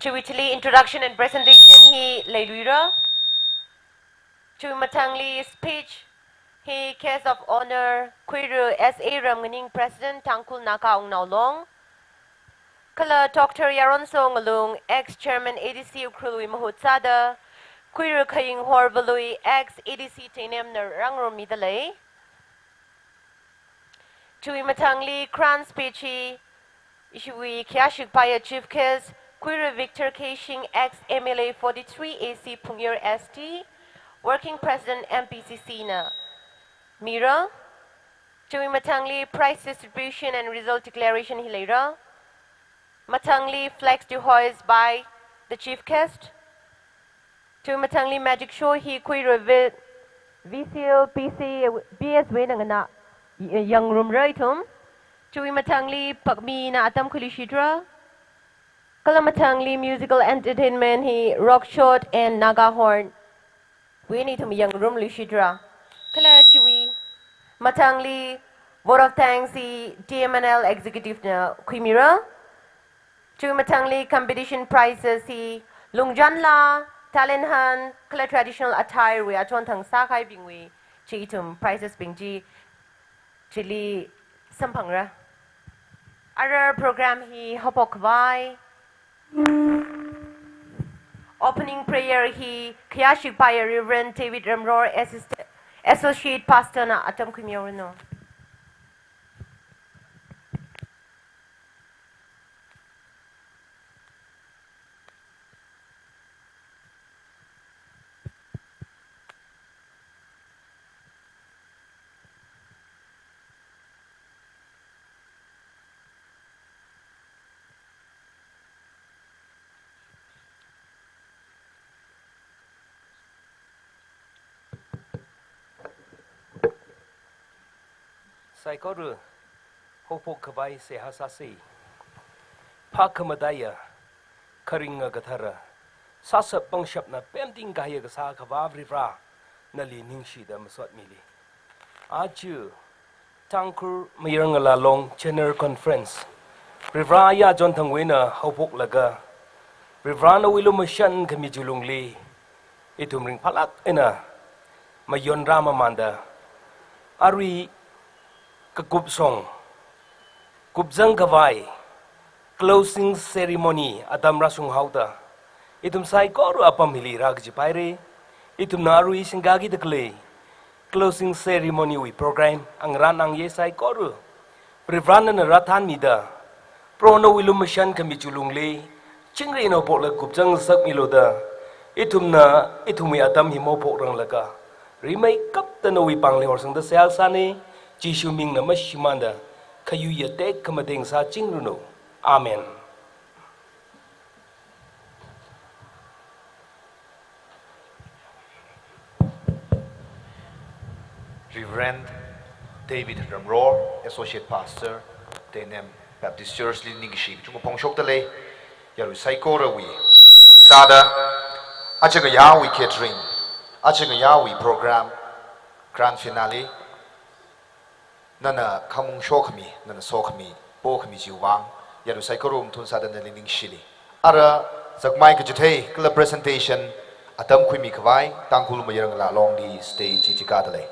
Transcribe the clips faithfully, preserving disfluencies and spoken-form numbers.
Chiwui thili introduction and presentation hi leiluira. Chiwui mathangli speech hi guest of honour Khuira S A Ramnganing, President Tangkhul Naga Wungnao Long, kala Doctor Yaronso Ngalung, ex-chairman A D C Ukhrulwui mahut sāda, Khuira Khaying Horvalui, ex-A D C Teinem na rāngarummida lei. Chiwui mathangli crown speech hi ishiwui khayāshik paiya chief guest Khuira Victor Khayshing, ex-M L A forty-three A C Phungyar S T, working president M P C C na mira. Chiwui mathangli prize distribution and result declaration hi leira. Mathangli flags to hoist by the chief guest. Chiwui mathangli magic show hi Khuira V-, V C L P C, P S wui eina nganā, y-, yangngarumra ithum. Chiwui mathangli pakmina atam khuiluishitra. Kala mathangli musical entertainment hi Rock Shot and Naga Horn wui eina ithum yangngarumluishitra. Kala chiwui mathangli vote of thanks hi T M N L executive na khuimira. Chiwui mathangli competition prizes hi Lungjanla, talent hunt, kala traditional attire wui achonthang sākahaibingwui chi ithum prizes bing chi chili samphangra. Ara program hi haophok khavai opening prayer hi khayāshik paiya Reverend David Ramror, Assist-, Associate Pastor na atam khuimihaoranu. Saikora haophok khavai seihā sāsa. Phākhamataiya, kharinga kathara, sāshap pangshapna pemting kahaiya kasā Akhava Varivara, nali ningshida masotmili. Aja Tangkhul Mayar Ngala Long General Conference Varivara ayā chonthangwui eina haophoklaga, Varivara nawui lumashan khami chi lungli ithum ringphālāk eina mayonrāmamānda, arui kakupshong, kupzang khavai closing ceremony atam rāshunghaoda, ithum saikora apam hili rākachipaira. Ithumna arui singkakida khalei closing ceremony wui program angarān angayei saikora Varivara nana rāthanmida, Proho nawui lumashan khami chi lungli chingri eina haophoklaga kupzang ngasakmilu da, ithumna ithumwui atam hi mahaophokranglakha, rimeikapta nawui pāngli horsangda seihā sāna. Jishu mingna mashimānda khayuiya tekhamatei ngasāchingranu. Amen. Reverend David Ramror, Associate Pastor, Teinem Baptist Church li ningkashi kachungkha phongshokda lei. Yarui saikorawui mathun sāda, aja ngayāwui catering, aja ngayāwui program, grand finale, nana khamong shokhami, nana sokhami, pokhami chiwui vang, yarui saikora mathun sāda nali ningshili. Ara zakmai kachithei kala presentation atam khuimi khavai Tangkhul Mayar Ngala Longli stage chi chikāda lei.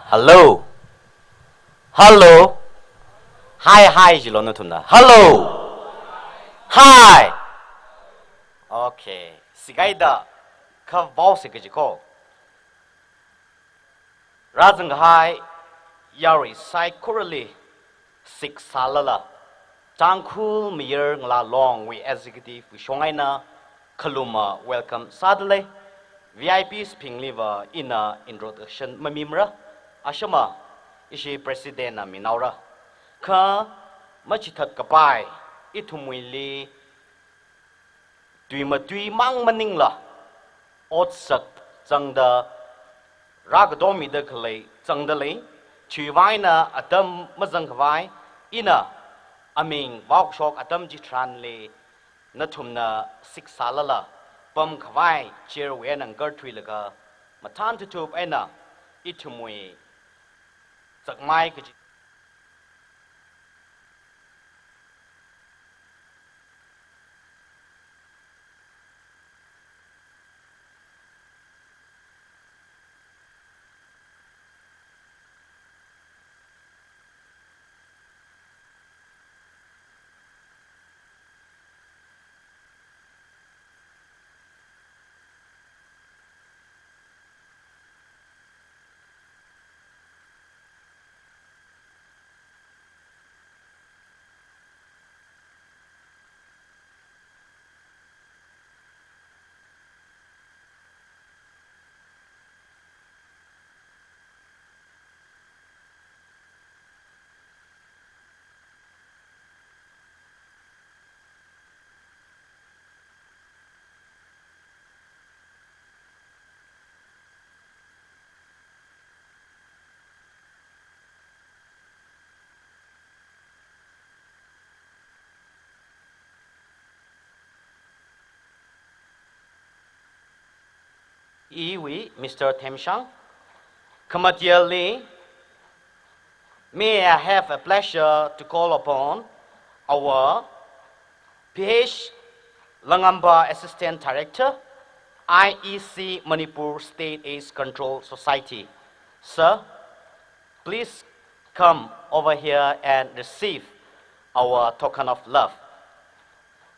Hello. Hello. Hi, hi, jilo nathumna. Hello. Hi. Okay. Sigaida kavao sikajiko. Rāzang kahai yarui saikorali siksālala, Tangkhul Mayar Ngala Longwui executive wui shong eina khaluma welcome sāda lei. V I Ps bhingliva ina introduction mamimara, ashama ishi president na minaora. Kha machithat kapai ithumwuili tui matui mang maningla, otsak zangda rākatomida khalei zangda lei. Chiwuivang eina atam mazangkhavai, ina aming vaokashok atam chitharanli nathumna siksālala pamkhavai chairwui eina ngakarthuilaga mathān thuthup eina ithumwui zakmai kaji Iwui Mister Themshang. Khamatiyali, may I have a pleasure to call upon our P H Langamba, Assistant Director, I E C Manipur State AIDS Control Society. Sir, please come over here and receive our token of love.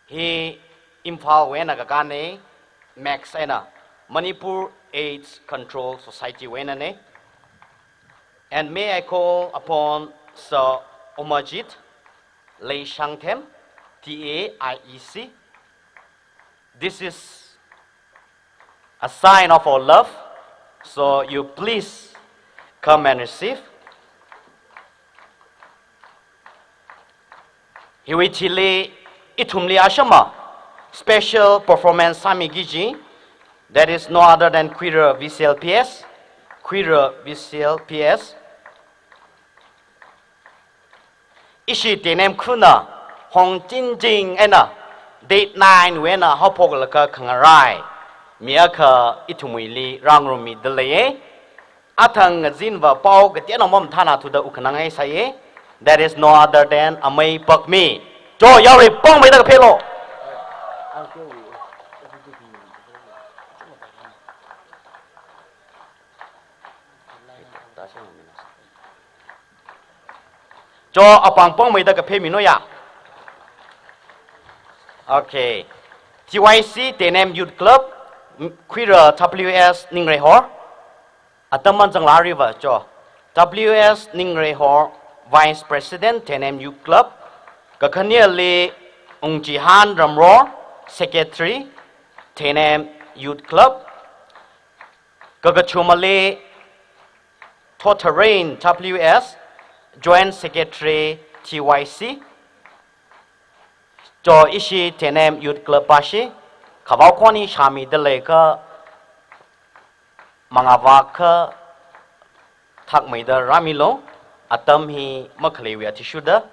Hi Imphalwui eina kakāne, Max eina, Manipur AIDS Control Societywui einane. And may I call upon Sir Omajit Leishangthem, T A I E C. This is a sign of our love, so you please come and receive. Hiwui thili ithumli ashama special performance sāmiki kaji, that is no other than Khuira V C L P S, Khuira V C L P S. Ishi Teinem khuna hongchingching eina date nine wui eina haophoklaga khangarai mi akha ithumwuili rāngarummida leiye. Athang ngazinva pao kateonao mamathānathuda wukkhanang eisāye. That is no other than Amei Pakmi. Cho, yaorui pāngmeida kapheilo. Cho, apāng pāngmeida kaphemino ya. Okay. T Y C, Teinem Youth Club, Khuira W S Ningreihor. Atam manzanglāriva cho. W S Ningreihor, Vice President, Teinem Youth Club. Kakhaneli Ungchihan Ramror, Secretary, Teinem Youth Club. Kakachumali Thotharain W S, Joint Secretary T Y C. Cho ishi Teinem Youth Club pashi, khavao khoni shāmida leikha, mangava kha thakmeida rāmilo, atam hi makhaleiwui athishurda.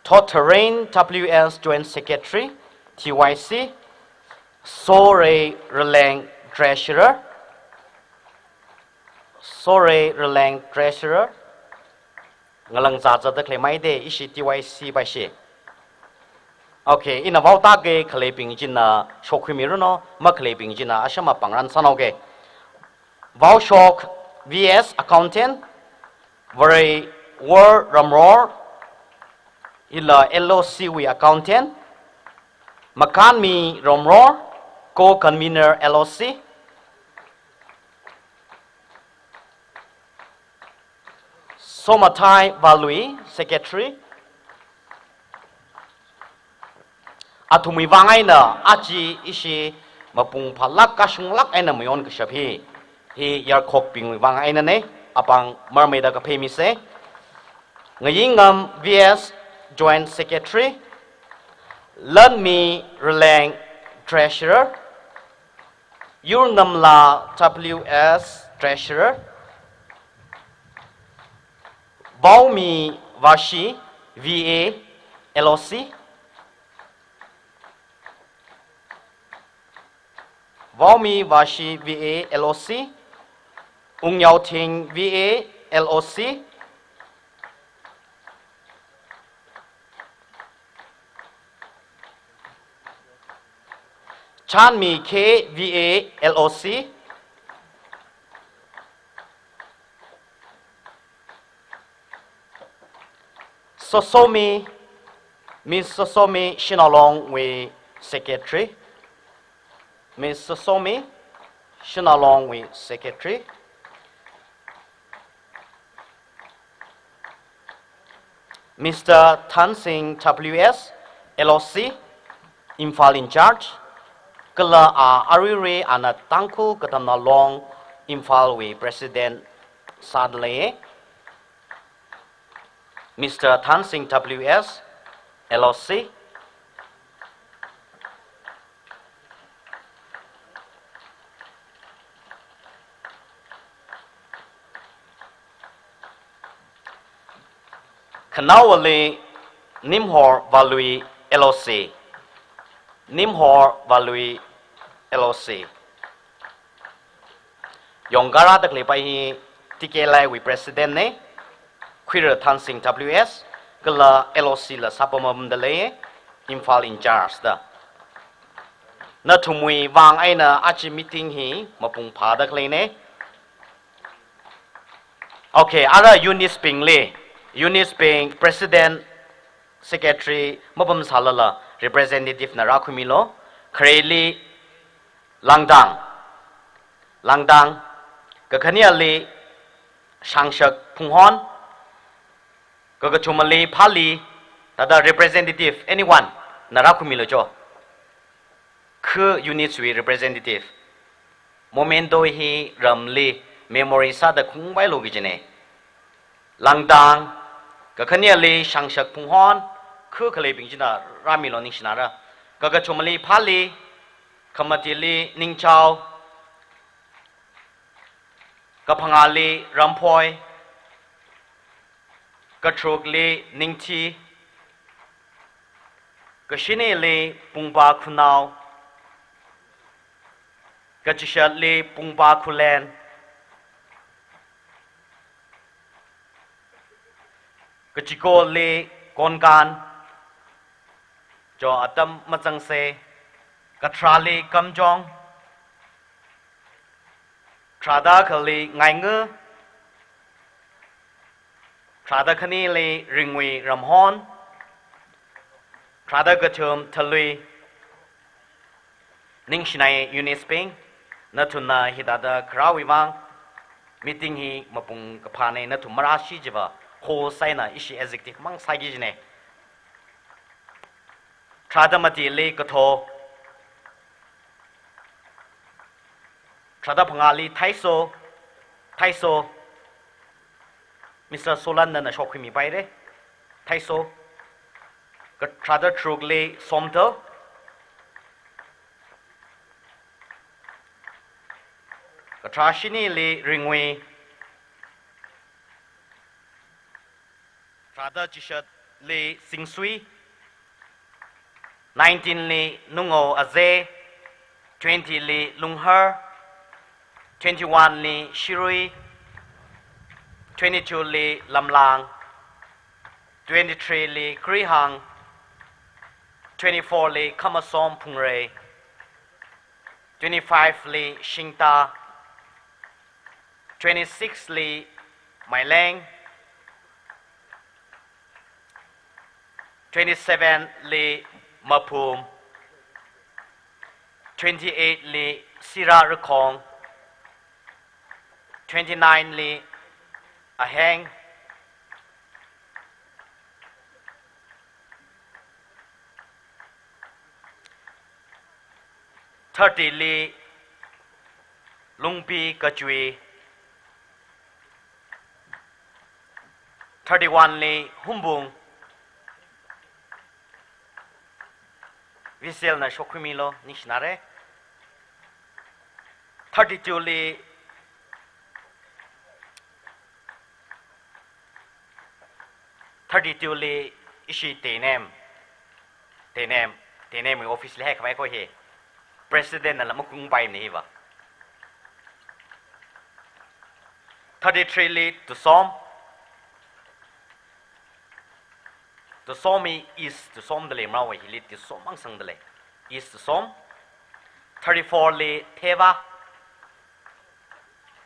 Thotharain W S Joint Secretary, T Y C, Sorei Raleng Treasurer, Sorei Raleng Treasurer, ngalang zāzāda khalei maide ishi T Y C pashi. Okay, ina vaotāke, khaleibing china shokhuimiruno, makhaleibing china ashama pāngran sānaoke. Vaoshok V S Accountant, Vareiwor Ramror, ila L O C wui Accountant, Makanmi Ramror, Co-Convener L O C, Somathai Valui, Secretary. Athumwui vang eina aja ishi mapung phālāk kashunglāk eina mayon kashap hi, hi yarkhokbingwui vang einane, apāng marmeida kaphemise. Ngayingam V S Joint Secretary, Lanmi Raleng, Treasurer. Yurnamla W S, Treasurer. Vaomi Vashi, V A, L O C. Vaomi Vashi, V A, L O C. Ungyaothing, V A, L O C. Chanmi K, V A, L O C. Sosomi, Miss Sosomi Shinalongwui, Secretary. Miss Sosomi Shinalongwui, Secretary. Mister Thansing W S, L O C, Imphal in charge. Kala a aruirui ana Tangkhul Katamnao Long Imphalwui President sāda lei. Mister Thansing W S, L O C. Khanaowali Nimhor Valui, L O C. Nimhor Valui, L O C. Yongkara da khalei pai hi T K L I wui President ne, Khuira Thansing W S, kala L O C la sāpamda lei, Imphal in charge da. Nathumwui vang eina aja meeting hi mapung phāda khalei ne. Okay, ara units bingli, units bing President, Secretary mapamsālala representative na rākhuimilu. Khareli Langdang, Langdang, kakhaneali Shangshak Phunghon, kakathumali Phali, thāda representative, anyone, na rākhuimilu cho. Khu units wui representative. Memento hi ramli memory sāda khungvailu kajine. Langdang, kakhaneali Shangshak Phunghon, khu khaleibing china rāmilu ningshinara. Kakathumali Phali, khamatili Ningchao, kaphangāli Ramphoi, katharukli Ningthi, kashinili Pungpa Khunao, kachishatli Pungpa Khulen, kachikoli Konkan, cho atam machangse, katharāli Kamjong, tharāda akhali Ngaingu, tharāda khanili Ringwui Ramhon, tharāda kathum Thalui. Ningshinai units bing, nathumna hithāda kharāwui vang meeting hi mapung kaphāne, nathum marāshi jiva, host eina ishi executive mang sāki jine. Tharāda matili Katho, tharāda phangāli Thaiso, Thaiso, Mister Solan nana shokhuimipaire, Thaiso, ka-, tharāda tharukli Somthel, katharā shinili Ringwui, tharāda chishatli Singsui, nineteen li Nungao Aze, twenty li Lunghar, twenty-one li Shirui, twenty-two li Lamlang, twenty-three li Krihang, twenty-four li Khamasom Phungrei, twenty-five li Shingta, twenty-six li Maileng, twenty-seven li Maphum, twenty-eight li Sira Rakhong, twenty-nine li Aheng, thirty li Lungpi Kachui, thirty-one li Humbung, Viselna shokhuimilu, ningshinare. Thirty-two li, thirty-two li ishi Teinem, Teinem, Teinemwui office li haikhavai ko hi. President nala makungpaimana hiva. Thirty-three li Tusom, Tusom hi East Tusom dalei, marawa hili Tusom mangsang dalei. East Tusom. Thirty-four li Theva.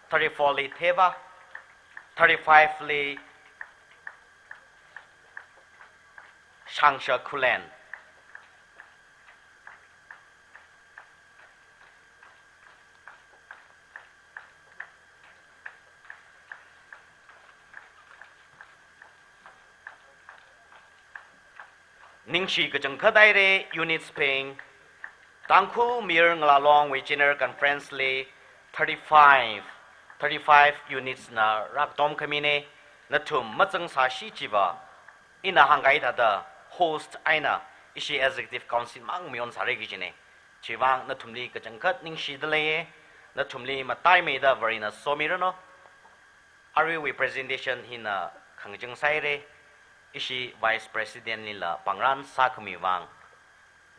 Thirty-four li Theva. Thirty-five li Shangsha Khullen. Ningshi kachangkhat haire, units bing. Tangkhul Mayar Ngala Longwui General Conference li thirty-five, thirty-five units na rākatom khamine, nathum mazangsāshi chiva, ina hāngkahai thāda host eina ishi Executive Council mang mayon sāre kajine. Chivang nathumli kachangkhat ningshida leiye, nathumli mataimeida Varena somiranu. Aruiwui presentation hina khangachang sāhaire, ishi Vice President lila pāngran sākhami vang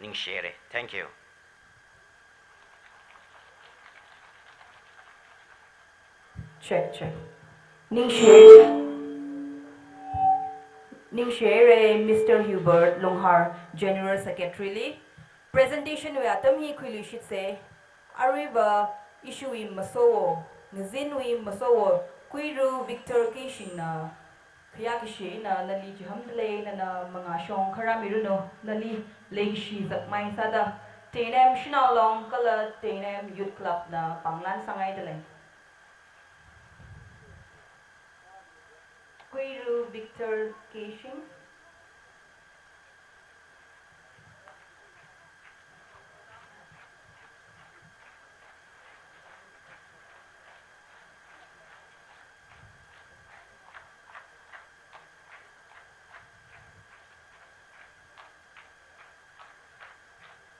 ningshihaire. Thank you. Check, check. Ningshi, ningshihaire Mister Hubert Longhar, General Secretary li. Presentation wui atam hi khuiluishitse. Aruiva ishiwui masowo, ngazinwui masowo, Kuiru Victor Keishingna khayākashi eina nali chihamda lei, nana mangāshong kharāmiranu, nali leikashi zakmai sāda Teinem Shanao Long kala Teinem Youth Club na pānglan sāngaida lei. Kuiru Victor Keishing.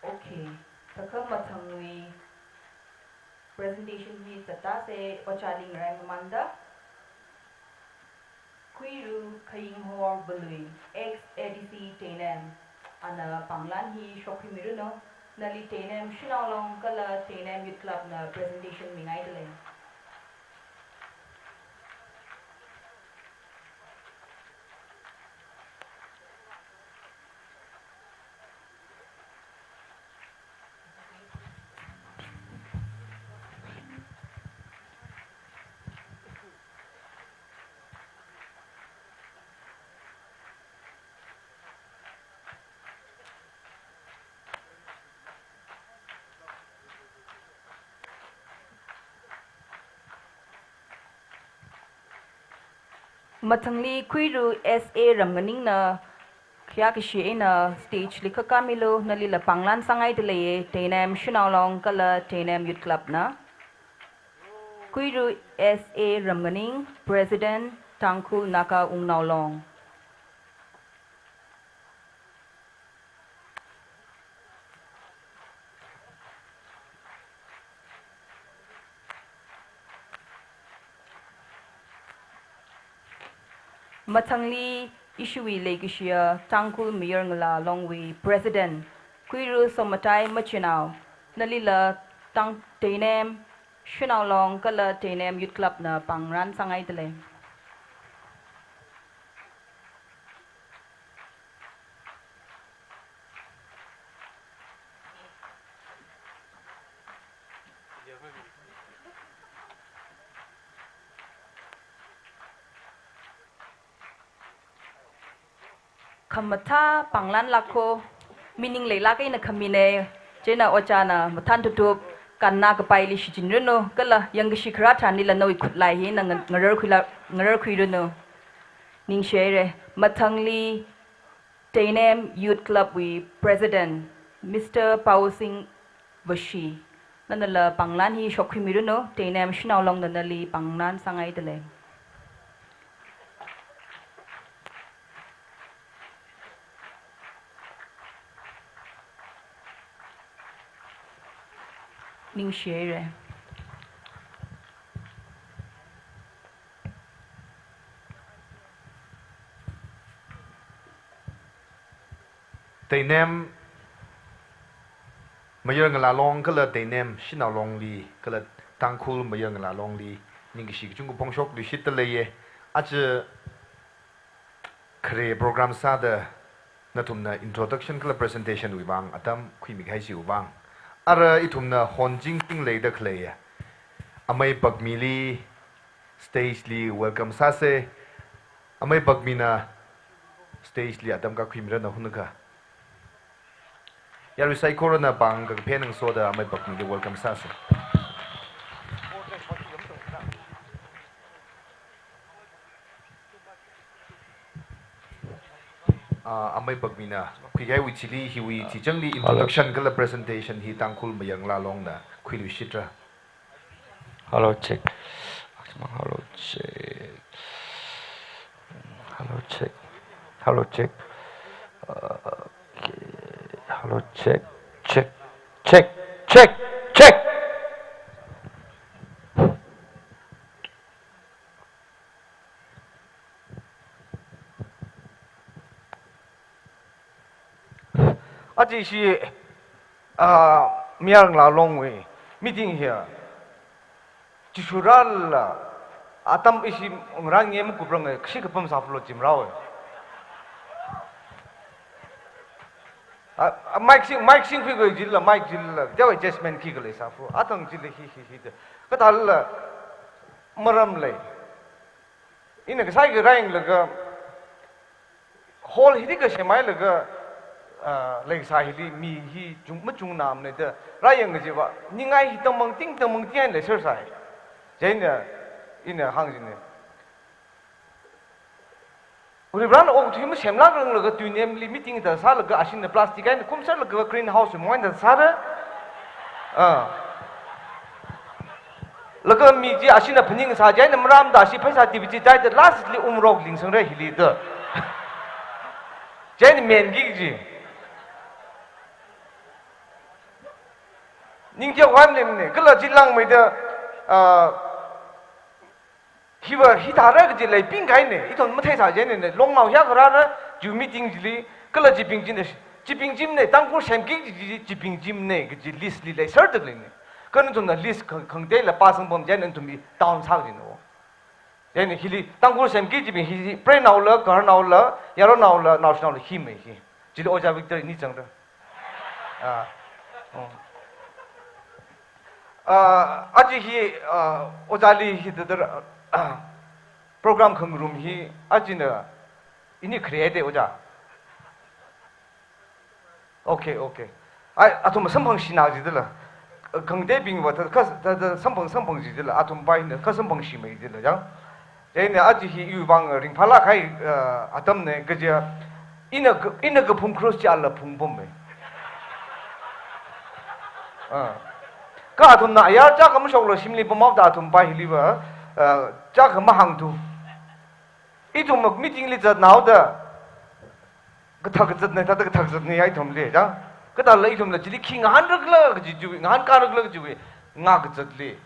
Okay. Thākha mathangwui presentation hi zatase, ojāli ngarai mamanda. Kuiru Khayinghor Valui, ex A D C Teinem, ana pānglan hi shokhuimiranu, nali Teinem Shanao Long kala Teinem Youth Club na presentation mingaida lei. Mathangli Kuiru S A Ramnganingna khayākashi eina stage li khakamilu, nalila pānglan sāngaida leiye, Teinem Shanao Long kala Teinem Youth Club na. Kuiru S A Ramnganing, President, Tangkhul Naga Wungnao Long. Mathangli ishiwui leikashiya Tangkhul Mayar Ngala Longwui President, Kuiru Somatai Machinao, nalila Tang Teinem Shanao Long kala Teinem Youth Club na pāngran sāngaida lei. Khamathā pānglan lākho, meaning leilāk eina khamine, chieina ojāna mathān tutup, kanna kapaili shichinranu, kala yangkashi kharā tharanlila nawui khutlai hina nga-, ngararkhuila-, ngararkhuiranu. Ningshihaire, mathangli Teinem Youth Club wui President, Mister Paosing Vashi, nanala pānglan hi shokhuimiranu, Teinem Shanao Longna nali pānglan sāngaida lei. Ningshihaira. Teinem Mayar Ngala Long kala Teinem Shanao Longli kala Tangkhul Mayar Ngala Longli ningkashi kachungkha phongshokluishitda leiya. Aja khare program sāda nathumna introduction kala presentation wui vang atam khuimi kahai chiwui vang. Ara ithumna hon jingting leida khaleiya Amei Bakmili stage li welcome sāsa. Amei Bakmina stage li atam kakhuimiranu hunakha. Yarui saikorana pāng kakaphen ngasoda Amei Bakmili welcome sāsa. Ah, Amei Bakmina khuikahaiwui thili hiwui thichangli introduction kala presentation hi Tangkhul Mayar Ngala Longna khuiluishitra. Hello, check. Hello, check. Hello, check. Hello, check. Uh, okay. Hello, check. Check. Check. Check. Check. Aja ishi, ah, Mayar Ngala Longwui meeting hi, ah, chishurala, atam ishi ngarān nge makuprang e, kashi kapam sāphalot jimrao e. Ah, ah, mic sing, mic singkhui kajila, mic jila, teowa adjustment khi khalei sāphu. Athang jila hi, hi, hi, da. Kathāla, maram lei. Ina kasai kharā yanglaga, hall hili kasem hailaga, ah, leisā hili mi hi chung, machungnamana da, rāyang kajiva, ningai hi tangmang ting, tangmang ting eina leiser sai. Chieina, ina hāng jina. Varivarana okathui masemlākranglaga tuinemli meeting da sālaga ashina plastic eina khumserlaga greenhouse mong eina sāra. Ah. Laga mi chi ashina phaningsā chieina maramda ashi pheisā tipi chi chaida lastly umrok lingsangra hili da. Chieina menki kaji. Ningteo khan lemne, kala chi langmeida, ah, hiva hithāra kaji leiping kahaina, ithum matheisā chieina, Longnao hiyākha rāra, chiwui meeting chili, kala chibing china, chibing chimna, Tangkhul semki kaji, chibing chimna, kaji list li leiserda khaleina. Kha nathumna list khang, khangateila pāsangpam chieina nathum i town sā kajina. Chieina hili, Tangkhul semki kajibing hi, preinaola, gaharnaola, yaronnaola, naoshinaola, hi mei hi. Chili Ojā Victor ini zangda. Ah. Oh. Ah, aja hi, ah, Ojāli hi dadar, ah, program khangarum hi, ajana ini create Ojā. Okay, okay. Ai, athum samphangshina jidala. Khangatebingva, ta, kha, ta, ta, samphang, samphang jidala. Athum pai na, kha samphangshi mei jidala, jang. Chieina aja hi iwui vang ringphālāk kahai, uh, atamna kaja, ina ka, ina kaphung cross chi ala phungpam mei. Ah. Kha athumna ayar chākha mashoklo shimli pamhaoda athum pai hiliva, uh, chākha mahāngthu. Ithum meeting li zatnaoda, kathak kazatna, thāda kathak kazatna ya ithumli, jang. Kathāla ithumla chili khi ngahānrakhala kaji chiwui, ngahānkārakhala kajiwui, ngakazatli.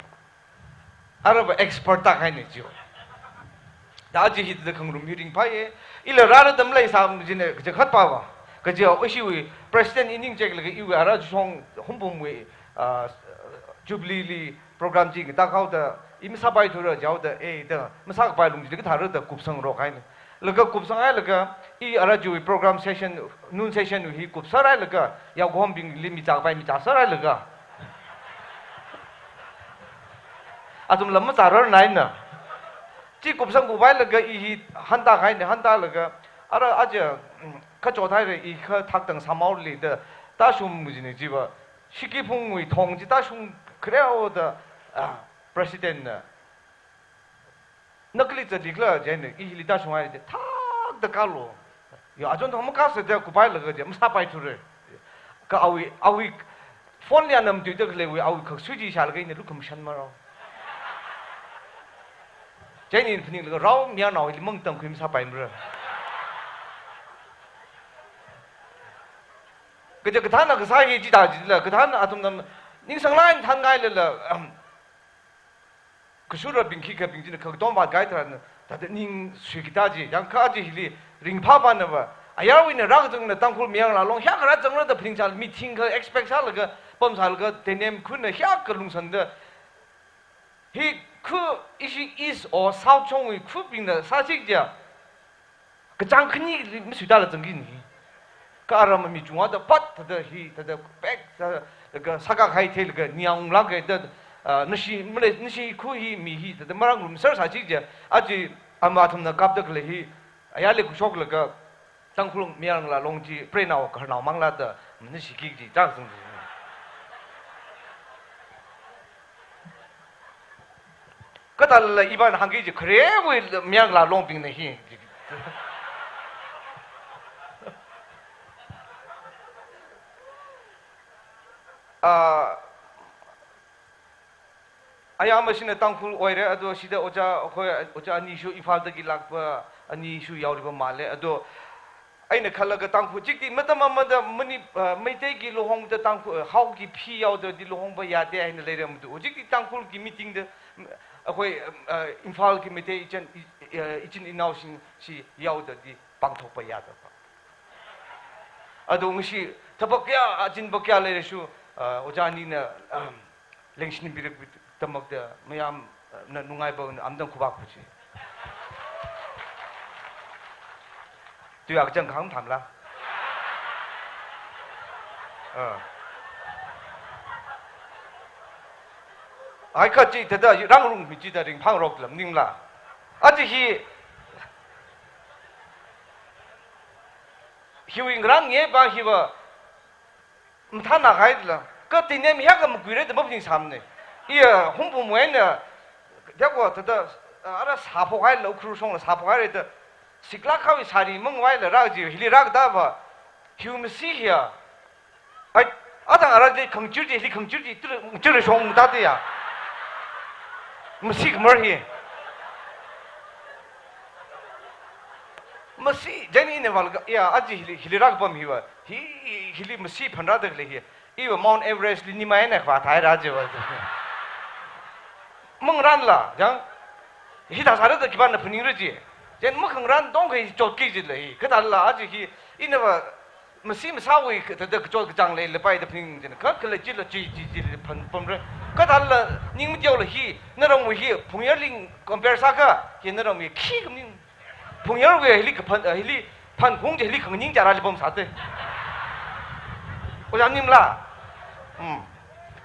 Arava expert tākahaina chiwui. Da aja hi da khangarum hi ringphāya. Ila rāra da maleisā jina kaja khatpava. Kaja ishiwui president i ningcheklaga iwui ara chishong Hungpungwui, ah, Jubilee li program chi ngatā haoda, i masāpaithura jihaoda, eh, da, masākapai lung chili kathāra da kupsangrok haina. Laga kupsang hailaga, i ara chiwui program session, noon session wui hi kupser hailaga, yaokahom bingli michākapai michāser hailaga. Athumla mazārar naina. Chi kupsang kuphailaga i hi hānda kahaina, hāndalaga, ara aja, mm, kachot haira i kha thakdang sāmhaoli da, tāshung mujina chiva, Shiki phungwui thong chi tāshung khareo da, ah, president na. Na kali zatlikhala jina, i hili tāshung haida, thakda kālu. Ya, achon thong makāsa da kuphailaga da, masāpaithura. Kha awui, awui phone li anam tuida khaleiwui, awui khaksui chi shālaga ina lukhamashan marao. Chieina phaninglaga rao mayarnao hili mangtam khui masāpaimara. Kaja kathāna kasā hi chithā jila, kathāna athumna Ningsanglāk eina thānngailala, um, kashurabing khikhabing china kha katonga vātkahaida tharan, thāda ningsui kida chi, yangkha chi hili ringphāpamnava, ayarwui eina rākazangna Tangkhul Mayar Ngalā Long, hiyākha rāzangra da phaningsā, meeting kha expect sālaga, pamsālaga, tenem khunna hiyākha lungsangda, hi khu ishi East or South shongwui khubingna sāsi kaja, kachāng khanili masuitāla zangki ni. Kha aram mi chungda pat thāda hi, thāda pek, thāda, laga sākahai theilaga ningyāng unglāka da, ah, nashi, malei, nashi khu hi mi hi, thāda marāngarumser sāsi kaja, aja ama athumna kapda khalei hi, ayarli khuishoklaga, Tangkhul Mayar Ngalā Long chi preinao khararnao manglāda, manashiki kaji chāzang. Kathālala ivāna hāngki kaji kharewui Mayar Ngalā Longbingna hi. Ah, ayāmashina Tangkhul oire, ado shida ojā, hoi, ojā anishu Imphalda kilākpa anishu yaoripamale, ado eina khalaga Tangkhul, hujikti matam amada Mani-, ah, Meiteiki luhongda Tangkhul, ah, Haoki phi yaodadi luhongpa yāde eina leirem du. Hujikti Tangkhulki meeting da, ah, hoi, ah, Imphalki Meitei ichin, i-, ah, ichin inaoshingshi yaodadi pāngthokpa yāda pa. Ado ngashi thapakya, achinpakya leirashu, ah, ojā anina, ah, lengshinpirakdamkda mayarna nungaipamna amdang khuvak khuchi. Tuya kachang khang thamla. Ah. Ai kha chi thāda rāngarummi chida ringphāngarokla maningla. Aja hi, hiwui ngarānnge pa hiva, mathānā haila, kha tenem hiyākha makuire da maphaningsāmane. Iya, hungpum wui eina, deko thāda, ara sāphok haila, Ukhrul shongla sāphok haire da, siklak khavai sari mangvaila rā kaji, hili rākada pa, hiwui masi hiya. Ai, athang ara chi khangachir chi, hili khangachir chi, tura, chir shong da tiya. Masi khamar hi. Masi, chieina ina vālaga, ya, aja hili, hili rākapam hiva. Hi, hili masi phanrāda khalei hi. Iva Mount Everest li nimai eina khavā thāhaira jiva. Mangarānla, yang, hithā sāra da khipāna phaningra ji. Chieina makhangarān tongkha hi chotki jilei. Kathāla aja hi, inava masi masāwui ka-, thāda kachot kachāng leila pai da phaning jina. Kha khalei chila chi, chi, chila phan, pamra. Kathāla ning mateola hi, naramwui hi, Phungyarli compare sākha, hi naramwui khi khamning. Phungyarwui hili kaphan, eh, hili phankhaung chi hili khanganing chara li pamsāte. Ojā maningla. Hmm.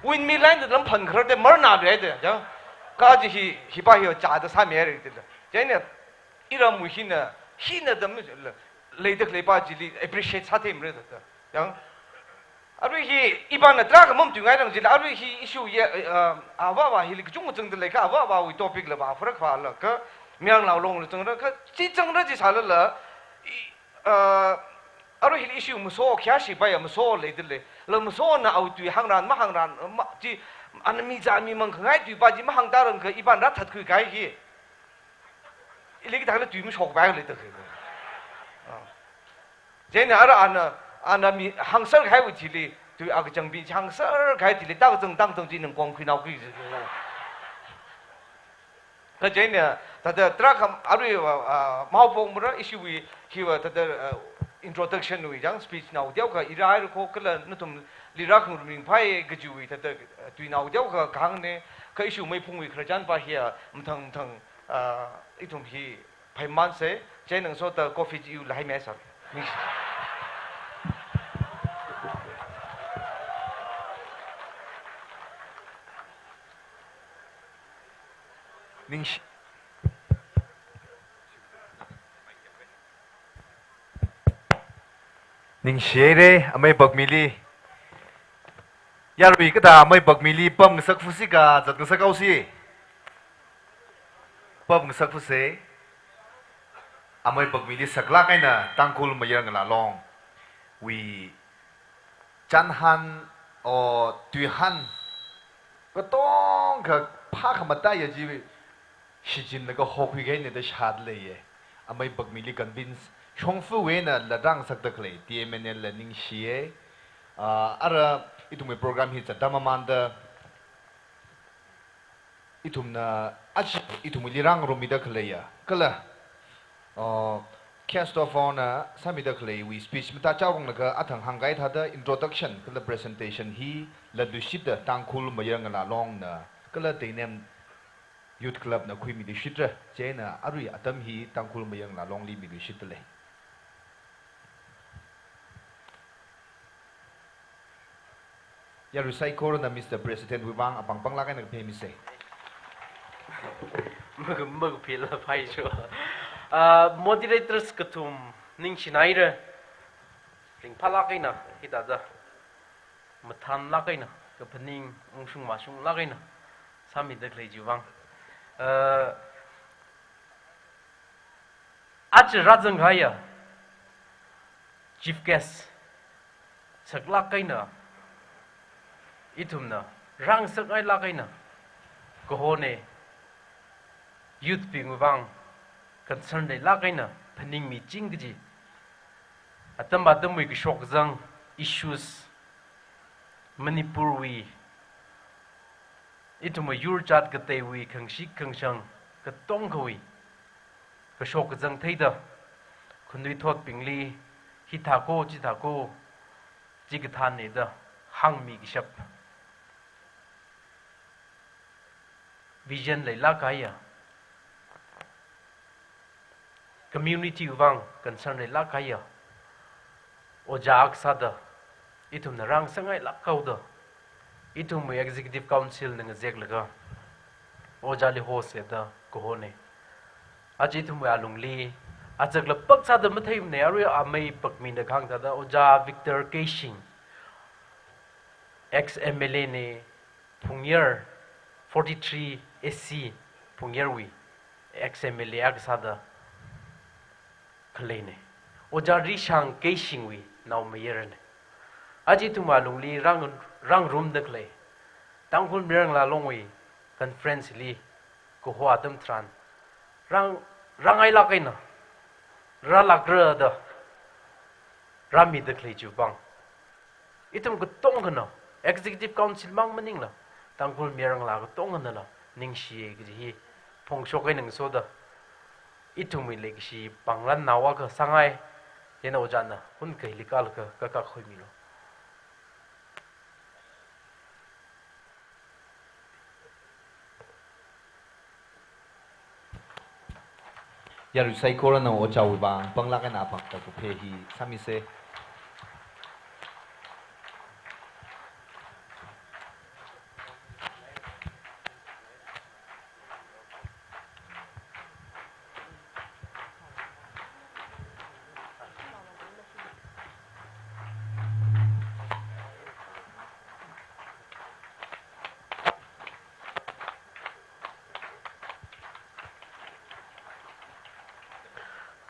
Windmill line da lam phankharar te marna le te, ya. Kha chi hi, hi pa hi chāda sāmire te la. Chieina, iramwui hina, hina da mi la, leida khalei pa chili appreciate sātheimara da, da. Yang, arui hi, ivāna tarākha mamatuingairang jila, arui hi issue ya, eh, ah, avā avā hili kachungkha zangda leikha, avā avāwui topic la vāpharak vāla, kha Mayar Ngalā Longla zangra, kha chi zangra chi sālala, i, ah, arui hili issue maso, khayāshi paiya maso leida lei. La masona awui tui hāngran, mahāngran, ma, chi, ana mi zā mi mangkhangai tui pa chi mahāngda rangkha, ivāna rāthatkhui kahai hi. Ili kida khala tui mashok pai leida khalei. Ah. Chieina ara ana, ana mi hāngser kahaiwui thili, tui akachang bi hāngser kahai thili, tākazang tākazang chi nang kongkhui naokhui ji. Kha chieina, thāda tarākha arui, ah, maopokmara issue wui, hiva thāda, ah, introduction wui, yang speech nao teokha, ira ira kho kala nathumli rākhangarum ringphai kajiwui, thāda, ah, tui nao teokha kahāngna, kha issue meiphungwui khararchan pa hiya, mathang mathang, ah, ithum hi, phaimanse, chieina ngasoda coffee chi iu lahai mesa. Ningshi. Ningshihaire, amei Bakmili. Yarui kathā amei Bakmili pamngasak fusi ka, zatngasak haosi. Pamngasak fusi. Amei Bakmili saklāk eina Tangkhul Mayar Ngalā Longwui chānhān, o, tuihān, katonga phākhamataiya chi shichinlaga hokhui kahaina da shāda leiya. Amei Bakmili convince shongfa eina la rāngasakda khalei, T M N L la ningshiya. Ah, ara Ithumwui program hi zatda mamānda, ithumna aja ithumwuili rāngarummida khaleiya kala, uh, guest of honour sāmida khaleiwui speech matā chaoranglaga athang hāngkahai thāda introduction kala presentation hi latluishitta Tangkhul Mayarngalā Longna kala Teinem Youth Club na khuimiluishitra. Chieina arui atam hi Tangkhul Mayarngalā Longli miluishittalei. Yarui saikorana Mister President wui vang apāng panglāk eina kaphā misei. Maka, maka phila phai cho. Ah, moderators kathum ningshinaira. Ringphālāk eina hithāda mathānlāk eina, kaphaning ungshung mashunglāk eina sāmida khalei chiwui vang. Uh, aja rāzangkahaiya chief guest saklāk eina, ithumna rāngasakngailāk eina, kahone, youth bingwui vang concern leilāk eina phaningmiching kaji, atam atamwui kashok kazang issues, Manipurwui, ithumwui yur jat kateiwui khangashik khangashang katongkhawui kashok kazang theida, khanuithotbingli hithāko chithāko, chikathāne da hāngmi kashap, vision leilāk kahaiya, community wui vang concern leilāk kahaiya ojā akha sāda, ithumna rāngasakngailāk haoda, ithumwui Executive Council na ngazeklaga ojāli hoseda kahone. Aja ithumwui alungli, aja kala pak sāda matheimane, arui amei pakmina kahāng thāda, Ojā Victor Keishing, ex M L A ne, Phungyar forty-three A C, Phungyarwui ex M L A akha sāda khaleine. Ojā Rishang Keishingwui naomayarane. Aja ithumwui alungli rāng, rāngarumda khalei, Tangkhul Mayarngalā Longwui conference li kaho atam tharan, rāng, rāngailāk eina, rālākra da rāmida khalei chiwui vang, ithum katongkhana, Executive Council mang maningla, Tangkhul Mayarngalā katongkhanala ningshiye kaji hi phongshok eina ngasoda, ithumwui leikashi pānglannao akha sāngai, chieina ojāna hunakha hili kālaga kakak khuimilu. Yarui saikorana ojāwui vang panglāk eina apāngda kaphā hi sāmisei.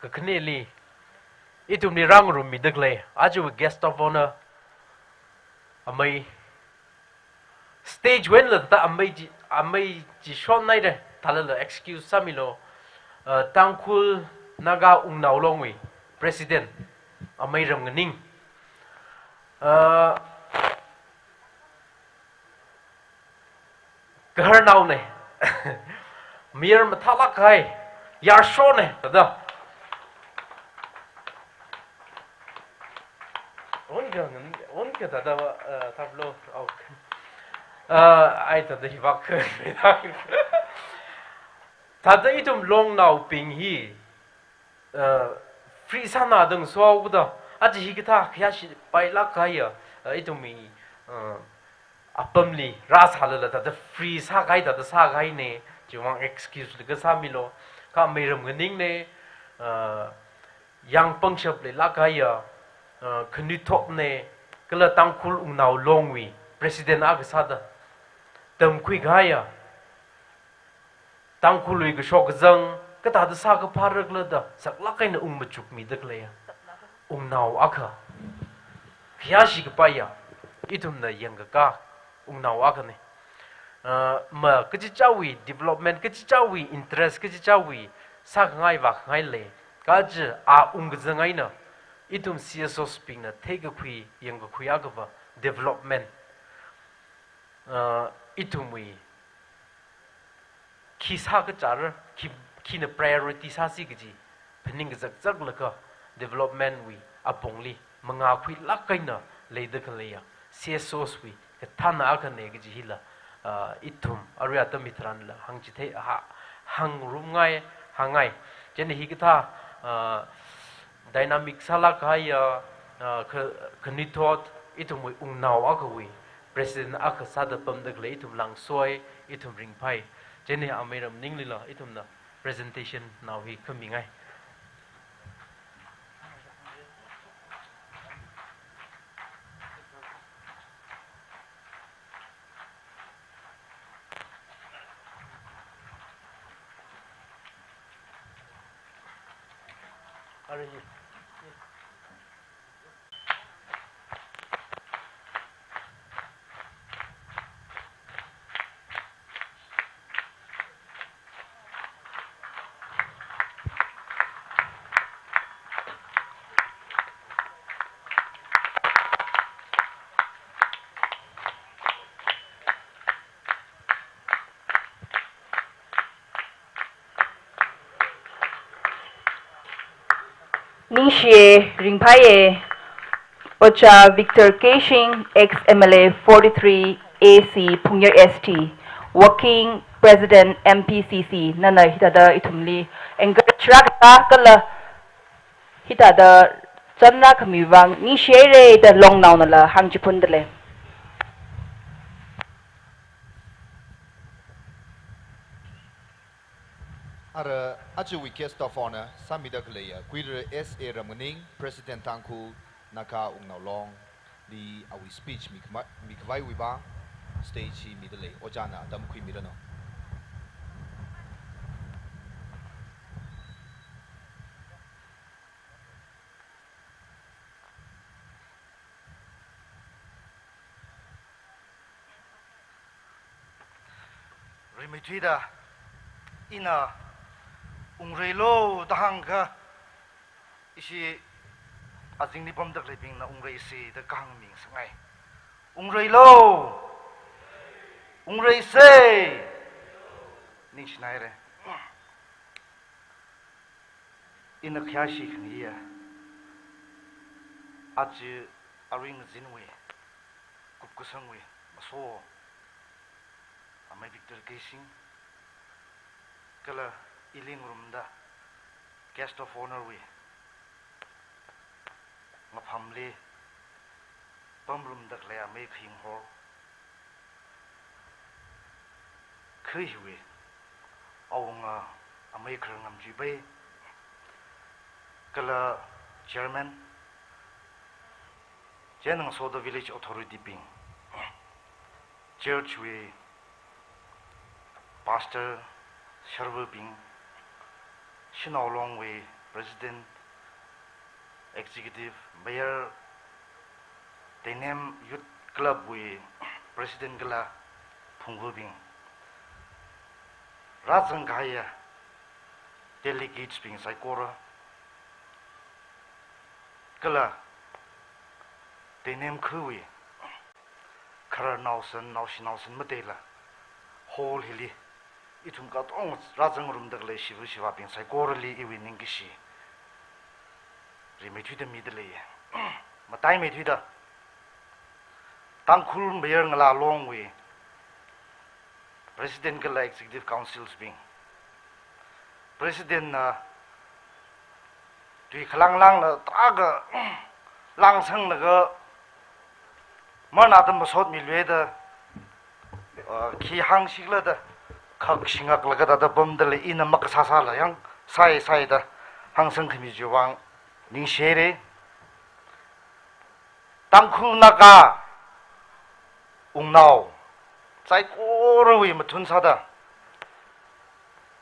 Kakhaneli, ithumli rāngarummida khalei, ajawui guest of honour, amei, stage wui eina la thāda amei chi, amei chi shonnaire, thālala excuse sāmilu, uh, Tangkhul Naga Wungnao Longwui President, amei Ramnganing. Uh, Gaharnaone. Mayar mathālāk kahai. Yarshone, thāda. Onkha, onkha thāda, uh, thaplo, au. Uh, ai thāda hivak. Thāda ithum Longnaobing hi, uh, free sānada ngasohaoda, aja hikathā khayāshi pailāk kahaiya, uh, ithumwui, uh, apamli rāsālala thāda free sākahai thāda sākahaine, chiwui vang excuse laga sāmilu, kha amei Ramnganingne, uh, yāng pangshap leilāk kahaiya, uh, khanuithotne, kala Tangkhul Wungnao Longwui President akha sāda, tamkhui kahaiya, Tangkhulwui kashok kazang, kathāda sākaphāra khala da, saklāk eina ung machukmida khaleiya. Wungnao akha. Khayāshi kapaiya, ithumna yangkakā, wungnao akhane. Uh, ma kachichāwui development, kachichāwui interest, kachichāwui sākhangai vākhangai lei. Kaja a ung kazang eina, ithum C S Os bingna theikakhui, yangkakhui akhava development uh, ithumwui khi sākachāra, khi, khina priority sāsi kaji phaning kazakzaklaga development wui apongli mangākhuilāk eina leida khaleiya C S Os wui kathāna akhana kaji hila, ah, ithum arui atam hitharanla hāngchithei, ha, hāngrumngai, hāngngai. Chieina hikathā, ah, dynamic sālāk kahaiya, ah, kha-, khanuithot ithumwui wungnao akhawui president akha sāda pamda khalei ithum langsoi, ithum ringphai. Chieina amei Ramninglila ithumna presentation nao hi khamingai. Ningshiye, ringphaiye, Ojā Victor Keishing, ex M L A forty-three A C Phungyar S T, Working President M P C C, nana hithāda ithumli encourage rākakā kala hithāda chānrākhami vang ningshihaire da longnaonala hāngchiphundalei. Ara, ajawui guest of honour sāmida khaleiya Kuirar S A Ramnganing, President Tangkhul Naga Wungnao Longli awui speech mikma-, mikhavaiwui vang stage hi midalei, Ojāna atam khuimiranu. Rimeithuida ina wungreilu da hāngakha, ishi azingli pamda khaleibingna wungreise da kahāng mingasakngai. Wungreilu! Wungreise! Ningshinaire. Ina khayāshi khaniya, aja aring zinwui kupkasangwui maso, amei Victor Keishing, kala ili ngarumda guest of honour wui ngaphamli pamrumda khalei amei Khainghor, kha hiwui awunga amei Khararngamchuipai, kala chairman, chieina ngasoda village authority bing, church wui pastor, sharvabing, Shanao Long wui president, executive, mayor, Teinem Youth Club wui president kala phungvabing, rāzang kahaiya delegates bing saikora, kala Teinem khawui khararnaosan, naoshinaosan mateila hall hili ithum katonga rāzangrumda khalei shiva shivabing saikorali iwui ningkashi rimeithuida midaleiye. Mataimeithuida Tangkhul Mayar Ngala Longwui president kala executive councils bing, president na tui khalanglangla tarākha langsanglaga marna tam masot miluida, uh, khi hāngshikhala da khak shingaklaga thāda pamdalei, ina makasāsāla yang sai sai da hāngsangkhami chiwui vang ningshihaire. Tangkhul Naga wungnao saikorawui mathun sāda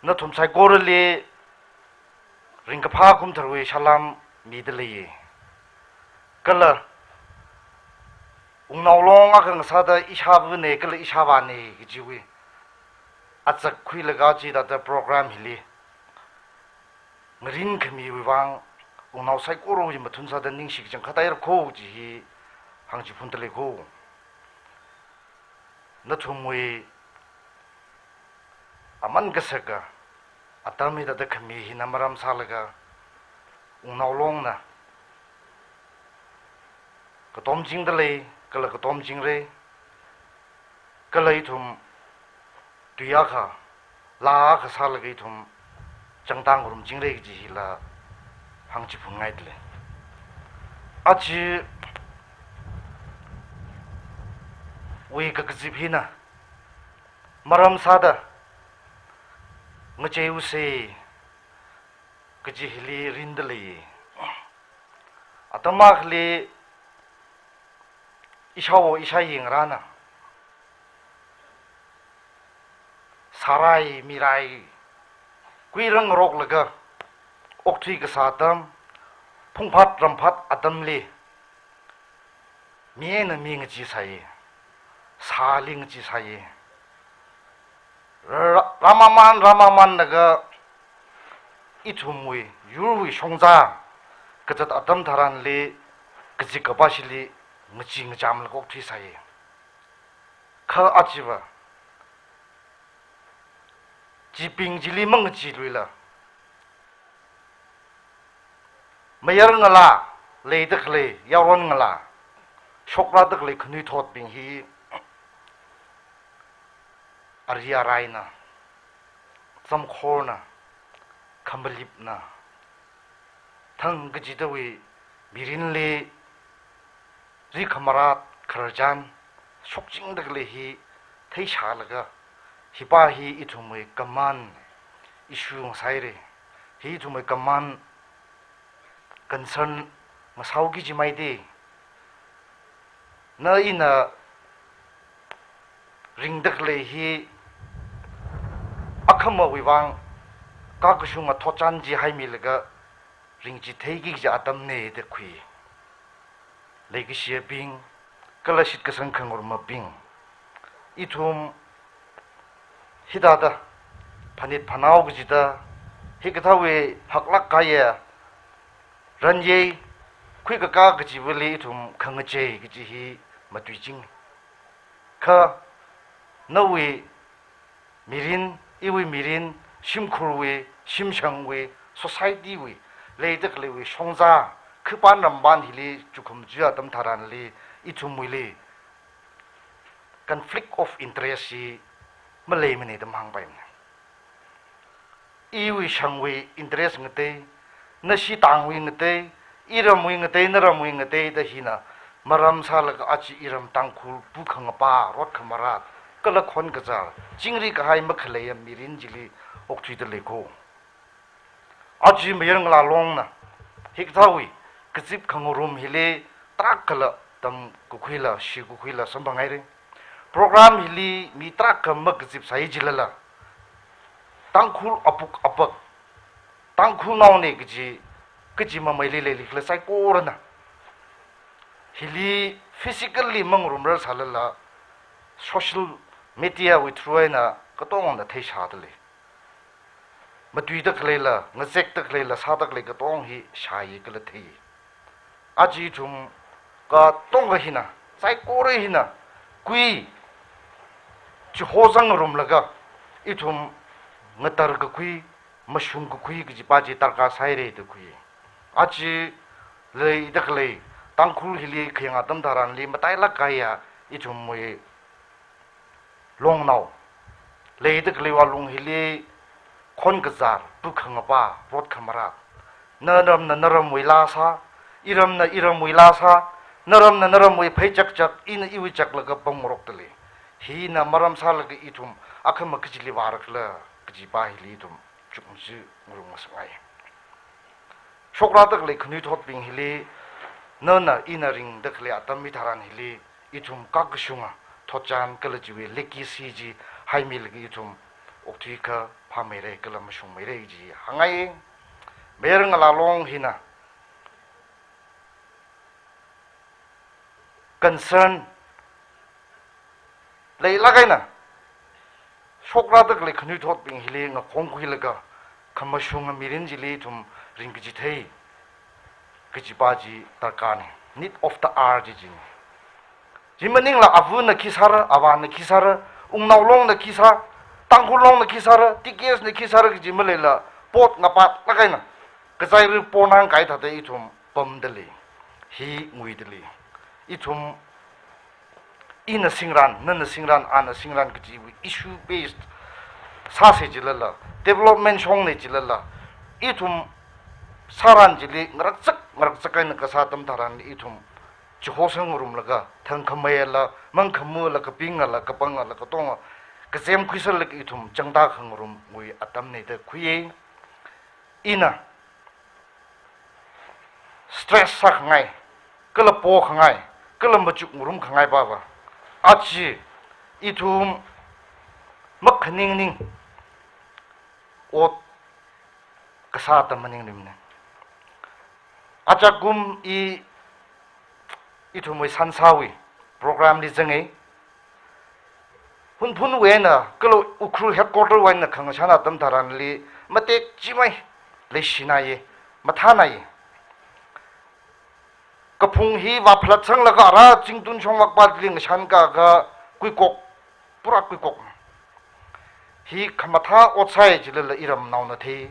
nathum saikorali ringkaphā kumtharwui salam midaleiye. Kala wungnao long akha ngasāda ishāvane kala ishāvāne kajiwui azak khuilaga chithāda program hili ngarinkhamiwui vang wungnao saikorawui mathun sāda ningshi kachangkhat haira kho kaji hi hāngchiphundalei kho. Nathumwui aman kasaka atam hithāda khami hina maram sālaga, wungnao longna katomchingda lei, kala katomchingra, kala ithum tui akha, laa akha sālaga ithum changda ngarumchingra kaji hila hāngchiphungngaida lei. Ajawui kakazip hina maram sāda ngacheiusa kaji hili rinda lei. Atam akhali ishāwo ishāyi ngarāna sārai mirai kuirangroklaga okthui kasā atam, phungphat ramphat atamli mi eina mi ngacheesai, sāli ngacheesai. Ra-, rāmaman, rāmamanlaga ithumwui yurwui shongza kazat atam tharanli, kazip kapā chili ngachee ngachamlaga okthuisai. Kha ajava chibing chili mangacheeluila, mayar ngalā, leida khalei yaron ngalā, shokrāda khalei khanuithotbing hi ari araina, zamkhorna, khamalipna, thang kachidawui mirinli rikhamarat khararchan shokchingda khalei hi theishālaga, hipā hi ithumwui common issue ngasaira. Hi ithumwui common concern ngasāuki jimaida. Na ina ringda khalei hi akhamawui vang kakashunga thotchan chi haimilaga ringchitheiki kaji atamna da khui. Leikashiyabing, kala shitkasang khangarumabing, ithum hithāda phanit phanao kachida, hikathāwui haklāk kahaiya ranyei khuikakā kachivali ithum khangachei kaji hi matuichinga. Kha nawui mirin, iwui mirin, shimkhurwui, shimshangwui, society wui, leida khaleiwui shongza, khipān rampān hili chukhum chuya atam tharanli, ithumwuili conflict of interest hi maleimana da mahāngpaimana. Iwui shangwui interest ngatei, nashi tangwui ngatei, iramwui ngatei, naramwui ngatei da hina maram sālaga aja iram Tangkhul pukhangapā, rotkhamarāt, kala khon kazar, chingri kahai makhaleiya mirin chili okthuida leiko. Aja mayar ngalā longna hikathāwui kazip khangarum hili tarākhala tamkakhuila, shikakhuila samphanghaira. Program hili mi tarākha makazipsai jilala, Tangkhul apuk apak, Tangkhulnaona kaji, kaji mameili leilikhala saikorana hili physically mangarumrar sālala, social media wui through eina katongana theishāda lei. Matuida khaleila, ngazekda khaleila, sāda khalei katong hi shāyi kala thei. Aja ithum katongkha hina, saikora hina, kui, chihozang ngarumlaga, ithum ngatar kakhui, mashung kakhui kaji pā chi darkar sāhaira da khui. Aja leida khalei Tangkhul hili khayang atam tharanli matailāk kahaiya ithumwui longnao, leida khaleiwui alung hili khon kazar, pukhangapā, rotkhamarāt, naramna naramwui laa sā, iramna iramwui laa sā, naramna naramwui phei chakchak, ina iwui chaklaga pamngarokda lei. Hina maram sālaga ithum akhama kachili vārakhala kaji pā hili ithum chukmajā ngarumngasakngai. Shokrāda khalei khanuithotbing hili, nana ina ringda khalei atam hitharan hili, ithum kakashunga thotchan kala chiwui legacy chi haimilaga ithum okthuikha phāmeira kala mashungmeira chi hāngngai. Mayar ngalā long hina concern leilāk eina shokrāda khalei khanuithotbing hili ngakhongkhuilaga khamashunga mirin chili ithum ringkachithei kaji pā chi darkarna, need of the hour chi china. Chi maningla avana khi sāra, avāna khi sāra, wungnao longna khi sā, Tangkhul longna khi sāra, T K S na khi sāra kaji maleila, pot ngapat lakaina, kazairi ponang kai thāda ithum pamda lei, hi nguida lei. Ithum, ina singran, nana singran, ana singran kaji issue based sāsa jilala, development shongna jilala, ithum sāran chili ngarakzak, ngarakzak eina kasā atam tharan ithum chihosang ngarumlaga, thangkhameila, mangkhamula, kapingala, kapangala, katonga, kazem khuisālaga ithum changda khangarum ngui atamna da khuiya. Ina stress sākhangai, kala pokhangai, kala machuk ngarumkhangai pava, aja ithum makhaningning ot kasā atam maningrimana. Ajakum i, ithumwui Sansawui program li zanga. Hunphunwui eina, kala Ukhrul headquarter wui eina khangashan atam tharanli, matek chimai leishinaye, mathānaye. Kaphung hi vāphalat sanglaga ara Zingtun shongvak pātli ngashan kaka kuikok, pura kuikok. Hi khamathā ot sāi jilala iramnaona thei.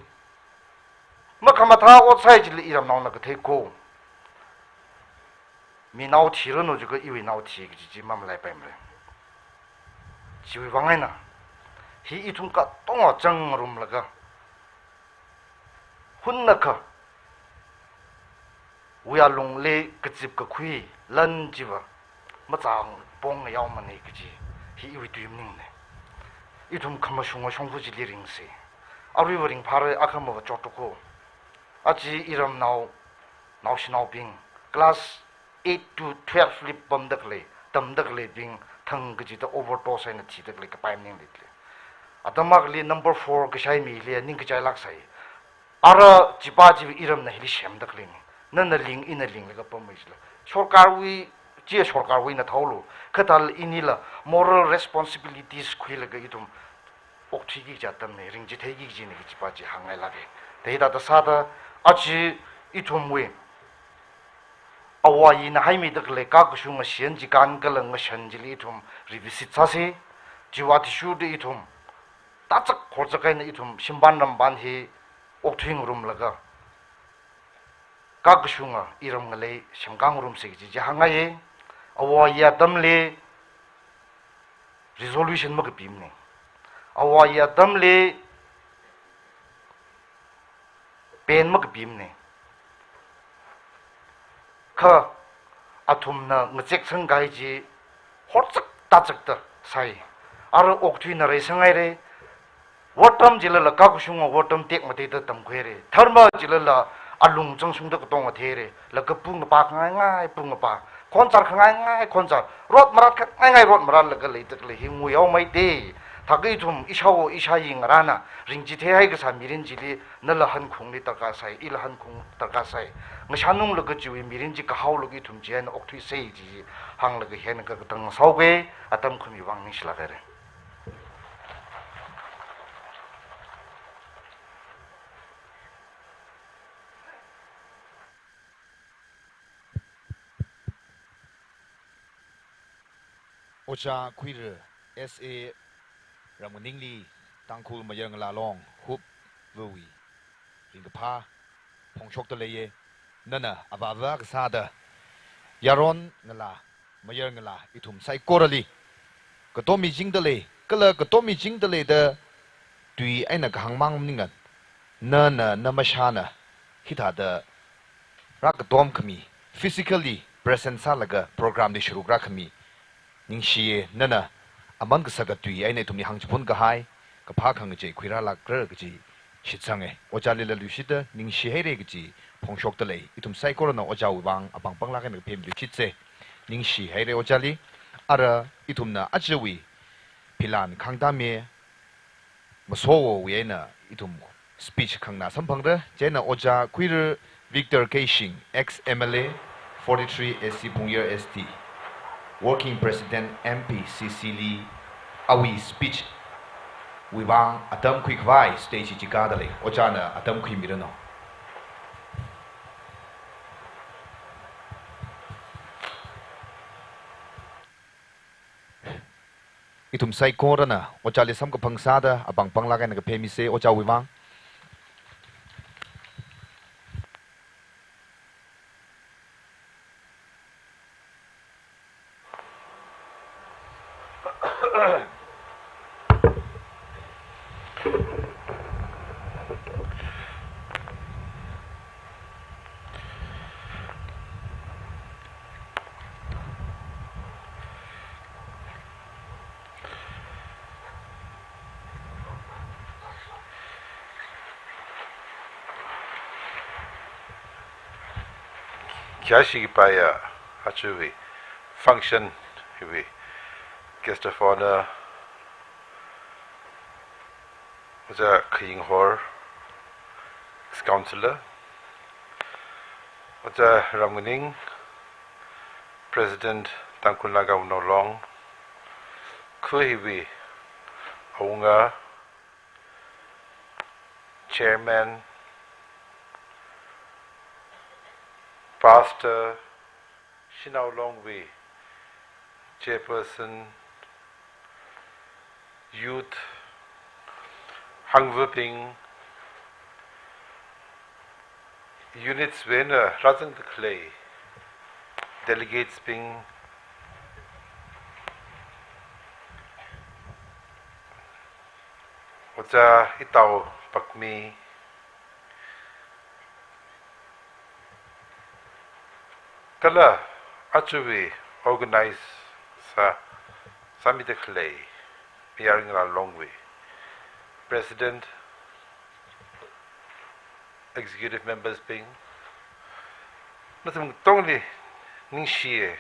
Makhamathā ot sāi jilala iramnaona kathei ko. Mi nao thiranu jiakha iwui nao thi kaji chi mamalaipaimara. Chiwui vang eina, hi ithum katonga chang ngarumlaga, hunnakha wuya lungli kazip kakhui lan chiva machang pong yaomana kaji hi iwui tui maningna. Ithum khamashunga shongfa chili ringsa. Aruiva ringphāra, akhamava chotru ko. Aja iramnao, naoshinaobing, class eight to twelve li pamda khalei, tamda khaleibing thang kachida overdose eina thida khalei kapai maning leili. Atam akhali number four kashai mili ningkachai lāksai. Ara chipa chi iramna hili semda khaleina. Nana ling, ina linglaga pammi jila, sorkarwui, chi sorkarwui eina thaolu. Kha thālala inila moral responsibilities khuilaga ithum okthuiki kaji atamna, ringchitheiki kajina kaji pa chi hāngngailāka. Thāda thāda sāda, aja ithumwui āwo āyina haimida khalei kakashunga shiyan chikān kala ngashan chili ithum revisit sāsa. Chiwui athishurda ithum tachak horzak eina ithum shimpan rampan hi okthui ngarumlaga, kakashunga iram ngalei semkā ngarumsa kaji chi hāngngaiya. Āwo āyi atamli resolution makapimana. Āwo āyi atamli pen makapimana. Kha athumna ngazek sangkahai chi horzak tachakta sāi. Ara okthuina reisanghaira. Wortam chilala kakashunga wortam tekmateida tamkhuira. Dharma chilala alung changshungda katonga theira. Laga pungapa khangai ngai pungapa, khonchar khangai ngai khonchar, rot marat khangai ngai rot maratlaga leida khalei hi nguihaomeida. Thākha ithum ishāwo ishāyi ngarāna ringchitheihai kasā mirin chili nala hankhungli darkar sāi, ila hankhung darkar sāi. Ngashanunglaga chiwui mirin chi kahaolaga ithum chieina okthuisa chi hānglaga hieina kakatang sāuga, atam khami vang ningshilāk haira. Ojā Khuira S A ramnganing li Tangkhul mayarngalā long hupvawui ringkaphā phongshokta leiya. Nana avāva kasāda yaron ngalā, mayarngalā ithum saikorali katom michingda lei, kala katom michingda leida tui eina kahāng mang maningla, nana, na mashāna hithāda rākatom khami, physically present sālaga program li sharuk rākhami, ningshiya. Nana aman kasaka tui eina ithumli hāngchiphunkahai, kaphā khangachei khuirālākra kaji shitsanga. Ojālila leishida ningshihaira kaji phongshokta lei. Ithum saikorana ojāwui vang apāng panglāk eina kaphemli shitsa. Ningshihaira ojāli. Ara ithumna ajawui philan khangtame masowowui eina ithum speech khanganā samphangra. Chieina Ojā Khuira Victor Keishing, ex M L A, forty-three A C Phungyar S T, Working President M P C C li awui speech wui vang atam khuikhavai stage chi kāda lei. Ojāna atam khuimiranu. Ithum saikorana ojāli samkaphang sāda apāng panglāk eina kapheimisa ojāwui vang. Khayāshi kipaiya ajawui function hiwui guest of honour, Ojā Khayinghor, ex-councillor, Ojā Ramnganing, President Tangkhul Naga Wungnao Long, kha hiwui awunga, Chairman, Pastor, Shanao Longwui Chairperson, Youth, Hangvabing, Units wui eina rāzangda khalei Delegates bing, Ojā Itao Pakmi, kala ajawui organize sā, sāmida khalei Mayarngalā Longwui President, Executive Members bing, nathum katongli ningshiya.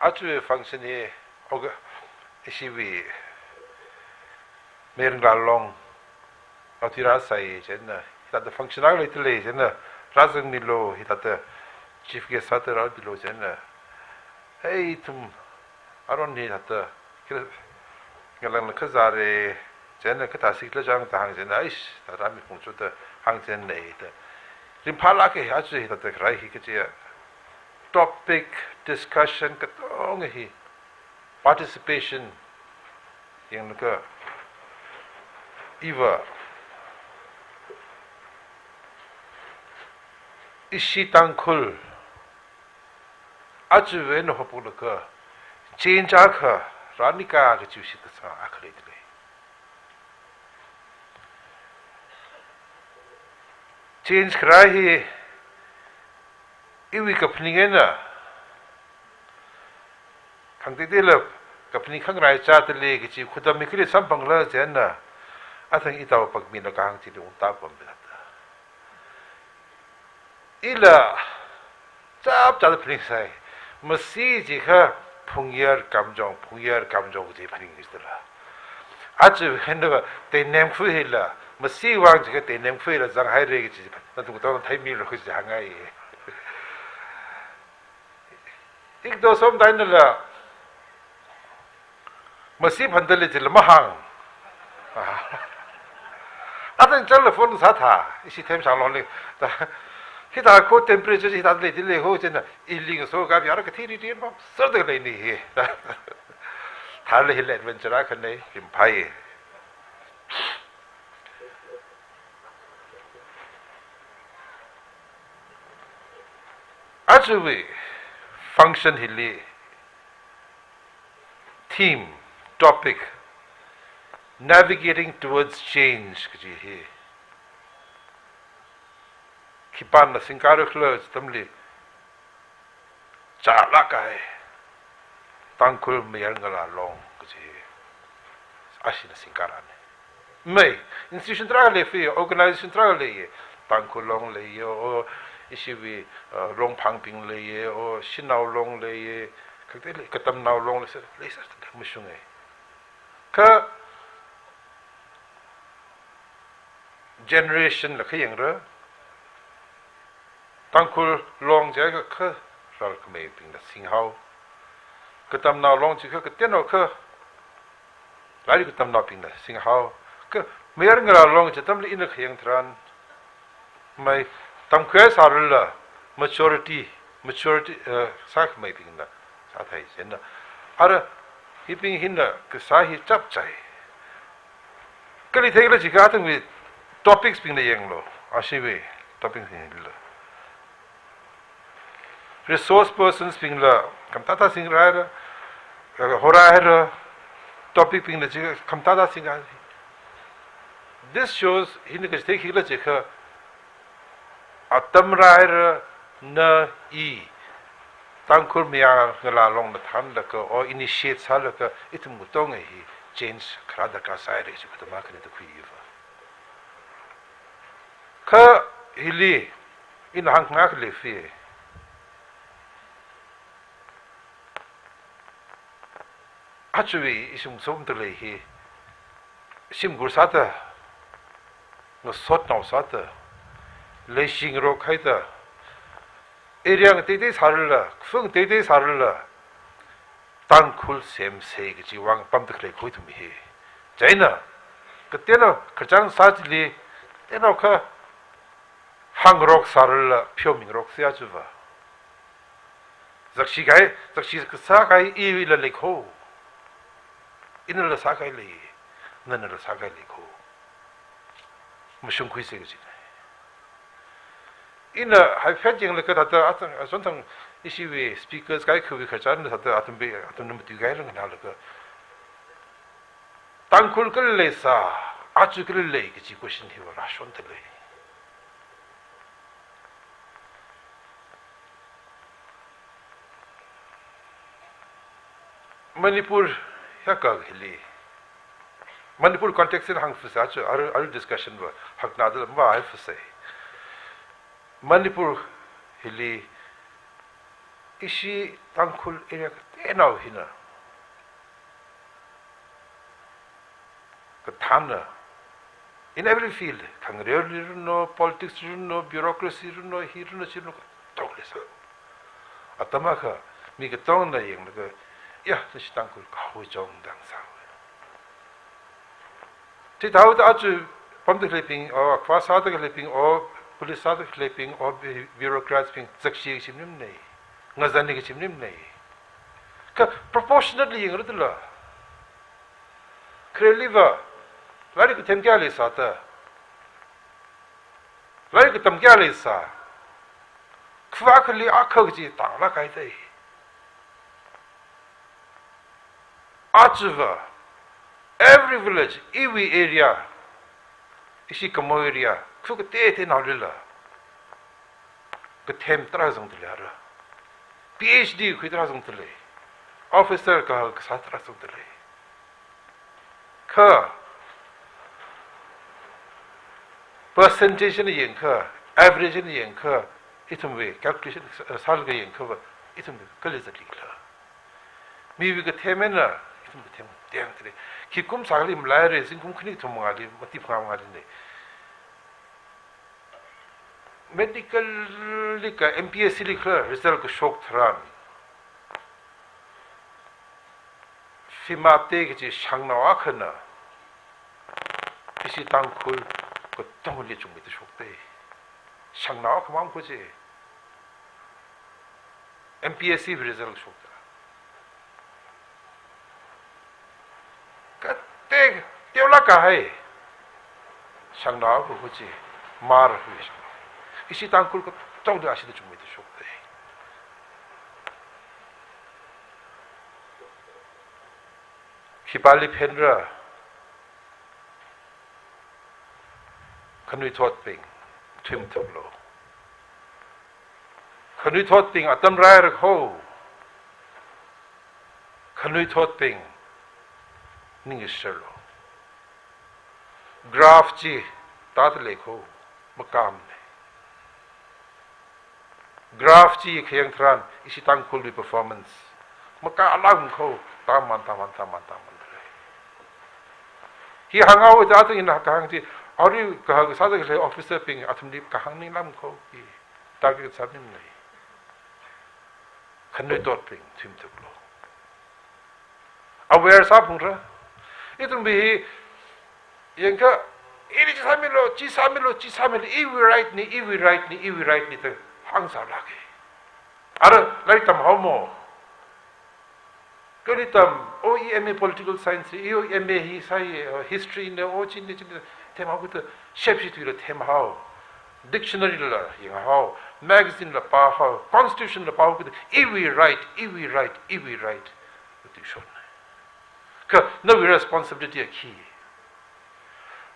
Ajawui function hi, oga, ishiwui Mayarngalā Long, ati rāsai chieina, hithāda function akha leidalei chieina, rāzangmilu, hithāda chief guest sāda rāmilu chieina, hei ithum aron hithāda, kira, ngalāngla kazāra, chieina kathā sikla chang da hāng chieina, aish, thāda mi khungchuda hāng chieina da. Ringphālāka, aja hithāda kharei hi kachiya. Topic discussion katonga hi participation yanglaga iva ishi Tangkhul ajawui eina haophoklaga change akha rānika kachi shitkasang akha leidalei. Change kharei hi iwui kaphaning eina, khangateiteila kaphaning khangarai chādalei kachi khutam mikili samphangla chieina, athang Itao Pakmina kahāng chili ungta pamda. Ila chapchāda phaningsai. Masi jiakha Phungyar Kamjong, Phungyar Kamjong kaji phaningsai dala. Aja hina Teinem khui hila, masi vang jiakha Teinem khui hila zanghaira kaji, nathum katongna theimilu kaji hāngngai. Ikdo somda einala, masi phandalei jila mahāng. Athang chānla phone sātha, ishi Themshang Longli. Hithā kho temperature hithā leidalei ho chieina, ili ngaso kapiara kathi ri ri pam sāda leini hi. Thāla hila adventure akhana, ringphāya. Ajawui function hili theme, topic, Navigating Towards Change kaji hi khipāna singkara khala atamli, chālāk kahai Tangkhul Mayarngalā Long kaji hi ashina singkarana. Mei, institution tarākha lei, organization tarākha leiya, Tangkhul Long leiya, o ishiwui, uh, Longphangbing leiya, o Shanao Long leiya, khangatei lei, Katamnao Long leisa, leisa mashunga. Kha generation la khayangra, Tangkhul Long jiakha kha rarkhameibingna singhao. Katamnao Long jiakha kateonao kha lairik katamnaobingna singhao. Kha Mayarngalā Long chi atamli ina khayang tharan, mei tamkhuisālala majority, majority, eh, sākhameibingna Athei sena. Ara, hibing hina kasā hi chapchai. Kali theila jiakha athumwui topics bingna yanglu. Ashiwui topics bingla. Resource persons bingla, khamathāthā singrai ra, eh, horai ra, topic bingna jiakha khamathāthā singrai. This shows, hina kachithei khila jiakha, atam rai ra na i, Tangkhul mayar ngalā longna thānlaga, o initiate sālaga, ithum katonga hi change kharā darkar sāhaira chi khuitama khani da khuiva. Kha hili, ina hāngngai khalei fi. Achuwui ishungshung talei hi, shimkhur sāda, ngasotnao sāda, leishingarok haida, area ngateitei sārala, kafung teitei sārala, Tangkhul semsei kaji vang pamda khalei khuitumi hi. Chieina, kateonao khararchan sā chili, teonao kha hāngngarok sārala, pheomingarok sāya chiva. Zakshi kahai, zakshi kasā kahai iwuila leikho. Inala sākahai lei, nanala sākahai leikho. Mashungkhuisa kajina. Ina haifet yanglaga thāda, athang, achonthang ishiwui speakers kaikhawui khararchan thāda, athumwui, athumna matuikahai lāngna laga. Tangkhul kali leisā, aja kali lei kaji question hiva rāshon talei. Manipur hiyākha hili. Manipur context li hāngfasā chu, arui, arui discussion va, hakna dala mavāhaifasai. Manipur hili, ishi Tangkhul area kateonao hina. Kathāna, in every field, khangareo li runo, politics runo, bureaucracy runo, hi runo, chi runo, katong leisā. Atam akha, mi katongna yanglaga, ya, nashi Tangkhul kahui chong dang sā. Chithāhaoda aja pamda khaleibing, o, khava sāda khaleibing, o, police sāda khaleibing, o, bu-, bureaucrats bing, zakshi kachi maningmana. Ngazan ni kachi maningmana. Kha proportionately yangra dala. Khareliva, lairik kathem kayā leisāda, lairik katam kayā leisā, khava akhali akha kaji tānglāk kahai thei. Aja va, every village, iwui area, ishi Kamo area, khu kateiteinaolila kathem tarā zangda lei ara. PhD khui tarā zangda lei. Officer kahak kasā tarā zangda lei. Kha percentage na yangkha, average na yangkha, ithumwui calculation sālaga yangkhava, ithum kali zatlikhala. Miwui kathem eina, ithum kathem tengda lei. Khi kum sāli malaire, zingkum khani kathum mangāli, mati phangā mangāli nei. Medical li kha MPSC li kha result kashok tharan, Fimate kaji shangnao akhana, ishi Tangkhul katongli chungmeida shokdalei. Shangnao akhamang khuji. MPSC result shokta. Kate, teolāk kahai. Shangnao akha khuji, Hmar khuji. Ishi Tangkhul katongli ashida chungmeida shokdalei. Khipāli phenra, khanuithotbing, thuimthuklu. Khanuithotbing atam raira kho. Khanuithotbing, ning sherlu. Graph chi, tāda lei kho, makāmana. Graph chi khayang tharan, ishi Tangkhulwui performance makālāk kho, tāman, tāman, tāman, tāman lei. Hi hānghaoda athang ina kahāng chi, arui kahak sāda khalei officer bing athumli kahāng maningla kho, hi target sā maningmana. Khanuithotbing, thuimthuklu. Aware sāphungra. Ithumwui hi, yangkha, ili chi sāmilu, chi sāmilu, chi sāmilu, iwui right na, iwui right na, iwui right na da hāngsālāka. Ara, lairik tamhaomo. Yoli tam, o i M A political science, i o M A hi sai, uh, history na, o chine, chine, themhao kida, shepshi tuila themhao. Dictionary la yanghao, magazine la pāhao, constitution la pāhao kida, iwui right, iwui right, iwui right. Kati shon. Kha, nawui responsibility a khi.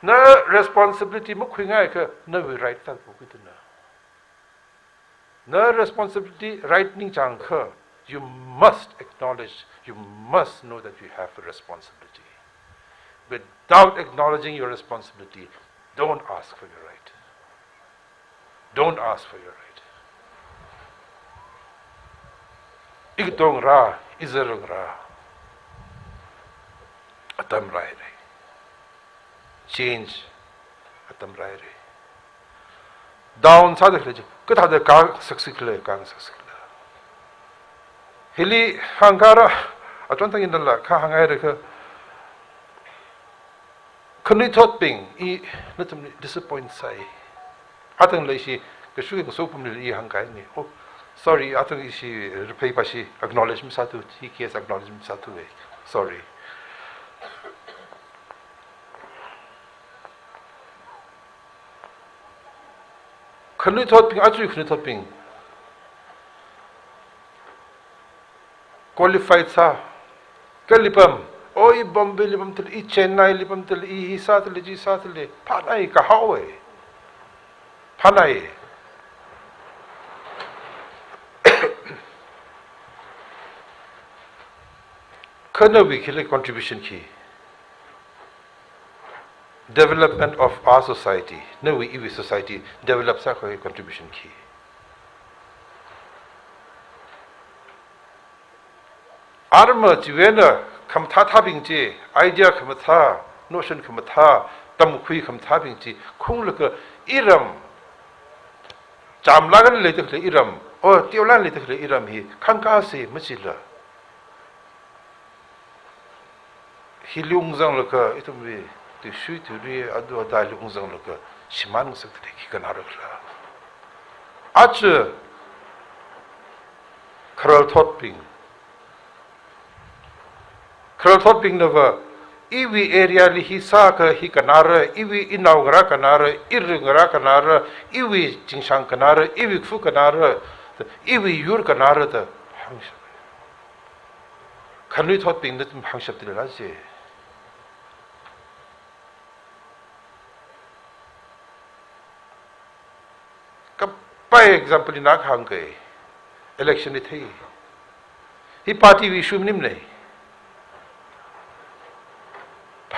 Na responsibility makhuingai kha, nawui right ta pu kida na. Na responsibility, right ningchāng kha, you must acknowledge, you must know that you have a responsibility. Without acknowledging your responsibility, don't ask for your right. Don't ask for your right. Ikatongra, izarngra. Atam rai rai. Change atam rai rai. Down sāda khalei chi, kathāda kāngasaksi khala, kāngasaksi khala. Hili hāngkara, achon tang indala, kha hāngngaira kha, khanuithotbing, i nathumli disappoint sai. Athang leishi, kashuki kasopamli i hāngkahaini. Oh, sorry, athang ishi rephei pashi acknowledge masāthu, hi case acknowledge masāthu e. Sorry. Khanuithotbing, aja khanuithotbing qualified sā. Kali pam, o i Bombay li pamda lei, i Chennai li pamda lei, i hi sāda lei, chi sāda lei, phānai kahao e. Phānai. Kha nawui khi lei contribution khi. Development of our society, nawui iwui society develop sākhavai contribution khi. Arma chiwui eina khamathā thābing chi, idea khamathā, notion khamathā, tamkhui khamathābing chi, khunglaga iram, chamlāk eina leida khalei iram, o teolāk eina leida khalei iram hi khangkāsi machila. Hili ungzanglaga ithumwui tuishui tuirui adu adali ungzanglaga shimānngasakda lei khi kanāra khala. Aja khararthotbing, khararthotbingnava iwui area li hi sākha hi kanāra, iwui inao ngarā kanāra, iru ngarā kanāra, iwui chingshang kanāra, iwui khu kanāra, iwui yur kanāra da hāngshap. Khanuithotbingna ithum hāngshapda leila chi. Kapai example ina kahāng kha, election li thei. Hi party wui issue maningmana.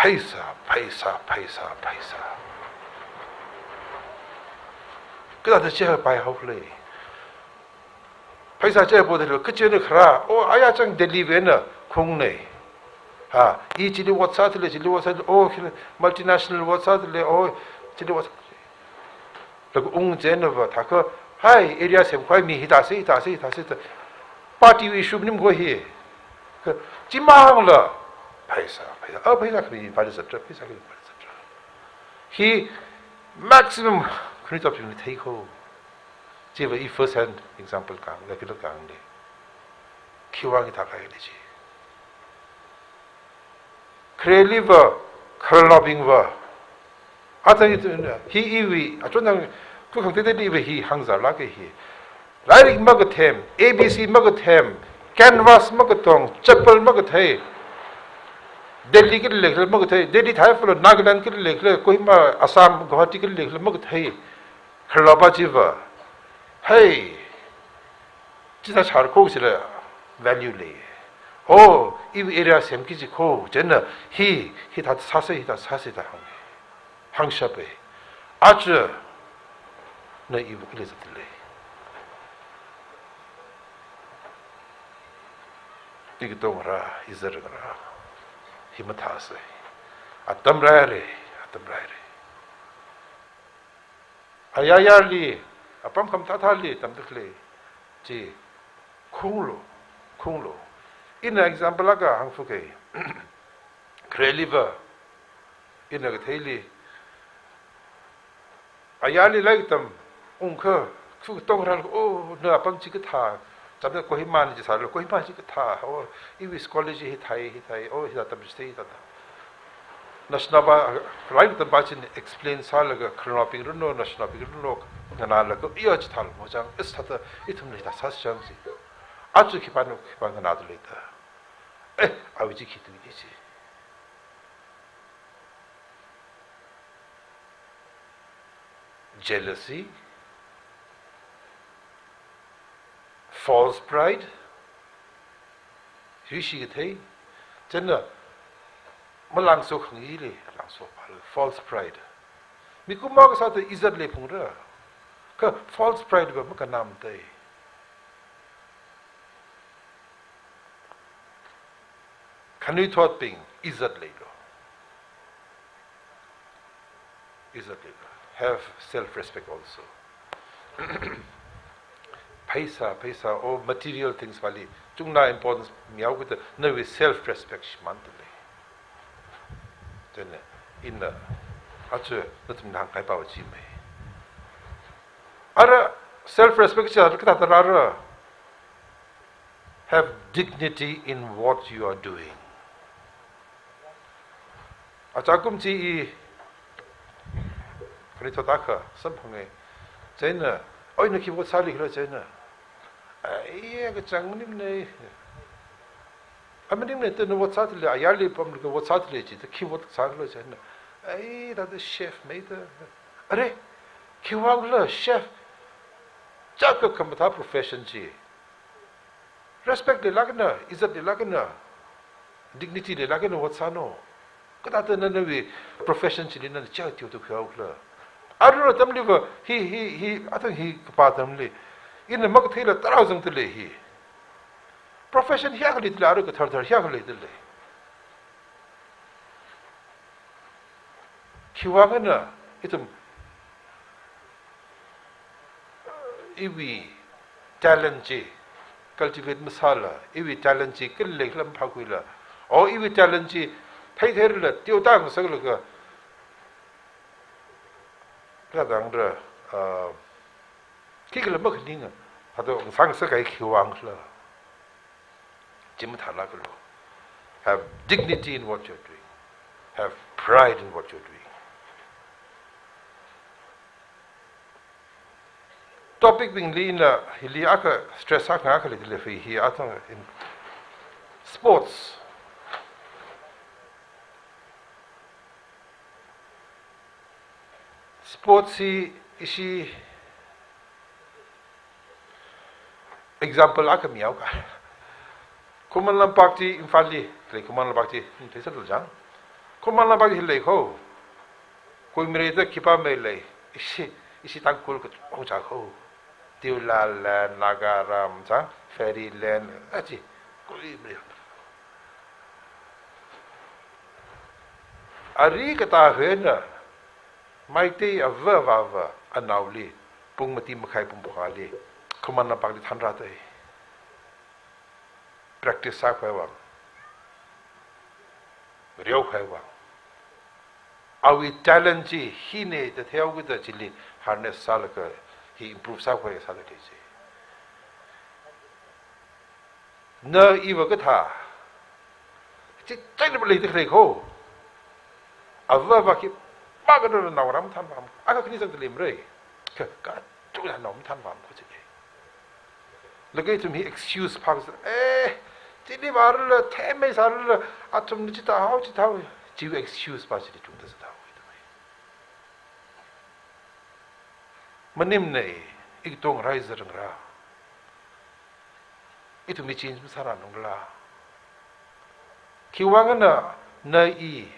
Pheisā, pheisā, pheisā, pheisā. Kathāda chi haopai haokhala. Pheisā chi poda lei, kachina kharā, o, aya chang Delhi wui eina khungna. Ha, i chili vote sāda lei, chili vote sāda lei, o, khila multinational vote sāda lei, o, chili vote sāda lei. Laga ungchina va, thākha, hai, area semkhavai mi hithāsi, hithāsi, hithāsi, thā. Party wui issue maningmana hi. Kha, chimangla, pheisā, pheisā, a, pheisā khami pali zatra, pheisā khami pali zatra. Hi, maximum, khanuithotbingli theikho. Chiva i first hand example kahāng, regular kahāngna. Khiwui vang hithā kahai lei chi. Khareli va, khararnaobing va. Athang hi iwui, achon tang, khuikhang teiteili va hi hāngzālāka hi. Lairik makathem, A B C makathem, canvas makatong, chappal makathei. Delhi kali leikhala makathei, Delhi thāhaifalo, Nagaland kali leikhala, Kohima, Assam, Guwahati kali leikhala makathei. Khararnaopa chiva, hey, chithā sāra kho chila value lei. Oh, iwui area semki kaji kho, chieina hi, hithā sāsa, hithā sāsa da hāng. Hāngshapa. Aja, na iwui kali zatda lei. Ikatonga ngarā, izarnga ngarā. Hi mathāsa. Atam rai rai, atam rai rai. Ayarli, apam khamathāthāli tamda khalei chi khunglu, khunglu. Ina example akha hāngphuka. Khareli va, ina katheili, ayarli lairik tam ungkha, khuikatong rālaga, oh, na apam chi kathā, Tamda Kohima ni chi sālu, Kohima chi kathā, oh, iwui scholarship hithai, hithai, oh, hithā tamchithei, hithā tam. National ba, rai tampa chin explain sālaga, khararnaobing runo, national bing runo, nganālaga, iya chithālu mo chang, is thāda, ithumli thā sāsang si. Aja khipāna, khipā nganāda leida. Eh, awui chi khi tuini chi. Jealousy, false pride, yuishi kathei, chieina malangso khangili, langso phala, false pride. Mikumo kasāda izat leiphungra, kha false pride va makanam tai. Khanuithotbing izat leilu. Izat leilu. Have self-respect also. Pheisā, pheisā, or material things vali chungna importance mihaokida nawui self-respect shimānda lei. Chieina, ina, aja, nathum hāngkahai pao chi mei. Ara, self-respect chi kathāda rāra. Have dignity in what you are doing. Achakum chi i, khanuithot akha samphanga. Chieina, oi, na khi vote sālikhala chieina. Ai, kachang maningmana. A maningmana, ithum vote sāda lei, ayarli pamlaga vote sāda lei chi, ithum khi vote sākhala chieina. Ai, thāda chef mei da. Are, khiwui vangkhala chef. Chaka khamathā profession chi. Respect leilāk eina, izat leilāk eina, dignity leilāk eina vote sāno. Kathāda nana nawui profession chili nana chā teo tu khiwui vangkhala. Arui atamli va, hi, hi, hi, athang hi kapā atamli. Ina makatheila tarao zangda lei hi. Profession hiyākhali da lei, arui kathar thar hiyākhali da lei. Khiwui vang eina, ithum, iwui talent chi cultivate masāla, iwui talent chi kala lam phākhuila. O iwui talent chi thei theila, teo tāngasaklaga, kathāda hāngra, ah, khikhala makhaninga, hado ngasāngasak kahai khiwui vangkhala. Chi mathālākalu. Have dignity in what you're doing. Have pride in what you're doing. Topic bingli ina hili akha stress sākhangai akha leida lei, hi athang in sports. Sports hi ishi example akha mihaoka. Khuman Lampak chi Imphalli lei, Khuman Lampak chi, hmm, theisālu chang. Khuman Lampak hi lei kho. Kuimirei da khipā mei lei. Ishi, ishi Tangkhul ka, oh, chā kho. Tiula land, Naga ram, chang, Fairy land, achi, kuimirei. Ari katā hina, Meitei ava avāva anaoli, pung mati makhai pung phangāli, Khuman Lampak li thanrātai. Practice sākhavai vang, reokhavai vang. Awui talent chi hina da theokida chili harness sālaga hi improve sākhavai sāda lei chi. Na iva kathā, chi china leida khalei kho. Ava avā khipākha nana naongarā mathānvāmkho. Akha khani zangda lei mara. Kha, kachungkha nao mathānvāmkho chi lei. Laga ithum hi excuse phākasā, eh, chili vārala, themei sārala, athumna chithāhao, chithāhao. Chiwui excuse pā chili chungda sāthao ithum hi. Maningmana, ithum rai zarangra. Ithum hi change masāranu khala. Khiwui vang eina, na i,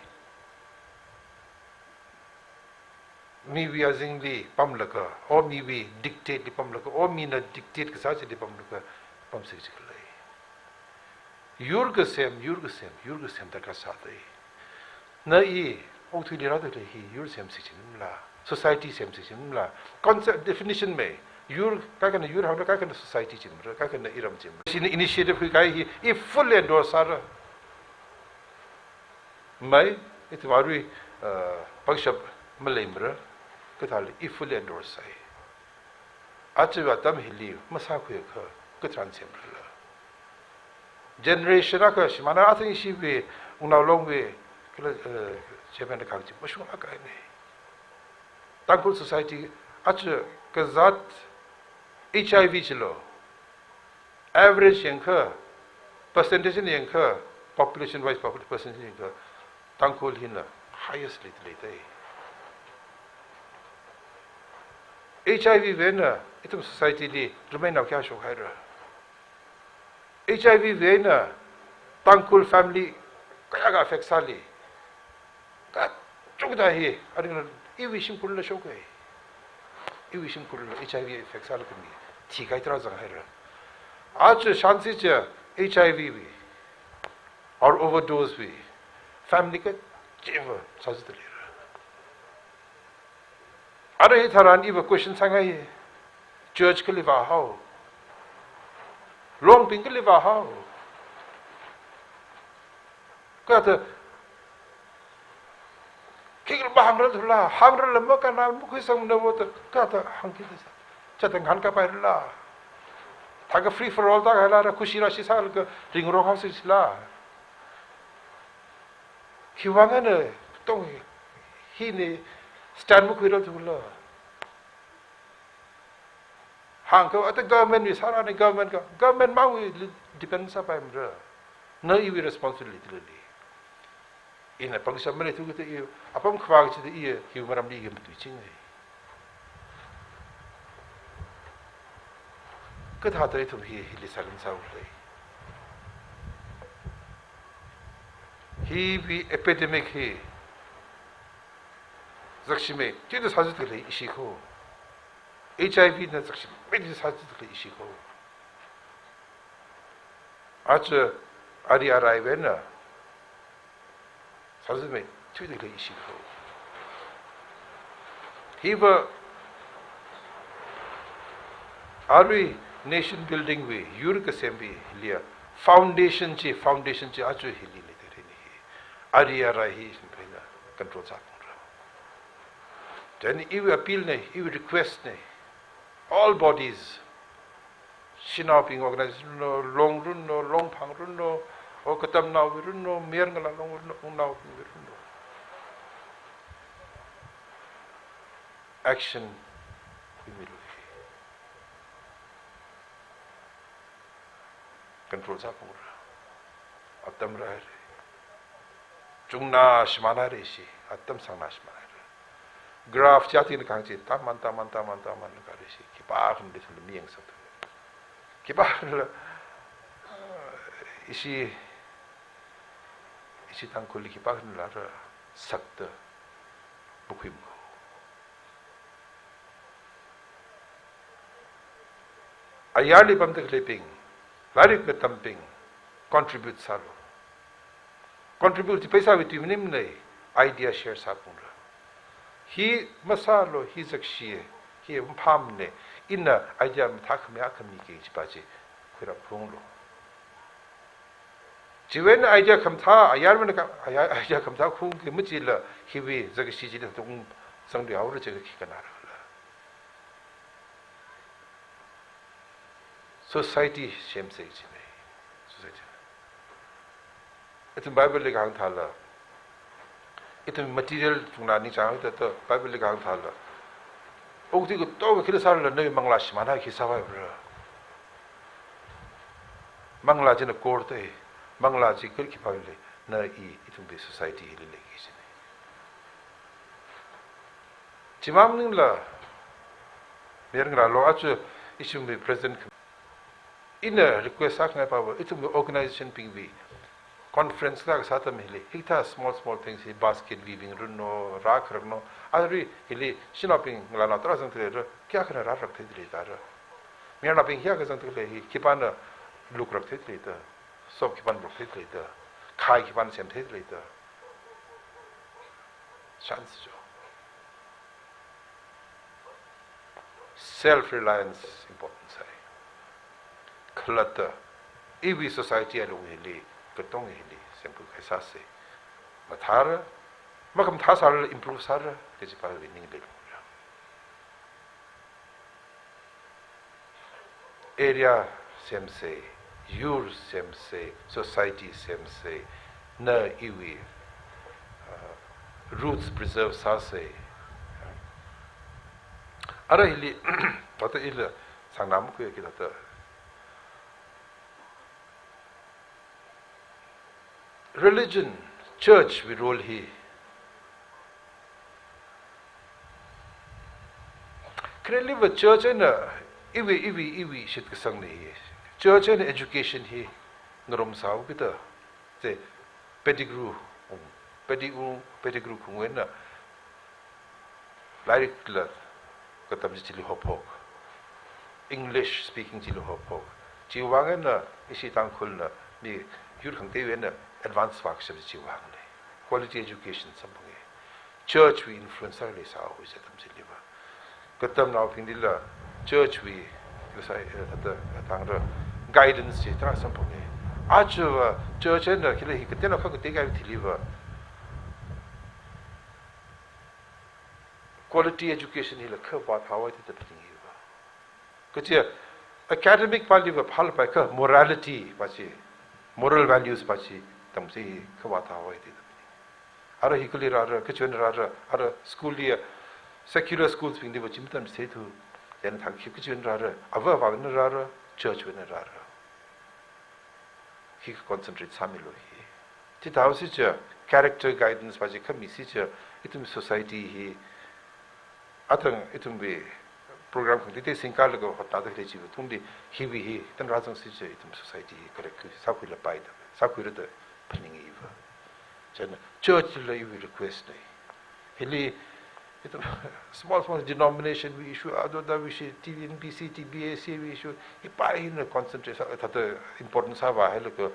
miwui azingli pamlaga, o miwui dictate li pamlaga, o mina dictate kasā chili pamlaga, pamsi chi khalei. Yur kasem, yur kasem, yur kasem darkar sātai. Na i, okathuili rāda lei hi, yur semsi chi maningla, society semsi chi maningla, concept definition mei, yur, kaikhana yur hāngda, kaikhana society chi mara, kaikhana iram chi mara. Ishi initiative khuikahai hi, i fully endorse sāra. Mai, ithum arui, uh, pangshap maleimara, kathāli i fully endorse sāi. Aja atam hili masākhuiakha, tharan semrala. Generation akha shimānā athang ishiwui, wungnao longwui, kala, eh, chairman kahāng chi mashunglāka ne. Tangkhul society aja kazāt H I V chilo. Average yangkha, percentage eina yangkha, population wise population percentage yangkha, Tangkhul hina highest li leidalei. H I V wui eina ithum society li remain nao kayā shokhaira. H I V wui eina Tangkhul family kayākha affect sāli. Kachungkha hi, aring iwui shimkhurla shoka. Iwui shimkhurla H I V affect sālaga mi thikahai tarā zanghaira. Aja shansi chi H I V wui, or overdose wui, family kachiva sāzatdalei. Ara hi tharan iva question sāngai, church kali vāhao, longbing kali vāhao. Kathā, khikhala hāngrarthula, hāngrarla makānna makhuisangmana vo da, kathā hāngki da sa. Chithāda ngahānkapairala. Thākha free for all tāhailala, khushi rāshi sālaga ringrok haosi sila. Khiwui vang eina tong hi, hina stand makhuirarthula. Hāngkha, ata government wui sārani, government ka, government mangwuili depend sāpaimara. Na iwui responsibility lei. Ina pangshap maleithu kida i, apam khavā kachida i, hiwui maramli i matuichinga. Kathāda ithum hi, hili silence sāulei. Hiwui epidemic hi, zakshimei, tida sāzatdalei ishi kho. H I V na zakshimei, tida sāzatdalei ishi kho. Aja, ari arai wui eina, sāzatmei, tida lei ishi kho. Hiva, arui nation building wui, yur kasemwui, liya, foundation chi, foundation chi, aja hili leidalei ni hi. Ari arai hi, simple na, control sāphalungra. Then, iwui appeal na, iwui request na, all bodies, shanaobing organization no, long run no, longphang run no, o katamnaowui run no, mayarngalā long run no, wungnaobingwui run no. Action khuimilu. Control sāphalungra. Atam rāhaira. Chungnā shimānhaira ishi, atam sangnā shimānhaira. Graph chart eina kahāng chi, taman, taman, taman, taman, kare ishi, khipākhana ithumli mi yangsangthu. Khipākhanala, ishi, ishi Tangkhulli khipākhanala rāsakta, makhuimakho. Ayarli pamda khaleibing, lairik katambing, contribute sālu. Contribute chi pheisāwui tui maningmana, idea share sāphalungra. Hi masālu, hi zakshi, hi maphāmana, ina idea mathākhami akha miki kaji pa chi, khuirāphalunglu. Chiwui eina idea khamathā, ayarwui eina ka, aya-, idea khamathā khuki machila, hiwui zakshi chili thāda ungzangluihaora jiakha khi kanāra khala. Society semsa jina. Society. Ithum Bible li kahāng thāla, ithum material chungnā ningchāngda, thāda Bible li kahāng thāla, okathui katonga khila sālala nawui manglā shimānhai khi sāvāra. Manglā china core tai, manglā chi kar khipāli, na i, ithumwui society hili leiki jina. Chimang maningla, mayarngalā long aja ithumwui president kha-, ina request sākhangai pava, ithumwui organization bingwui conference la kasā atam hili, hikathā small small things hi basket weaving run no, rākharak no, arui hili shanaobing ngalānao tarā zangda leira, kayākhana rāraktheida leida ra. Mayarnaobing kayākha zangda lei hi, khipāna lukraktheida leida, soap khipāna luktheida leida, khai khipāna semtheida leida. Chance jo. Self reliance important sai. Khalatta, iwui society alung hili, katonga hili, semkhui khuisāsa. Mathāra, makhamathā sālala improve sāra, kaji pawui ning leilungra. Area semsa, yur semsa, society semsa, na iwui, uh, roots preserve sāsa. Ara hili, thāda ila sāngnā makhuiya ki thāda. Religion, church wui role hi. Khareliva church eina iwui, iwui, iwui shitkasangna hi. Church eina education hi ngarum sāhaokida. Te Pettigrew, Pettigrew, Pettigrew khungwui eina lairikla katam chi chili haophok. English speaking chili haophok. Chiwui vang eina ishi Tangkhulna mi yur khangateiwui eina advance vākashap chiwui vangna. Quality education samphanga. Church wui influence sāli sāhaowa chi atam chiliva. Katamnaobinglila church wui, kusai, eh, thāda, thāda guidance chi tarā samphanga. Aja va church eina khila hi kateonao khangatei kahai thiliva quality education hila kha vāthaowa thāda phaninga va. Kachi academic paliva phālapai kha morality pa chi, moral values pa chi, tam chi kha vāthaowa thāda phaninga. Ara hi kali rāra, kachi eina rāra, ara school li, secular schools bingli va chi matamchithei thu, yan thang khi kachi eina rāra, ava avāwui eina rāra, church wui eina rāra. Hi concentrate sāmilu hi. Chithāhaosi cha, character guidance pa chi khamisi cha, ithum society hi, athang ithumwui program khangatei singkalaga hotnada khalei chiwui tungli hiwui hi, tan rāzangsi cha ithum society hi correct sākhuilapai da, sākhuira da phaninga va. Chieina church lila iwui request na. Hili, ithum small, small denomination wui issue, adoda wui issue, T B N B C, T B A C wui issue, hi pa hina concentrate sā, thāda important sāvāhailaga,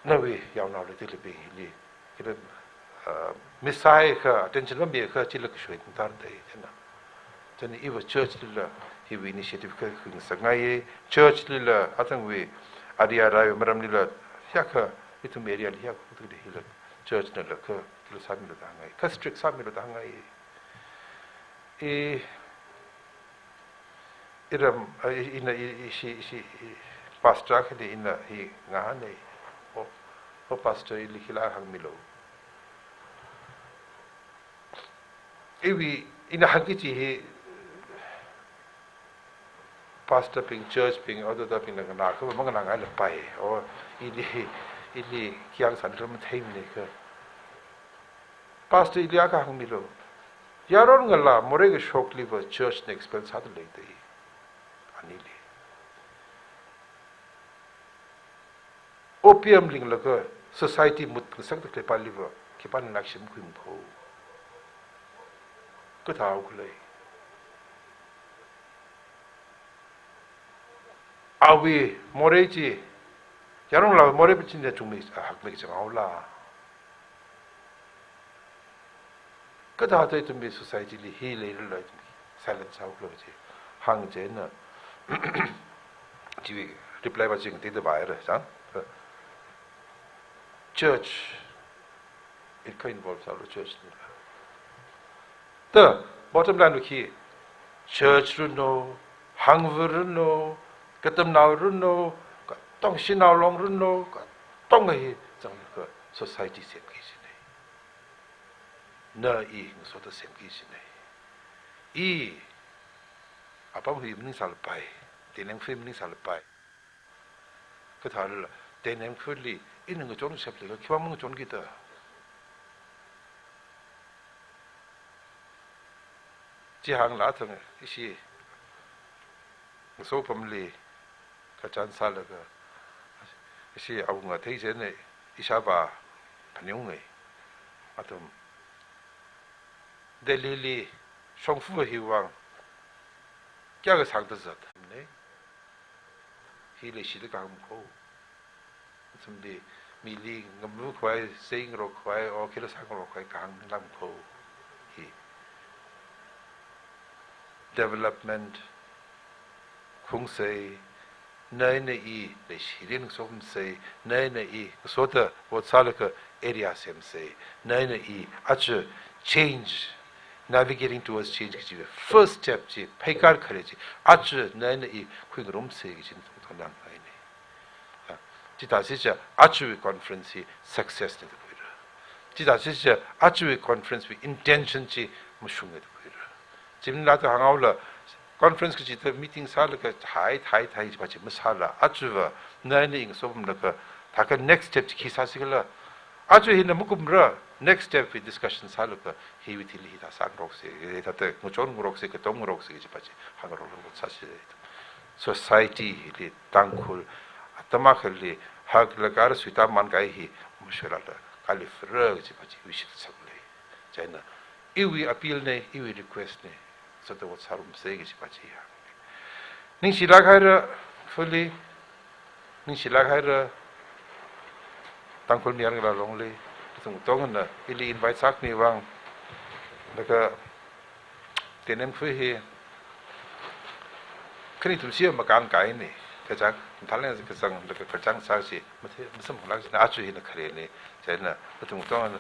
nawui yaonaoli tili pi hili, hili, ah, misai kha, attention mami kha, chila kashoi tung tar dai, chieina. Chieina iva church lila hiwui initiative kha khuingasakngaiya, church lila athangwui area rai maramlila, hiyākha ithum area li hiyākha tukli hila church nala kha, kila sāmilu da hāngngai, kha strict sāmilu da hāngngai. I, iram, ah, i, ina, i, ishi, ishi, i, pastor akhali ina hi ngahāna. O, o pastor ili khila hāngmilu. Iwui, ina hāngki chi hi, pastor bing, church bing, adoda bingna nganā kha manganāngaila pai. O, ili, ili khi hāngsānra matheimana kha. Pastor ili akha hāngmilu. Yaron ngalā morei kashokliva church na expel sāda lei dai. Anili. Opium linglaga society mut ngasakda khalei paliva, khipāna nakshim khuimakho. Kathāhao khalei. Awui morei chi, yaron ngalāwui morei pa china chungmei, ah, hakmei chang haola. Kathāda ithumwui society li hi leilala ithum silence sāhaokhala chi hāng chieina, chiwui reply pa chi ngatei da vāhaira, chang? Church, it kha involve sālu church nila. The bottom line khi, church runo, hangvu runo, katamnao runo, katong shanao long runo, katong hi zanglaga society semki kajina. Na i ngasoda semki kajina. I apam hi maningsālapai, tenem hi maningsālapai. Kathālala, tenem khurli, ina ngachonshap leikha, khiwui vang mangachonkida. Chi hāngla thang, ishi, ngaso pamli, kachān sālaga, ishi awunga thei chieina, ishāvā phaningungai. Athum, Delhi li, shongfa hiwui vang, kayākha sāngda zat, ne? Hi leishida kahāng makho. Athumli mili ngamvukhavai, sāngarok khavai, o khila sāngarok khavai kahāng ninglang makho. Hi. Development, khungsei, na eina i, leishili ngasomsei, na eina i, ngasoda vote sālaga area semsei, na eina i, aja change, navigating towards change kaji first step chi, pheikar khare chi, aja na eina i khuingarumsei kaji nang ai ni. Ya, chithāsi cha ajawui conference hi success ni da khuira. Chithāsi cha ajawui conference wui intention chi mashunga da khuira. Chimla ta hānghaola conference kachida meeting sālaga thai, thai, thai chi pa chi masāla. Ajava, na ni ing sopamlaga, thākha next step chi khi sāsi khala. Aja hina makumra, next step wui discussion sālaga, hiwui thili hithā sāngarokse, hithāda ngachon ngarokse, katong ngarokse, chi pa chi hāngarok sāsi. Society hili Tangkhul, atam akhali haklaga ara suitāman kahai hi, mashoilala, kali fira, chi pa chi, wishit sāle. Chieina, iwui appeal ne, iwui request ne, sāda ot sārumse kaji pa chi ya. Ningshilāk haira, fully, ningshilāk haira, Tangkhul Mayar Ngalā Longli, ithum tongna, ili invite sākhami vang, laga, tenem khui hi, khani ithum siya makān kahai ni, kachang, thaleng kachang, laga kachang sāsi, mathe, masamphang lāk sina, aja hina khare ni, chieina, ithum tongna,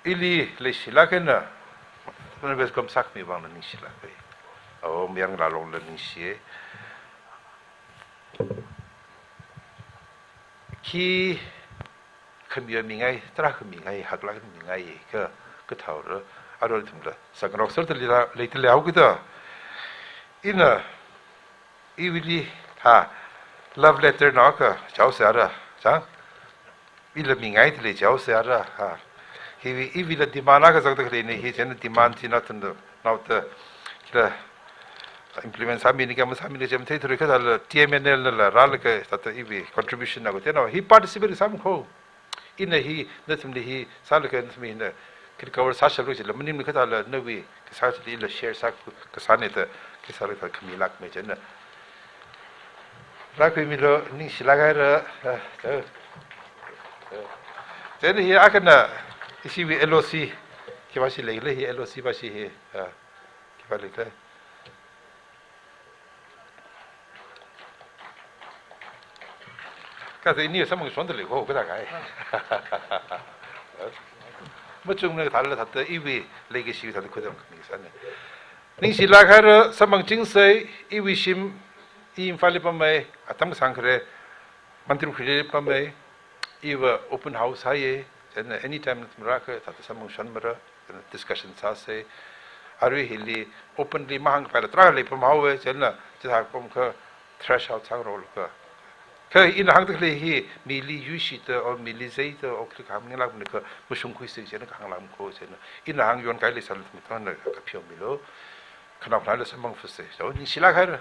ili leishilāk eina, welcome sākhami vangla ningshilāk hai. O, Mayar Ngalā Longla ningshi. Khi khamiya mingai, tarākha mingai, haklāk eina mingai, ka, kathaora, arui ithumla, sāngarok sāda leila, leida leihaokida. Ina, iwuili, ha, love letter na ka, chao sāra, chang? Ila mingai thili chao sāra, ha. Hiwui, iwuila demand akha zangda khalei ni, hi chieina demand chi nathumna, naoda, kila implement sāmi ni kama sāmi ni chiem thei thuri kha sāla, T M N L nala, rālaga, sāda iwui contribution na ko, chieina, hi participate sāmi ko. Ina hi, nathumli hi, sālaga nathumli hina, khi cover sāshalu chila, maningmana kha sāla, nawui, kasā chili ila share sā, kasā ni da, khi sālaga khamilāk me chieina. Rākhuimilu, ningshilāk haira, ah, ah, ah. Chieina hi akhana, ishiwui L O C, khi pa shi leile hi, L O C pa shi hi, ah, khi pa leile. Kathā ini samphang shonda lei ko, kathā kahai. Machungna thāla thāda iwui legacy thāda khudam khami sāne. Ningshilāk haira samphangchingsa, iwui shim, i Imphal li pammi, atam kasāng khare, Mantripukhri li pammi, iva open house haiya, chieina anytime rākha thāda samphang shonmara, discussion sāsa. Arui hili openly mahāngpaila tarākha leipam haowa, chieina chithā pamkha threshold sāngarokka. Kha ina hāngda khalei hi mili yuishida, o mili zeida, o klik hāngnilākmana kha mashungkhuisa chieina kahānglāk ko chieina. Ina hāngyon kahai leisāla ithum tongna kapheomilu. Khanao khanāla samphang fusa. So, ningshilāk haira.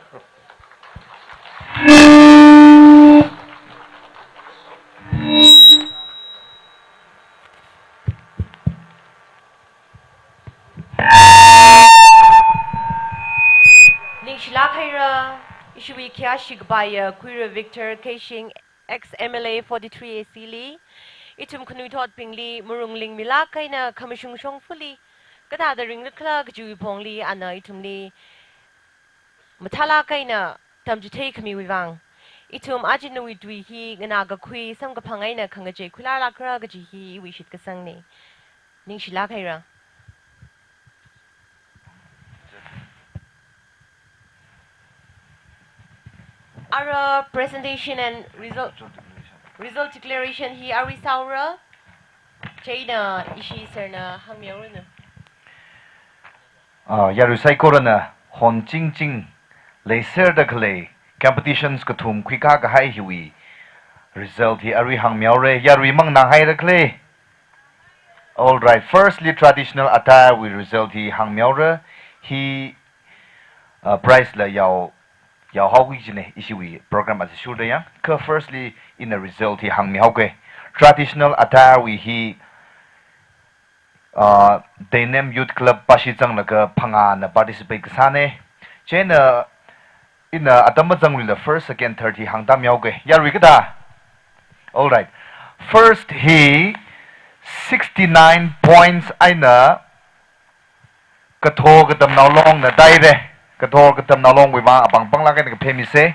Ningshilāk haira, ishiwui khayāshi kapaiya Khuira Victor Keishing, ex M L A forty-three A C li, ithum khanuithotbingli murunglingmilāk eina khamashung shongfali, kathāda ringlutkhala kajiwui pongli, ana ithumli mathālāk eina tamchithei khamiwui vang. Ithum aja nawui tui hi nganākakhui samkaphang eina khangachei khuilāklākra kaji hi iwui shitkasangna. Ningshilāk haira. Ara presentation and result, result declaration hi arui sāura. Chieina ishi sir na hāngmihaoranu. Ah, yarui saikorana honchingching leiserda khalei competitions kathum khuikā kahai hiwui result hi arui hāngmihaora, yarui mang nang haira khalei. All right, firstly, traditional attire wui result hi hāngmihaora, hi, uh, prize la yao, yaohaokhui jina, ishiwui program athishurda yang. Kha firstly, ina result hi hāngmihaoke. Traditional attire wui hi, uh, Deinem Youth Club pashi zanglaga phangāna participate kasāna. Chieina, ina atam mazangluila first, second, third hi hāngtāmihaoke. Yarui kathā? All right. First hi sixty-nine points eina Kathor Katamnao Longna daire. Kathor Katamnao Longwui vang apāng panglāk eina kaphaimisa.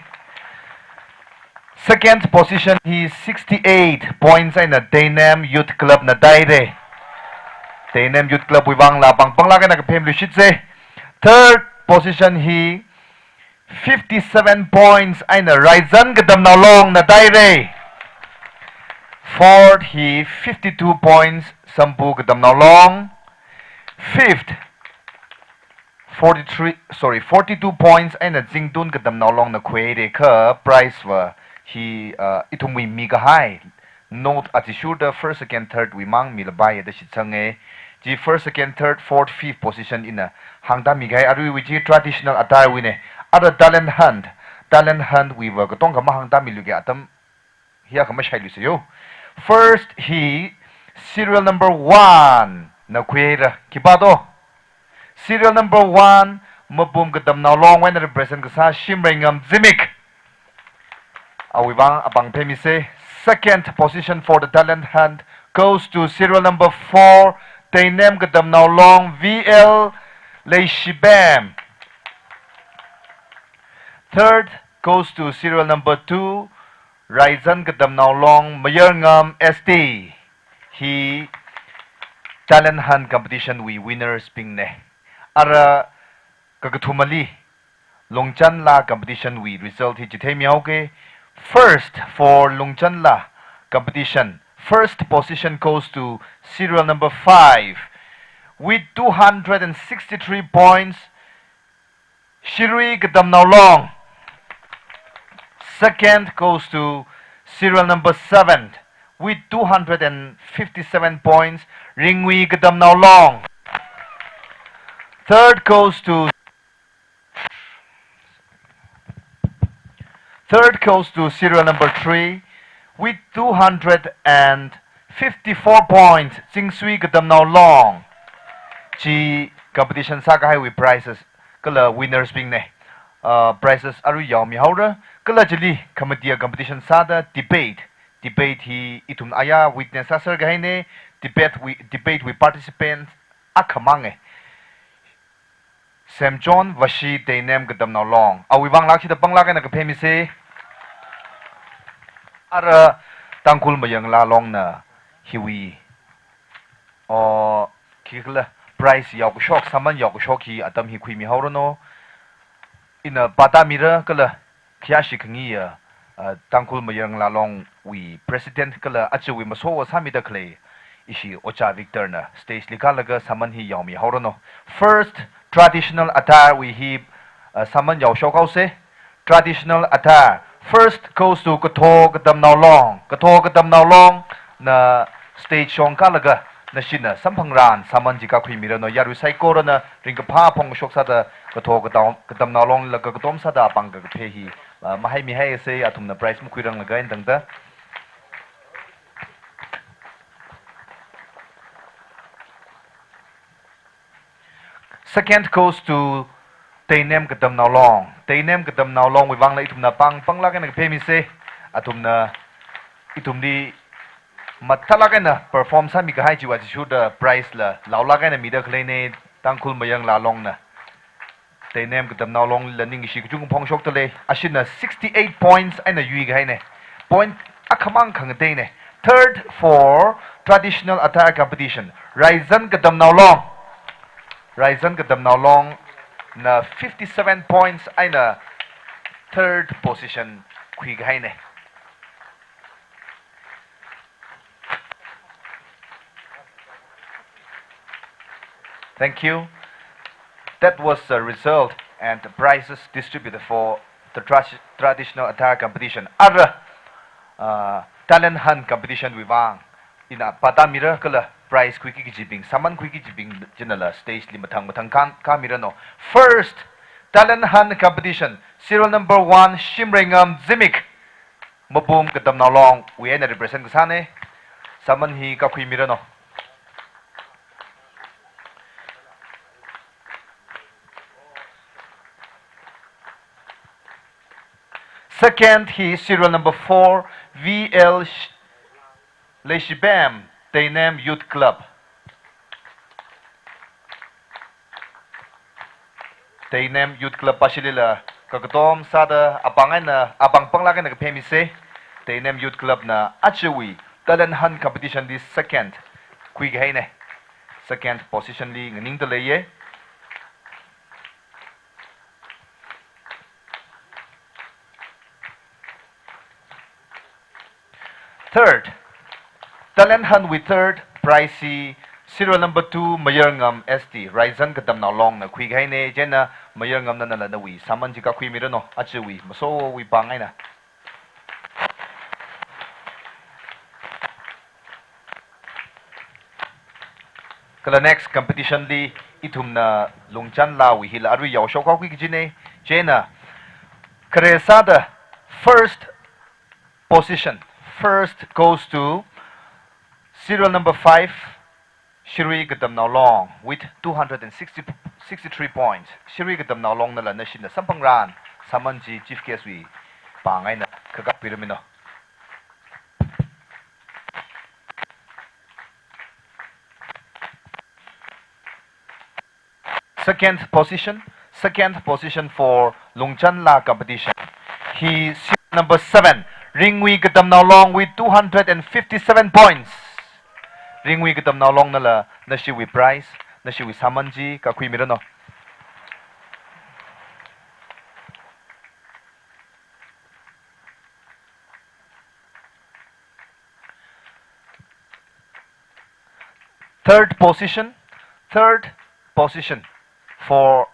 Second position hi sixty-eight points eina Deinem Youth Club na daire. Deinem Youth Club wui vangla apāng panglāk eina kaphaimilui shitsa. Third position hi fifty-seven points eina Raizan Katamnao Longna taire. Fourth hi fifty-two points Sampu Katamnao Long. Fifth, forty-three, sorry, forty-two points eina Zingtun Katamnao Longna khuire kha prize va hi, uh, ithumwui mikahai. Note athishurda first, second, third wui mang milapai da shitsange. Chi first, second, third, fourth, fifth position ina hāngda mikahai aruiwui chi traditional attire wuine. Ara talent hunt, talent hunt wui va katonga mahāngda miluge atam hiya kama shailu seyo. First hi serial number one na khuira. Khipā do? Serial number one, Mapum Katamnao Long wuina represent kasā Shimreingam Zimik. Awui vang apāng phāmise. Second position for the talent hunt goes to serial number four, Teinem Katamnao Long V L Leishibam. Third goes to serial number two, Raizan Katamnao Long Mayarngam S T. Hi talent hunt competition wui winners bing ne. Ara kakathumali Lungchanla competition wui result hi chitheimihaoke. First for Lungchanla competition, first position goes to serial number five with two hundred and sixty-three points, Shirui Katamnao Long. Second goes to serial number seven with two hundred and fifty-seven points, Ringui Katamnao Long. Third goes to Third goes to serial number three with two hundred and fifty-four points, Chingsui Katamnao Long. Chi competition sākahaiwui prizes kala winners bing ne. Uh, prizes arui yaomihaora. Kala chili committee competition sāda debate. Debate hi ithum aya witness sāser kahai ne. Debate wui, debate wui participants akhamang e. Semchon Vashi Teinem Katamnao Long. Awui vang lak shida panglak eina kaphāmise. Ara Tangkhul Mayarngala Longna hiwui, o, khikhala prize yaokashok, sāman yaokashok hi atam hi khuimihaoranu. Ina pāda mira kala khayāshi khangayi, uh, Tangkhul Mayarngala Longwui President kala ajawui maso sāmida khalei ishi Ojā Victor na stage li kālaga sāman hi yaomihaoranu. First traditional attire wui hi, uh, sāman yaoshok haose. Traditional attire. First goes to Katho Katamnao Long. Katho Katamnao Long na stage shong kālaga nashina samphangran sāman chi kākhuimiranu. Yarui saikorana ringkaphā phongshok sāda Katho Katam-, Katamnao Long la kakatom sāda apāng kakaphā hi, ah, mahaimihaise, athumna prize makhuiranglaga eina tangda. Second goes to Teinem Katamnao Long. Teinem Katamnao Longwui vangla ithumna pāng panglak eina kaphāmise. Athumna ithumli mathālak eina perform sāmi kahai chiwui athishurda prize la laolak eina mida khalei ne. Tangkhul Mayarngala Longna Teinem Katamnao Long la ningshi kachungkha phongshokda lei. Ashina sixty-eight points eina yuikahai ne. Point akhamang khangatei ne. Third for traditional attire competition, Raizan Katamnao Long. Raizan Katamnao Long na fifty-seven points eina third position khuikahai ne. Thank you. That was the result and the prizes distributed for the tra-, traditional attire competition. Ara, uh, talent hunt competition wui vang ina pāda mira kala prize khuiki kajibing, sāman khuiki kajibing chinala stage li mathang mathang kā, kāmiranu. First, talent hunt competition, serial number one, Shimreingam Zimik. Mapum Katamnao Longwui eina represent kasā ne. Sāman hi kākhuimiranu. Second hi serial number four, V L Sh-, Leishibam, Teinem Youth Club. Teinem Youth Club pāshilila kakatom sāda apāng eina, apāng panglak eina kaphāmise. Teinem Youth Club na ajawui talent hunt competition li second khuikahai ne. Second position li nganingda leiye. Third, talent hunt wui third prize hi serial number two Mayarngam S T, Raizan Katamnao Longna khuikahaina. Chieina Mayarngam, nanala nawui sāman chi kakhuimiranu, ajawui masowui vang eina. Kala next competition li ithumna Lungchanlawui hila arui yaoshok haokhui kajina. Chieina khare sāda first position, first goes to serial number five, Shirui Katamnao Long with two hundred and sixty, sixty-three points. Shirui Katamnao Long, nala nashina samphangran, sāman chi chief guest wui vang eina kakakpiramino. Second position, second position for Lungchanla competition. Hi serial number seven, Ringui Katamnao Long with two hundred and fifty-seven points. Ringui Katamnao Long, nala nashiwui prize, nashiwui sāman chi kakhuimiranu. Third position, third position for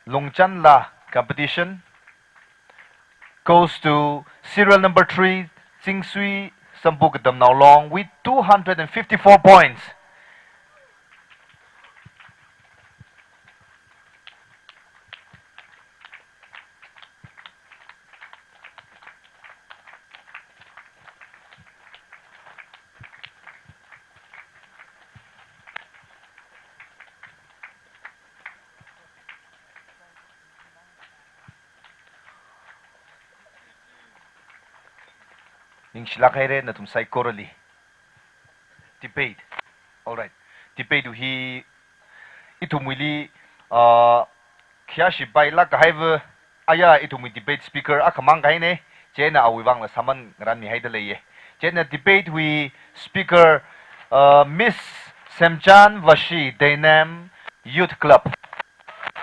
Lungchanla competition goes to serial number three, Chingsui Sampu Katamnao Long with two hundred and fifty-four points. Ningshilāk haira nathum saikorali. Debate. Alright. Debate hi ithumwuili, ah, khayāshi pailāk kahaiva, aya ithumwui debate speaker akhamang kahaina, chieina awui vangla sāman ngaranmihaida leiya. Chieina debate wui speaker, ah, Miss Semchan Vashi, Deinem Youth Club.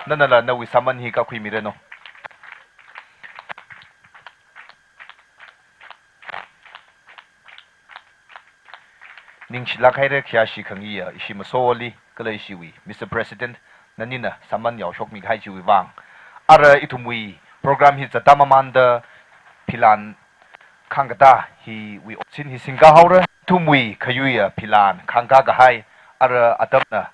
Nanala nawui sāman hi kakhuimiranu. Ningshilāk haira khayāshi khangayi ishi masoli, kala ishiwui Mister President, nanina sāman yaoshokmi kahai chiwui vang. Ara ithumwui program hi zatda mamānda philan khangkatā hiwui otsin hi singkā haora. Ithumwui khayuiya philan khangkā kahai, ara atamna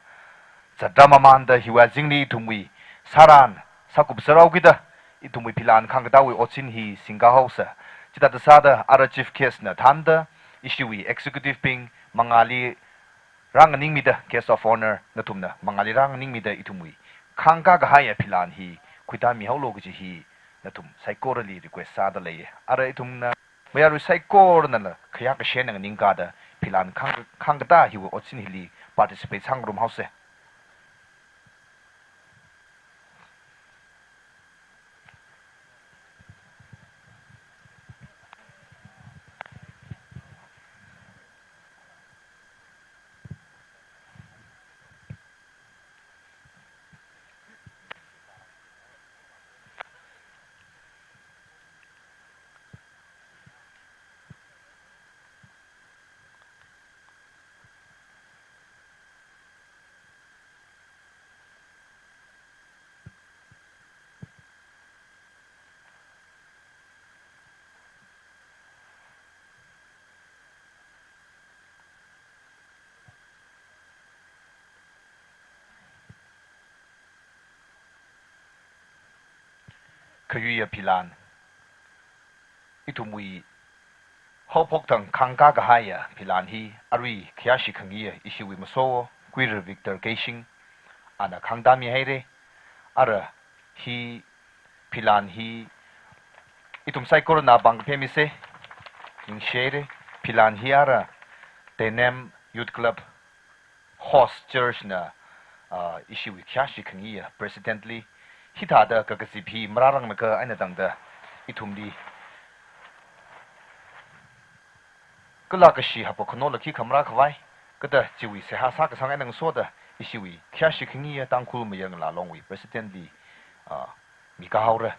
zatda mamānda hiwui azingli ithumwui sāran sākup sārao kida ithumwui philan khangkatāwui otsin hi singkā haosa. Chithāda sāda ara chief guest na thānda ishiwui executive bing mangāli rānganingmida, guest of honour nathumna mangāli rānganingmida ithumwui khangkā kahaiya philan hi khuitāmi haolu kaji hi nathum saikorali request sāda leiya. Ara ithumna mayarui saikoranala khayā kashen nganingkāda philan khang, khangkatā hiwui otsin hili participate sāngarum haosa. Khayuiya philan, ithumwui haophok thang khangkā kahaiya philan hi arui khayāshi khangayi ishiwui maso Kuirar Victor Keishing ana khangtāmi haira. Ara hi philan hi ithum saikorana pāng kaphemisa. Ningshi haira. Philan hi ara Deinem Youth Club host church na, ah, ishiwui khayāshi khangayiya president li hithāda kakazip hi marāranglakha eina tangda ithumli kala kashi haophok khanola khikha marākhavai, kata chiwui seihā sākasang eina ngasoda ishiwui khayāshi khangayiya Tangkhul Mayar Ngala Longwui president li, ah, mikā haora.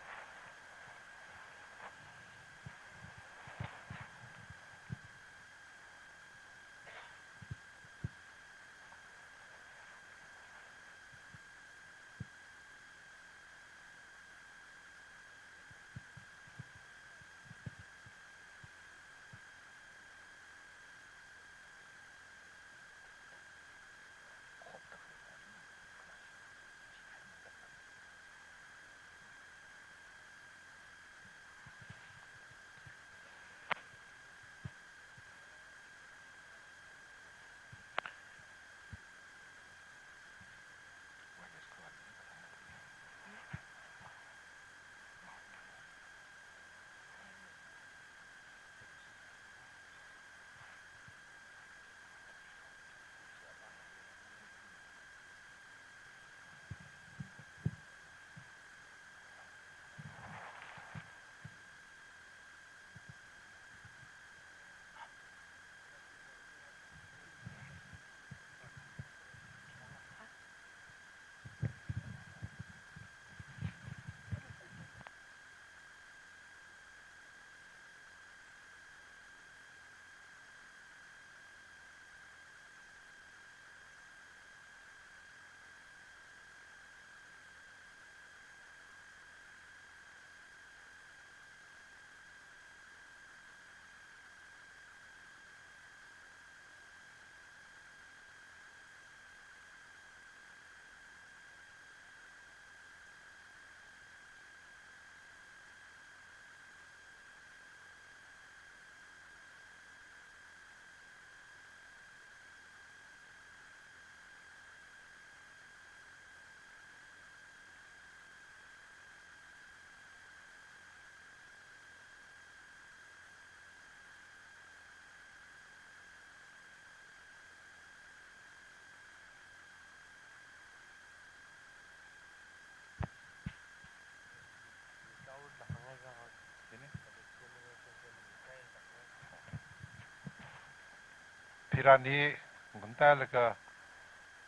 Philan hi ngunta laga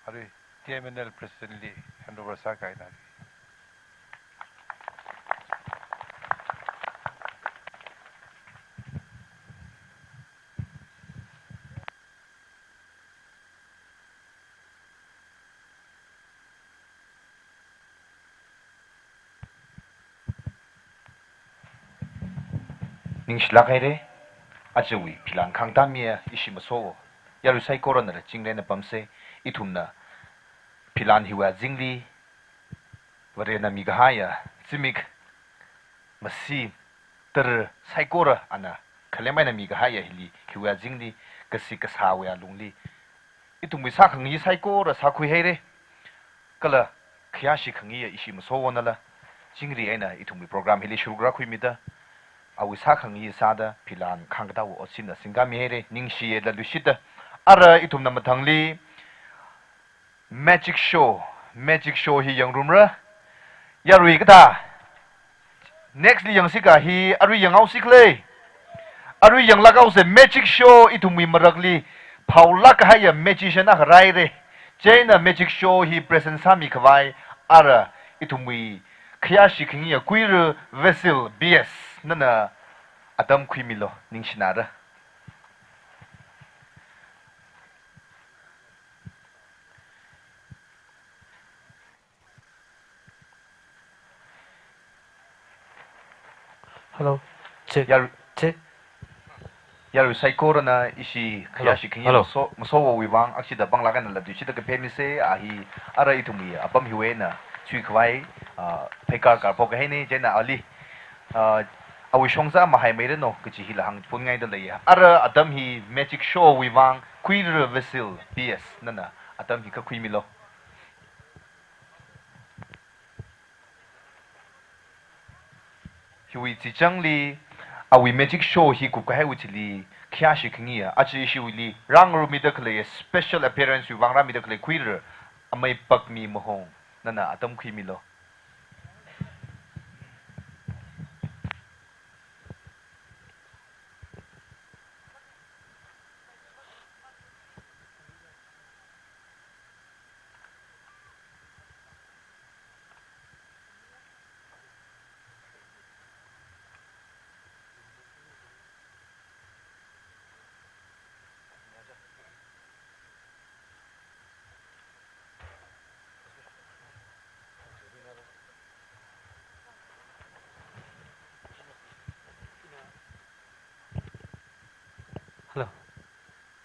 arui T M N L President li handover sākahaina. Ningshilāk haira, ajawui philan khangtamiya ishi masowo, yarui saikoranala chingri eina pamsa, ithumna philan hiwui azingli, Varena mikahaiya zimik, masi, tara saikora ana khalem eina mikahaiya hili, hiwui azingli, kasi kasāwui alungli, ithumwui sākhangayi saikora sākhui haira. Kala khayāshi khangayiya ishi masowonala chingri eina ithumwui program hili shuruk rākhuimida, awui sākhangayi sāda philan khangkatāwui otsinna singkami haira, ningshiya da lushitda. Ara ithumna mathangli magic show, magic show hi yangrumra. Yarui kathā. Next li yangsika hi, arui yanghaosi khala. Arui yanglāk haosa, magic show ithumwui marakli phaolāk kahaiya magician akha rāhaira. Chieina magic show hi present sāmikhavai ara ithumwui khayāshi khangayiya Kuira Vasil B S nana atam khuimilu, ningshinara. Hello. Check. Yar-, check. Yarui saikorana ishi, hello, khayāshi khangayi, hello, maso-, masowowui vang akshida panglāk eina latluishitda kaphemisa, a hi ara ithumwui apam hiwui eina chuikhavai, ah, pheikar karphok kahaina, chieina ali, ah, awui shongza mahaimeiranu kaji hila hāngphun ngaida leiya. Ara atam hi magic show wui vang Kuira Vasil B S nana atam hi kakhuimilu. Hiwui chichangli, awui magic show hi kupkahaiwui thili, khayāshi khangayiya, aja ishiwuili rāngarumida khalei special appearance wui vang rāmida khalei Kuira Amei Pakmi Mahong nana atam khuimilu. Hello.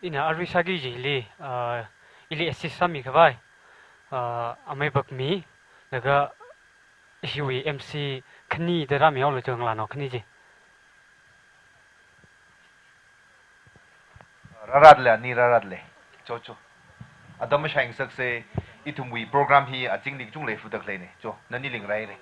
Ina arui sāki kajili, ah, ili assist sāmikhavai, ah, Amei Pakmi, laga ishiwui M C khani da rāmihaolu, chungla no khani chi. Rāra le, ani rāra le. Cho, cho. Atam mashai ngasaksa, ithumwui program hi azingli kachungkha leifada khaleina. Cho, nani lingrai re.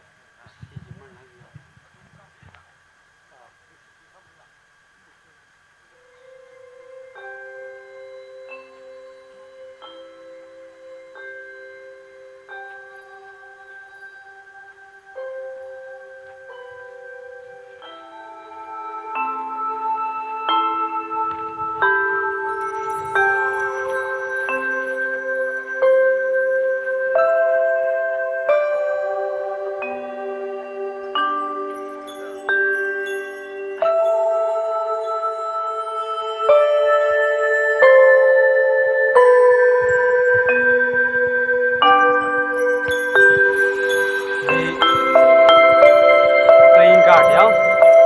Hi playing card ya.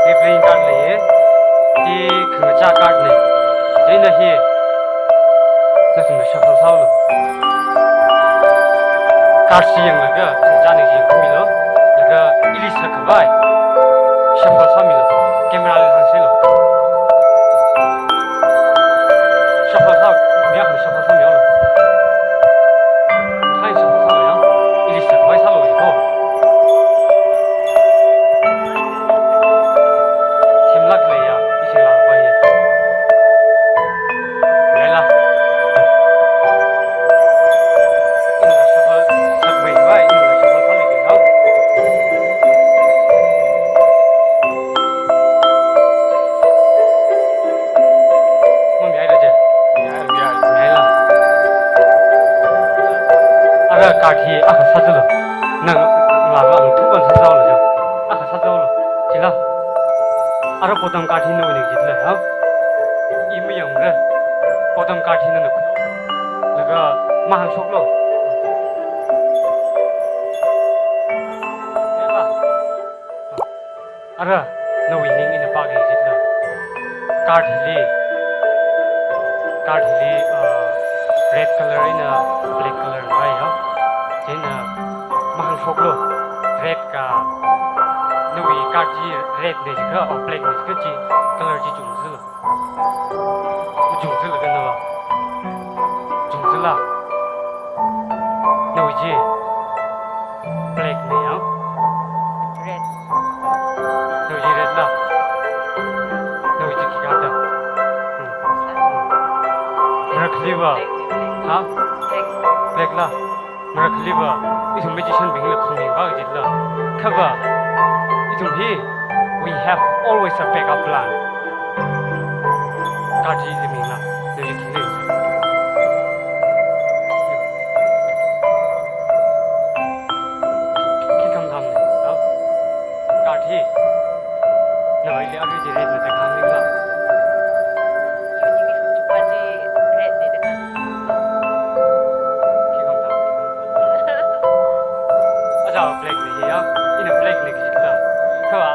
Hi playing card lei. Hi khangachā card na. Chieina hi nathumna shuffle sālu. Card chi yanglaga, khangachā na chi yangkhamilu. Laga ili sākhavai shuffle sāmilu. Camera li hāngsālu. Shuffle sā, mi akhana shuffle sāmilu. Hai shuffle sālu ya. Ili sākhavai sālu ko. Themlāk leiya, ishi lāngpai. Leila. Ina shuffle sākhavai vai, ina shuffle sāli kei hao. Card hi akha sāzālu. Nang lāga ang thukan sāzālu jo. Akha sāzālu. Chila. Ara bottom card hi nawui ningchitla, ha? I mayangra. Bottom card hi nana khui. Laga mahāngshoklu. Yala. Ara, nawui ning ina pāki jitla. Card hili, card hili, uh, red color eina black color ngai ya. Chieina mahāngshoklu, red ka, nawui card chi red na jiakha, or black na jiakha chi color chi chungzālu. Chungzālaga nava. Chungzāla. Nawui chi black na ya. Red. Nawui chi red la. Nawui chi khikha da. Hmm. Marakhaliva. Ha? Black. Black la. Marakhaliva, ithum magician bingla khangning ba jitla. Khava, ithum hi, we have always a backup plan. Card chi ithum mingla, nawui chi khangning. Khi kham tham ne, no? Card hi, nawui li arui chi red na te khangning la. Khi kham tham. Aja black na hi ya, ina black na jitla. Khava,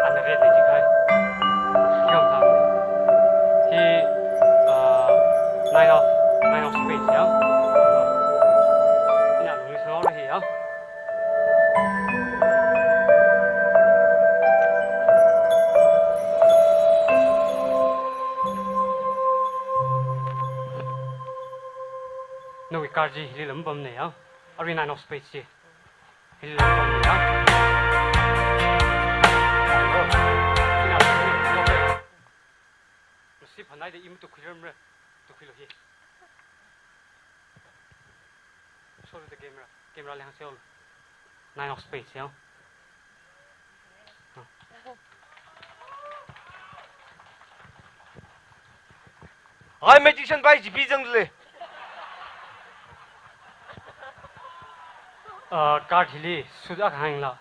ana red na jiakhai. Khi kham tham. Hi, uh, nine of, nine of spades ya. Ina lungli sālu hi ya. Nawui card chi hili lam pamna ya. Arui nine of spades chi. Hili lam pamna ya. Masi phanai da imu tukhuiramra. Tukhuilu hi. Sorry, the camera. Camera lehang seo. Nine of spades, ya. Hi, magician bai, G P jang le. Uh, card hili, suit akha hāngla.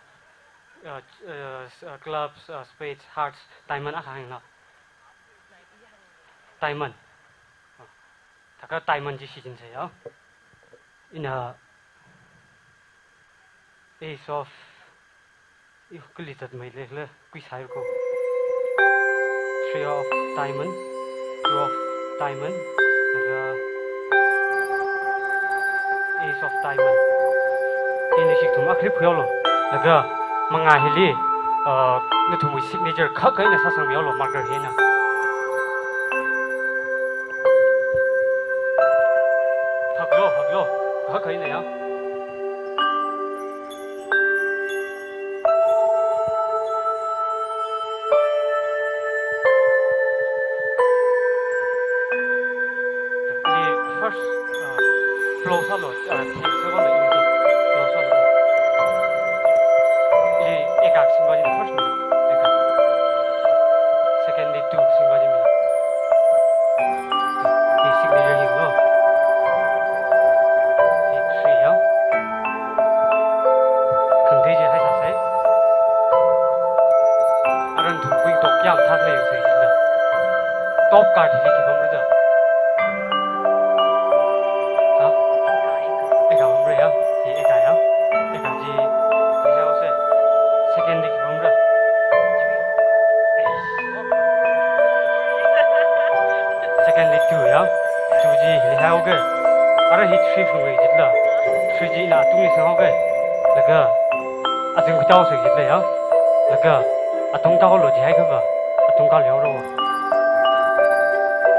Uh, uh, s-, uh, clubs, uh, spades, hearts, diamond akha hāngla. Diamond. Thākha diamond chi shichinsei ya. Ina ace of, ih, kali zatmei le le, kuisai ko. Three of diamond, two of diamond, laga ace of diamond. Hina shik thum akhali phuihaolu. Laga mangā hili, uh, nathumwui signature khak eina sāsangmihaolu marker hina. Haklu, haklu. Khak eina ya. First, uh, flow sālu, uh, theme sālu, flow sālu. Ili eka singba jina first mi, eka. Second li two singba jina. Hi signature hi lo. Hi three ya. Khangatei chi haisāsei. Aran thumkhui tok yam thak lei sei jila. Top card hi khi pamra da. Ha? Eka pamra ya. Hi eka ya. Eka chi, hi haosei. Second li khi pamra. Second li two ya. Two chi hili haoke. Ara hi three phungwui jitla. Three chi ina atungli sanghaoke. Laga azing kutao sui jitla ya. Laga atung taolo jihai kaba. Atung kali haoro.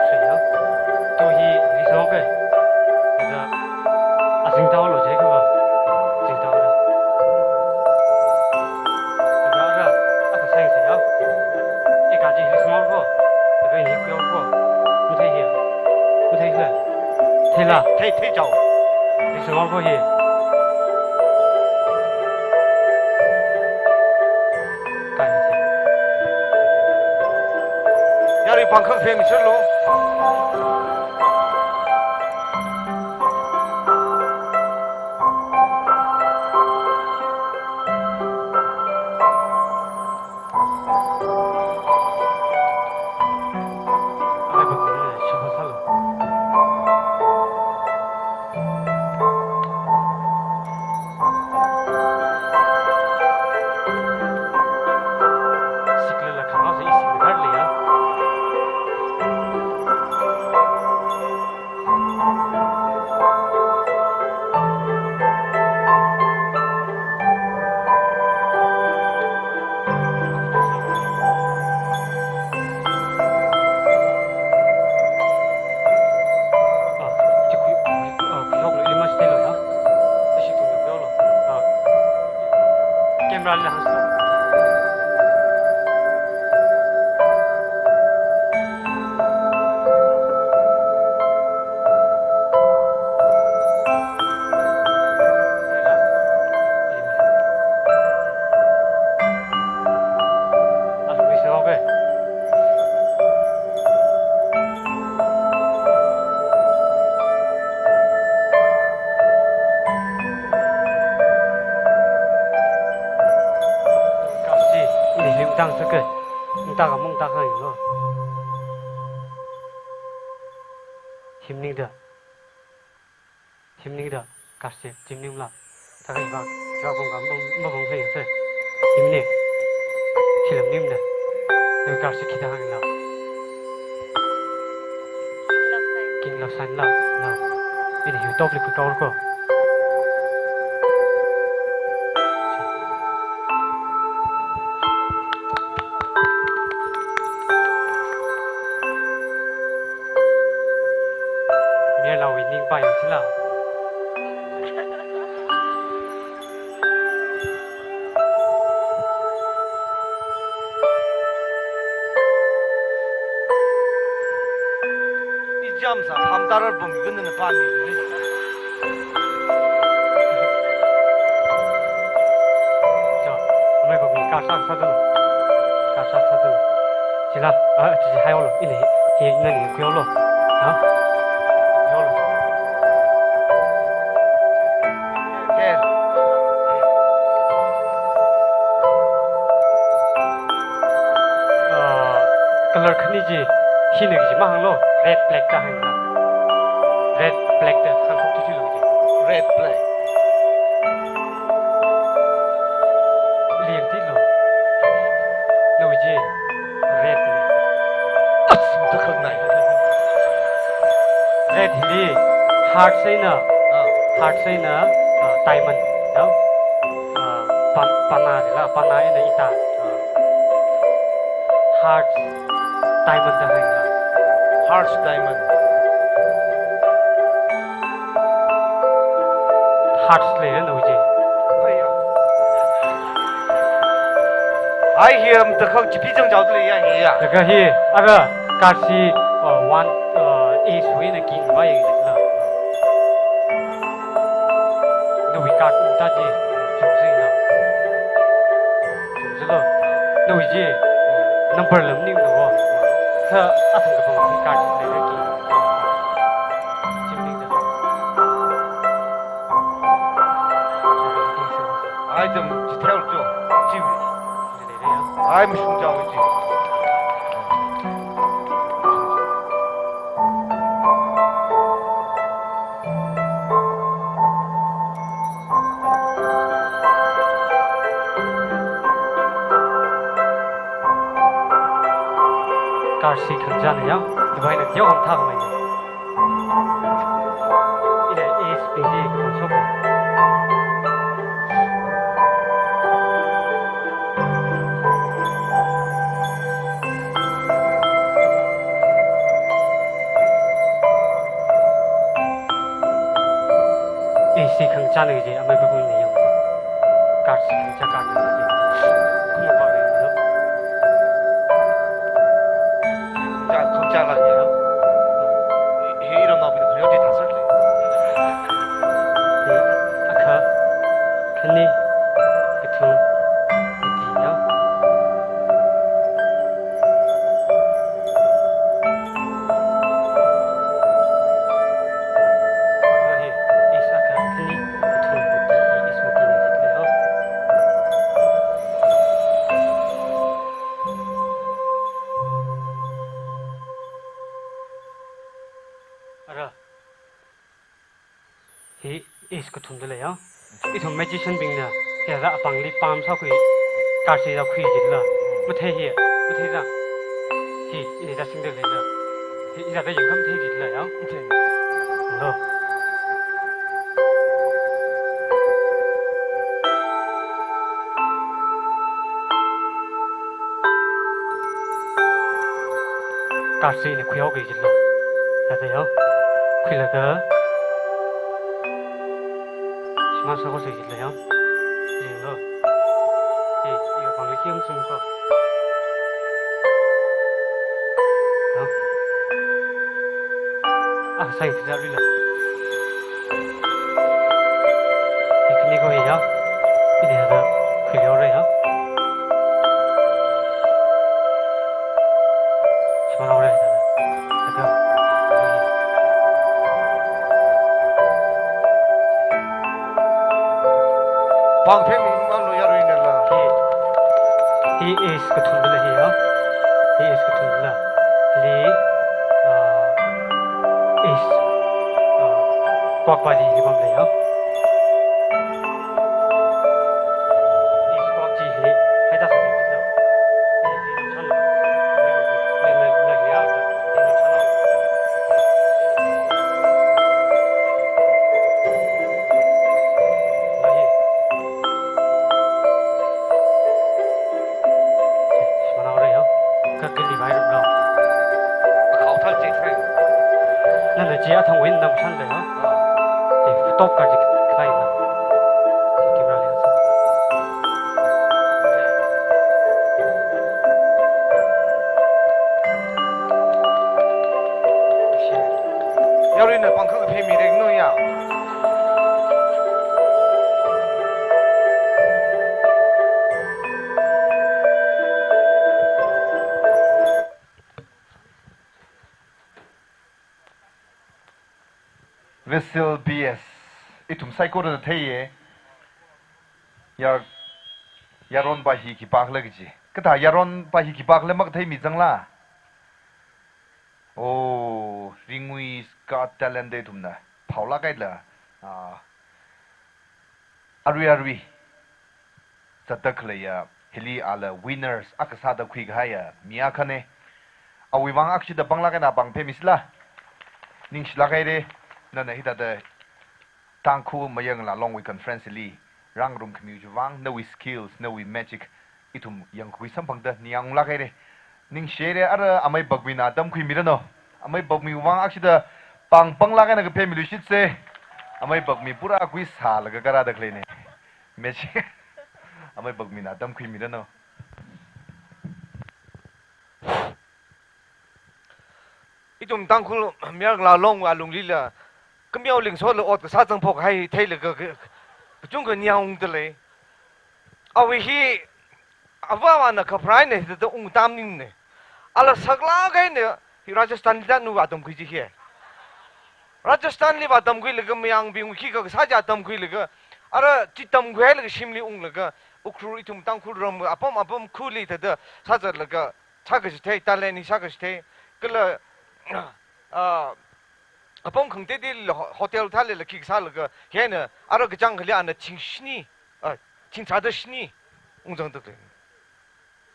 Three ya. Two hi hili sanghaoke. Laga azing taolo jihai kaba. Azing taora. Ara, ara, akha sāyangsa ya. Eka chi hili sanghaoko. Laga ini khuihaoko. Mathei hi. Mathei hi. Theila. Thei, thei chao. Hili sanghaoko hi. Kai ni se. Yari pangkhang pheng sirlo. Camera li hāngsa. Kashi, ini him tang seke, ini taka mung taka yang lo. Him ning da. Him ning da, kashi, him ning la. Taka iba, iba bung ka mung, mung bung se, se. Him ning. Hilam ning da. Iba kashi kita hāng la. King Love Sign la, la. Ini hiu top li kau ko. Mayarnaowui ning pa yang sila. Ijam sa hamtarar bung gun na pa ni. Cho, amei ko mi kasa sa tu. Kasa sa tu. Sila, ah, chi hai lo. Ini, ini nani kuyo lo. Ha? Kuyo lo. Ke. Ah, color khani chi, hina kaji mahāng lo, red black da hāng na. Red black da hāng khok chi lo chi. Red black. Ling ti lo. Nawui chi, red ni. Ach, matakhak nai. Red hili, heart eina, ah, heart eina, ah, diamond, no? Ah, pa-, pana jila, pana eina ita. Ah. Heart diamond da hāng. Heart diamond. Heart leira nawui chi. Aiya. Ai, hi matakhak chipi chang chao tuli ya, hi ya. Laga hi, ara, kashi, uh, one, uh, A sui na king bai la. Nawui card ta chi, chungsi na. Chungsi lo. Nawui chi, number lam ning lo. Kha athang kapang card leira ki. Chim ning da. Ai, chim, chi theo cho. Chi. Ai, mashung chao chi. Card si khangachāna ya, dubai na yao ham thak mai. Ina A S P G konsok. A C khangachāna kaji, amei bubui ni yang. Card si khangachā card na kaji. Khum ba re no. Khangachā, khangachā la ya. Hi, hi ram na bi khayao di thasar le. Hi, akha, khani, kathum, kati ya. Ara. Hi, ace kathumda lei ya. Ithum magician bingna, hithāda apāngli palm sākhui, card si sākhui jila. Mathei hi, mathei za. Hi, ini da singda leila. Hi, ina da yangkam thei jila ya. Mathei. Hello. Kasi ni khuihaoki jillo. Tata yao. Khuilaga. Shima sabo se jillo yao. Jillo. Ji, iyo pangli kim sum ko. Yao. Ah, sai kita rila. Ikni ko ya. Ini ada khuihaora ya. Shima haora ya. Ada. Pangpheng manu yaruina la. Hi, hi is kathumla hi ya. Hi is kathumla. Li, ah, is, ah, kwak pali hi pamla ya. Is kwak chi hi, haida sa hi la. Shima haora ya. Kakali bai ram. Akhao thal che thai. Nana chi athang win nam shan le ya. Ah. Chi top ka chi khai na. Camera lens. Yaruina pangkhang phei mi reng no ya. Vasil B S. Ithum saikora theiya. Yar, yaron pa hi khipākhala kaji. Kathā yaron pa hi khipākhala makathei mi zangla. Oh, Ringui Got Talent da ithumna phaolāk eina, ah, arui arui zatda khaleiya, hili ala winners akha sāda khuikahaiya mi akhana. Awui vang akshida panglāk eina pangphei misila. Ningshilāk haira, nana hithāda Tangkhul Mayangalā Longwui conference li rāngarum khami chiwui vang, nawui skills, nawui magic, ithum yangkhui samphangda ningyānglāk haira. Ningshi haira, ara Amei Bakmina tamkhui miranu. Amei Bakmi vang akshida pang panglāk eina kaphei miluishitsa. Amei Bakmi pura khuisālaga karāda khaleina. Magic. Amei Bakmina tamkhui miranu. Ithum Tangkhul Mayangalā Long alunglila, kameo lingsola ot kasā zangphok kahai theilaga ka, ka, kachungkha ningyāngungda lei. Awui hi, avā avāna kapharāna hithāda ungtam ningna. Ala saklāk eina, hi Rajasthan li da nu atam khui ji hi. Rajasthan li vātamkhuilaga mayangbing khikha kasā chi atam khuilaga, ara chi tamkhuilaga shimli unglaga, Ukhrul ithum Tangkhul ram apam apam khuli thāda sāzatlaga, sākachithei, talent hi sākachithei, kala, ah, apam khangateiteila ho-, hotel thālala khikha sālaga, hi eina ara kachāng akhali ana thing shini, ah, thing tharāda shini ungzangda lei.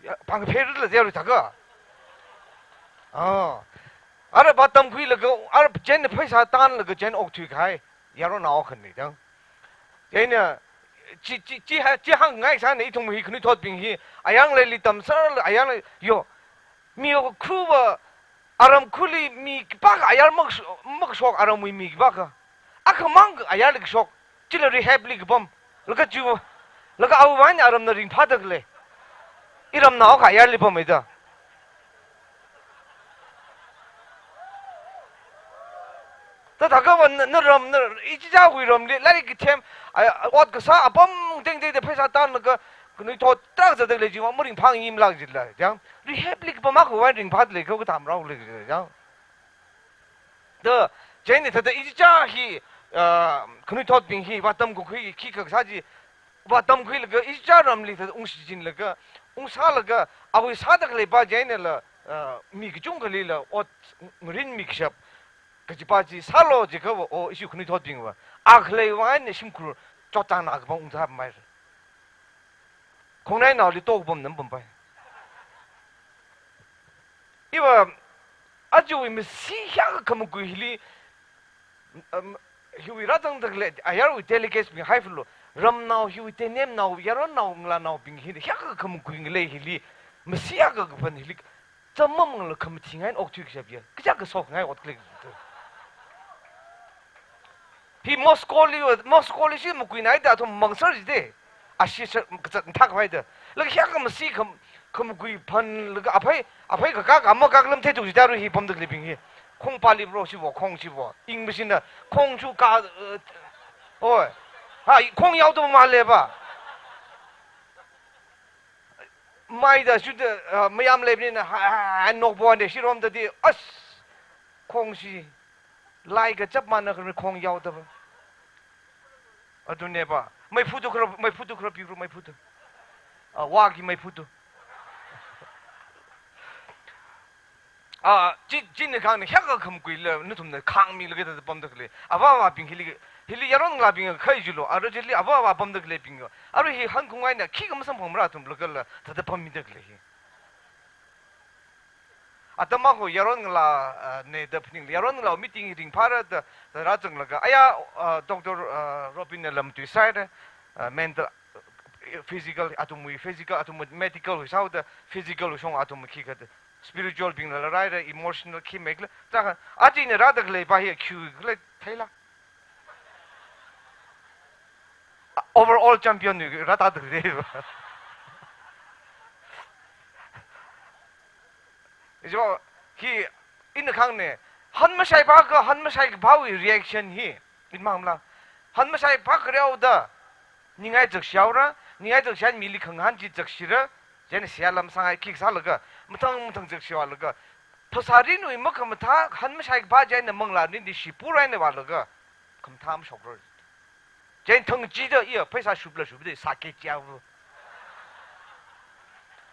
Ya, pangphei rila zero thākha. Ah. Ara vātamkhuilaga, ara chieina pheisā tanlaga chieina okthui kahai yaronao akhana dang. Chieina, chi, chi, chi ha, chi hāngngai sāna ithum hi khanuithotbing hi, ayarli tamserla, ayarli, yo, mi yo khuwa, aram khuli mi khipākha ayar makasho-, makashok aramwui mi khipākha. Akhamang ayarli kashok, chila rehab li kapam, laga chiwui, laga awui vang aramna ringphāda khalei. Iramnao akha ayarli pamhaida. Thāda thākha va na, na ram, na, ichichāwui ramli, lairik kathem, a, ot kasā apam tengtengda pheisā tanlaga, khanuithot tarākha zatda lei chiwui vang maringphā ngimlāk jila, chang. Rehab li kapam akha vang ringphāda lei kho kathā marao lei, chang. Da, chieina thāda ichichā hi, ah, khanuithotbing hi, vātamkakhui khikha kasā chi, vātamkhuilaga ichichā ramli thāda ungshichinlaga, ungsālaga, awui sāda khalei pa chieinala, ah, mi kachungkhalila ot ngarinmi kashap, kaji pa chi sālu jiakha va, o, ishi khanuithotbing va, akhalei vang eina shimkhur chotchāngna kapam ungzāmei. Khongnainaoli tokpam nam pampai. Iva, aja iwui masi hiyākha khamakui hili, Um, hiwui rāzangda khalei, ayarwui delegates bing haifalo. Ramnao hiwui tenemnao, yaronnao, ngalānaobing hina, hiyākha khamakui ngalei hili, masi akha kaphan hili, zam mamangla khamathi ngain okthui kashap ya. Kaja kasok ngai ot klik. Hi Moscow li, Moscow li shi makuinai da athum mangsar jide. Ashi sar, kazat thak vai da. Laga hiyākha masi kham, khamakui phan laga aphai, aphai kakak ama kak lam theituk jida ru hi pamda khaleibing hi. Khong pali bro shi bo, khong shi bo. Ing machine na, khong chu ka, eh, oi. Ha, khong yaoda male ba. Mai da shuda, ah, mayam leibnina, ha, ha, ha, nokbo ande, shiromdadi, as, khong shi, lai kachap mana kami khong yaoda ba. Adune ba. Maifu tu khara, maifu tu khara piru, maifu tu. Ah, wagi maifu tu. Ah, chi, china khangna hiyākha khamakui la, nathumna khangmi laga da pamda khalei. Ava avabing hili, hili yaron ngalābing khai jilo, ara chili ava avā pamda khaleibing. Ara hi hāngkhangai na, khikha masamphang mara athum laga la, thāda pammi da khalei hi. Atam akha yaron ngalā, ah, ne da phaning, yaron ngalā meeting hi ringphāra da, da rāzanglaga. Aya, ah, Doctor, ah, Robin na lam tui sai da, ah, mental, ah, physical, athumwui physical, athumwui medical wui sao da, physical wui shong athum khikha da. Spiritual bing la rai ra, emotional khi mek la. Taka, aji ne rāda khalei ba hi, khu khalei, thei la. Overall champion ni rāda khalei ba. Ijo, hi, ina khangna, han mashai ba ka, han mashai ba wui reaction hi. Inmang la. Han mashai phak reoda, ningai zakshiaora, ningai zakshian mili khangahān chi zakshira, jen sia lam sangai kik sālaga, mathang mathang zakshiwalaga, phasā rinwui makhamathā, han mashai ba jen manglā rin di shi purai na walaga, khamathā mashokra. Jen thang chi da iya, pheisā shupla shupda, sāke chiavu.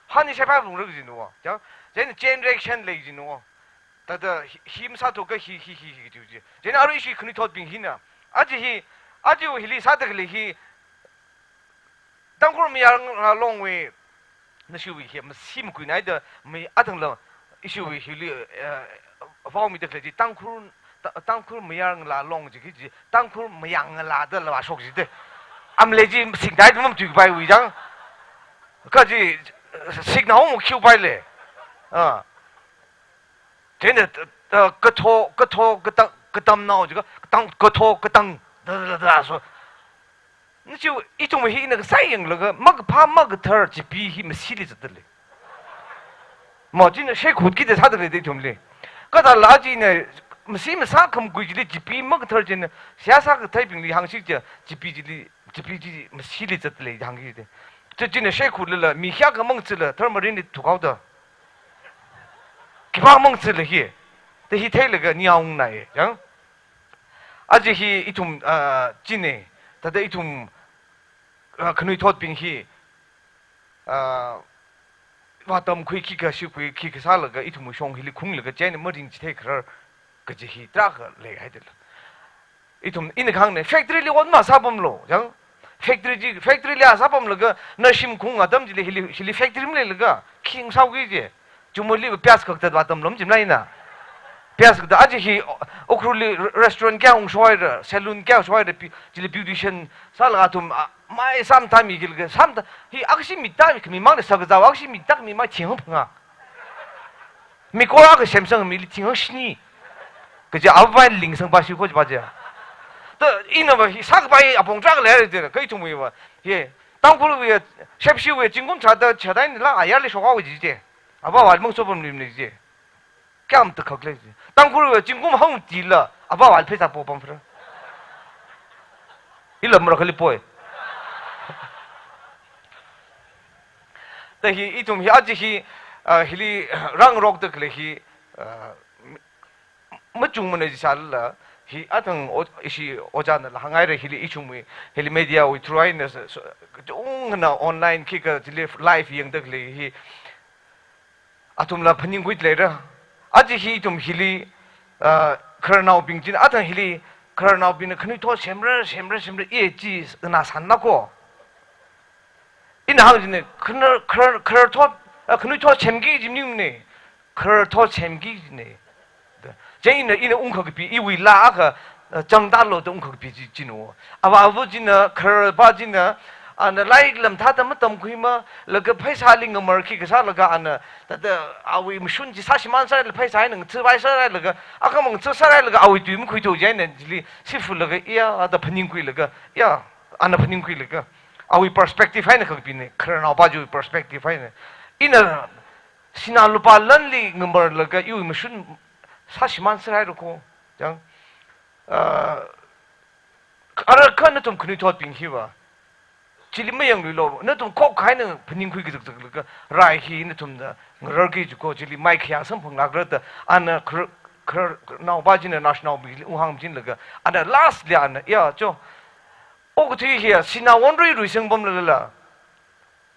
Han ni shai ba lung rak jin wa, ja? Jen chain reaction lei jin wa. Thāda hi, hi masāthu ka hi, hi, hi, hi, hi, hi. Chieina arui ishi khanuithotbing hina. Aja hi, aja hili sāda khalei hi. Tangkhul Mayar Ngalā Longwui, nashiwui hi, masi makuinai da, mi athang la, ishiwui hili, eh, vaomida khalei chi, Tangkhul, Ta-, Tangkhul Mayar Ngalā Long chi ki chi, Tangkhul Mayang Ngalā da la shok jide. Am le chi, singdai da mamtui bai wui jang. Ka chi, eh, sing na hong khiu bai le. Ah. Chieina, eh, katho, katho, katang, katam nao jiakha, katang, katho, katang, da, da, da, da, so. Nachi, ithum hi ina kasā yanglaga, makaphā makathar chipi hi masili zatda lei. Ma chieina shaikhut kida sāda lei da ithumli. Kathāla chieina, masi masā khamakui chili chipi makathar chieina, siyasa kathaibingli hāngshik ja, chipi chili, chipi chi masili zatda lei hāngki de. Chi chieina shaikhut lala, mi hiyākha mang chila, thar marinli thukao da. Khipā mang chila hi. Da hi theilaga niaung nai, yang. Aja hi ithum, ah, chieina, thāda ithum, ah, khanuithotbing hi, ah, vātamkhui khikha shikhui khikha sālaga ithum shong hili khunglaga chieina maringchithei kharar kaji hi tarākha leihaida la. Ithum ina khangna factory li ot masāpamlo, yang. Factory chi, factory li a sāpamlaga, na shim khung atam chili hili, hili factory maleilaga, khi ngasāki je. Chumoli pyas kaktat vātamlo majimlaina. Pyas kaktat aja hi Ukhrulli re-, restaurant kayā ungshoira, salon kayā shoira, pi-, chili beautician sālaga athum, a, mai samthami kilga, samtha, hi akshi mita mi khami mang na sakazao, akshi mita mi mai thing phanga. Mi kora ka semsang mili thing shini. Kaja avā ling sang ba shi ko ba ja. Ta ina ba hi sākapai apong trak le de, kai tumui ba. Hi, Tangkhulwui, shepshiwui, zingkum tharāda, tharāda ina la ayarli shoka wui ji je. Ava wal mang sopam lim ni je. Kayam ta khak le je. Tangkhulwui, zingkum hangtila, ava wal pheisā popam phra. Ila mura khali poi. Ta hi, ithum hi, aja hi, ah, hili, rangrokda khalei hi, ah, machungmana jisālala, hi athang o-, ishi ojāna la hāngngaira hili ithumwui, hili media wui through eina sa, sa, kachungkhana online khikha chili live yangda khalei hi, athumla phaningkhui leira. Aja hi ithum hili, ah, khararnaobing china, athang hili khararnaobingna khanuithot semra, semra, semra, i chi na sanna ko. Ina hāng jine, kharar, kharar, khararthot, ah, khanuithot semki ji maning ne, khararthot semki jine. Chieina, ina ungkha kapi, iwui laa akha, uh, changtālu da ungkakpi chi, china. Avāva china, khararpa china, ana lairik lam thāda matamkhuimana, laga pheisāli ngamar khi kasā laga ana, thāda awui mashun chi sāshimān sārai laga pheisā eina ngathāvai sārai laga, akhama ngathā sārai laga awui tui makhuithu chieina chili sifulaga, iya, da phaningkhuilaga, iya, ana phaningkhuilaga, awui perspective eina kakpina, khararnaopa chiwui perspective eina. Ina sinā lupā lanli ngamarlaga iwui mashun sāshimān sārai rako, chang. Uh, ara kha nathum khanuithotbing hiva chili mayangluilu, nathum khokkha eina phaningkhui kazakzaklaga rai hi nathumna ngararki jiko, chili mai khayā samphanglākra da, ana khar-, khararnaopa china naoshinaobingli unghāngchinlaga, ana lastli ana, ya, cho, okathui hiya sinā wonrui ruisangpamlala,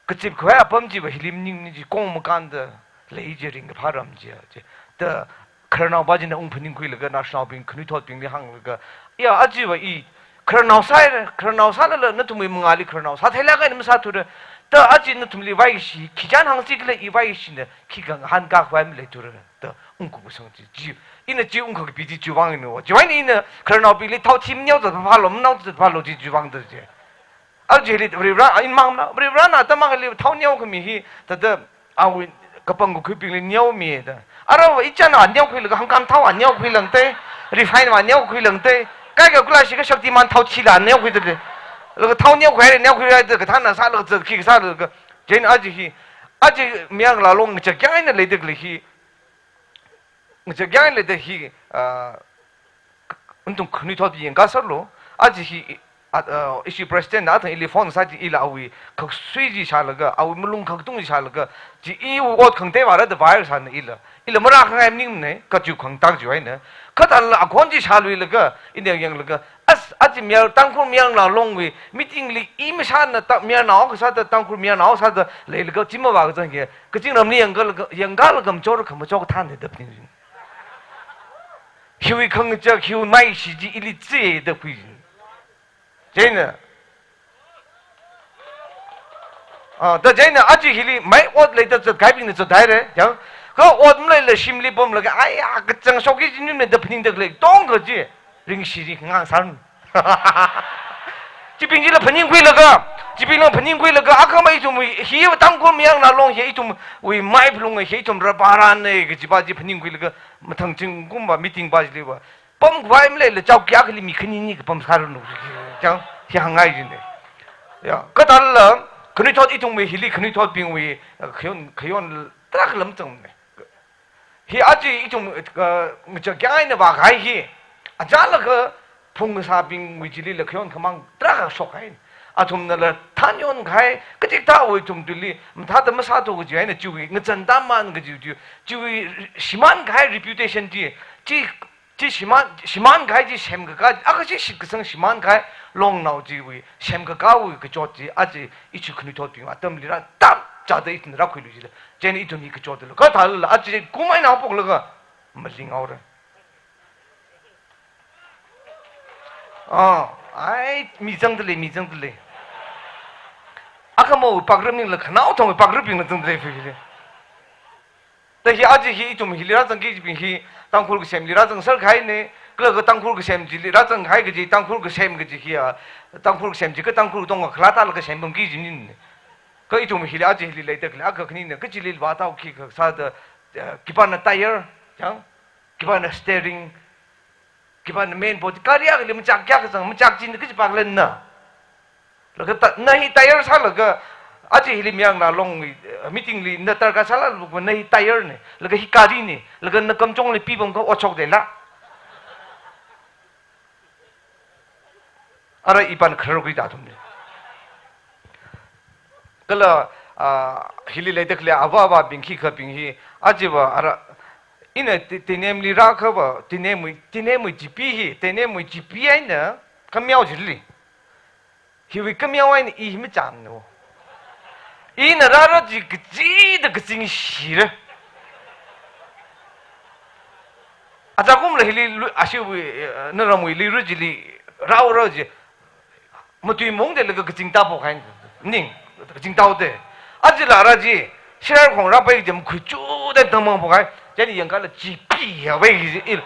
kazipkhavai apam chiva hili maningmana chi, kong makānda lei chi, ringkaphā ram chi, chi. Da khararnaopa china ungphaningkhuilaga naoshinaobing khanuithotbingli hānglaga, ya, achiva i khararnao sāhaira, khararnao sālala nathumwui mangāli khararnao sātheilāk eina masāthura. Da achi nathumli vaishi, khi chān hāngsi khala, i vaishina khikha ngahānkā khavai maleithura da ungkakasang chi, chi. Ina chi ungkakpi chi chiwui vāngna. Chiwui vāng ina khararnaobingli thao thim neo zatphālu, manao zatphālu chi chiwui vāngda chi. Ajali Varivarā, in mang na, Varivarāna atam akhali thao neokhami hi, thāda awui kapang kakhuibingli neomida. Aruiva ichāna neokhuilaga hangkam thao neokhuilāngda, refine va neokhuilāngda, kaikha kula shikha Shaktiman thao thila neokhuida lei. Laga thao neokhuira, neokhuira da kathāna sālaga zat khi sālaga. Chieina aja hi, aja Mayang Laalong ngachak kayāng eina leida khalei hi, ngachak kayāng eina leida hi, ah, nathum khanuithot yangkasārlu, aja hi, ah, ah, ishi president na athang ili phone sā chi ila awui khaksui chi shālaga, awui malung khakatung chi shālaga, chi iwui ot khangatei vāra da vāra sāna ila. Ila marākhangai maningmana, kachu khangtak chiwui eina. Kha thālala akhon chi shāluilaga, ina yanglaga, as, aja Mayar, Tangkhul Mayar Laalongwui meeting li i mashāna ta, mayarnao kasā da, Tangkhul mayarnao sāda leilaga, chi mavākazang hi, kazingramli yangkalaga, yangkalaga machor khamachor thānda da phaning. Hiwui khangachak, hiwui maishi chi ili tse da khui. Chieina. Ah, da chieina aja hili mai ot leida zatkahaibingna zathaira, ya. Kha ot maleila shimli pamlaga, aya, kachangshok hi chi nime da phaningda khalei, tongkha chi, ringshi ri ngang san. Chibing chila phaningkhuilaga, chibingla phaningkhuilaga, akhama ithum hi Tangkhul Mayar Laalong hi ithumwui mai phalunga hi ithum rāpharāna kajipa chi phaningkhuilaga, mathang zingkumva meeting pa chiliva pamkhavai maleila chaoki akhali mi khani ni kapam sāranu. Chang, hi hāngngai jina. Ya, kha thālala, khanuithot ithumwui hili khanuithotbingwui, eh, khayon, khayon tarākha lam zangna. Hi aja ithum, eh, ngachak kayāng eina vākahai hi, achālakha phung kasābingwui chilila khayon khamāng tarākha shokhaina. Athumnala thanyon kahai, katik thāwui ithum tuili mathāda masāthu kaji eina chiwui ngazan tāman kaji chi, chiwui shimān kahai reputation chi, chi, chi shimān, shimān kahai chi semkakā, akha chi shitkasang shimān kahai longnao chiwui semkakāwui kachot chi, aja ishi khanuithotbing atamli rātap chāda ithum rākhuilu jila. Chieina ithum hi kachotda lei. Kha thālala aja kum eina haophoklaga malinghaora. Ah, ai, mi zangda lei, mi zangda lei. Akhamawui pakra maningla khanaothong pakrabingla zangda lei, feel lei. Da hi aja hi ithum hili rāzangki kajibing hi, Tangkhul kasemli rāzangser kahaina, kala kha Tangkhul kasem chili rāzang kahai kaji, Tangkhul kasem kaji hi, ah, Tangkhul kasem chi kha Tangkhul tongkha khalā tālaga sempamki kajina. Kha ithum hili aja hili leida khalei, akha khanina, kachili vātao khikha sāda, eh, khipāna tyre, chang, khipāna steering, khipāna main body, gari akhali machak kayākha zang, machak china kaji paklenna. Laga ta, na hi tyre sālaga, aja hili Mayar Laalong, eh, meeting li na darkar sālala na hi tyre na, laga hi gari na, laga na kamchongli pipam kha otshok dela. Ara ipān khararkhui da athumli. Kala, ah, hili leida khalei avā avābing khikhabing hi, ajava ara, ina Te-, Tenemli rākhava, Tenemwui, Tenemwui GP hi, Tenemwui GP eina, kameo chili. Hiwui kameo eina i hi machānlu. Ina rāra chi kachida kazingshira. Achakumla hili lu-, ashiwui, eh, naramwui luira chili rāra chi. Matui mungda laga kazing tāphokhai. Ning, kazing tāhaoda. Ajala rā chi, shirar khong rāpai chi makhuichuda tangmang phokhai. Chieina yangkala GP ya pai chi, il-,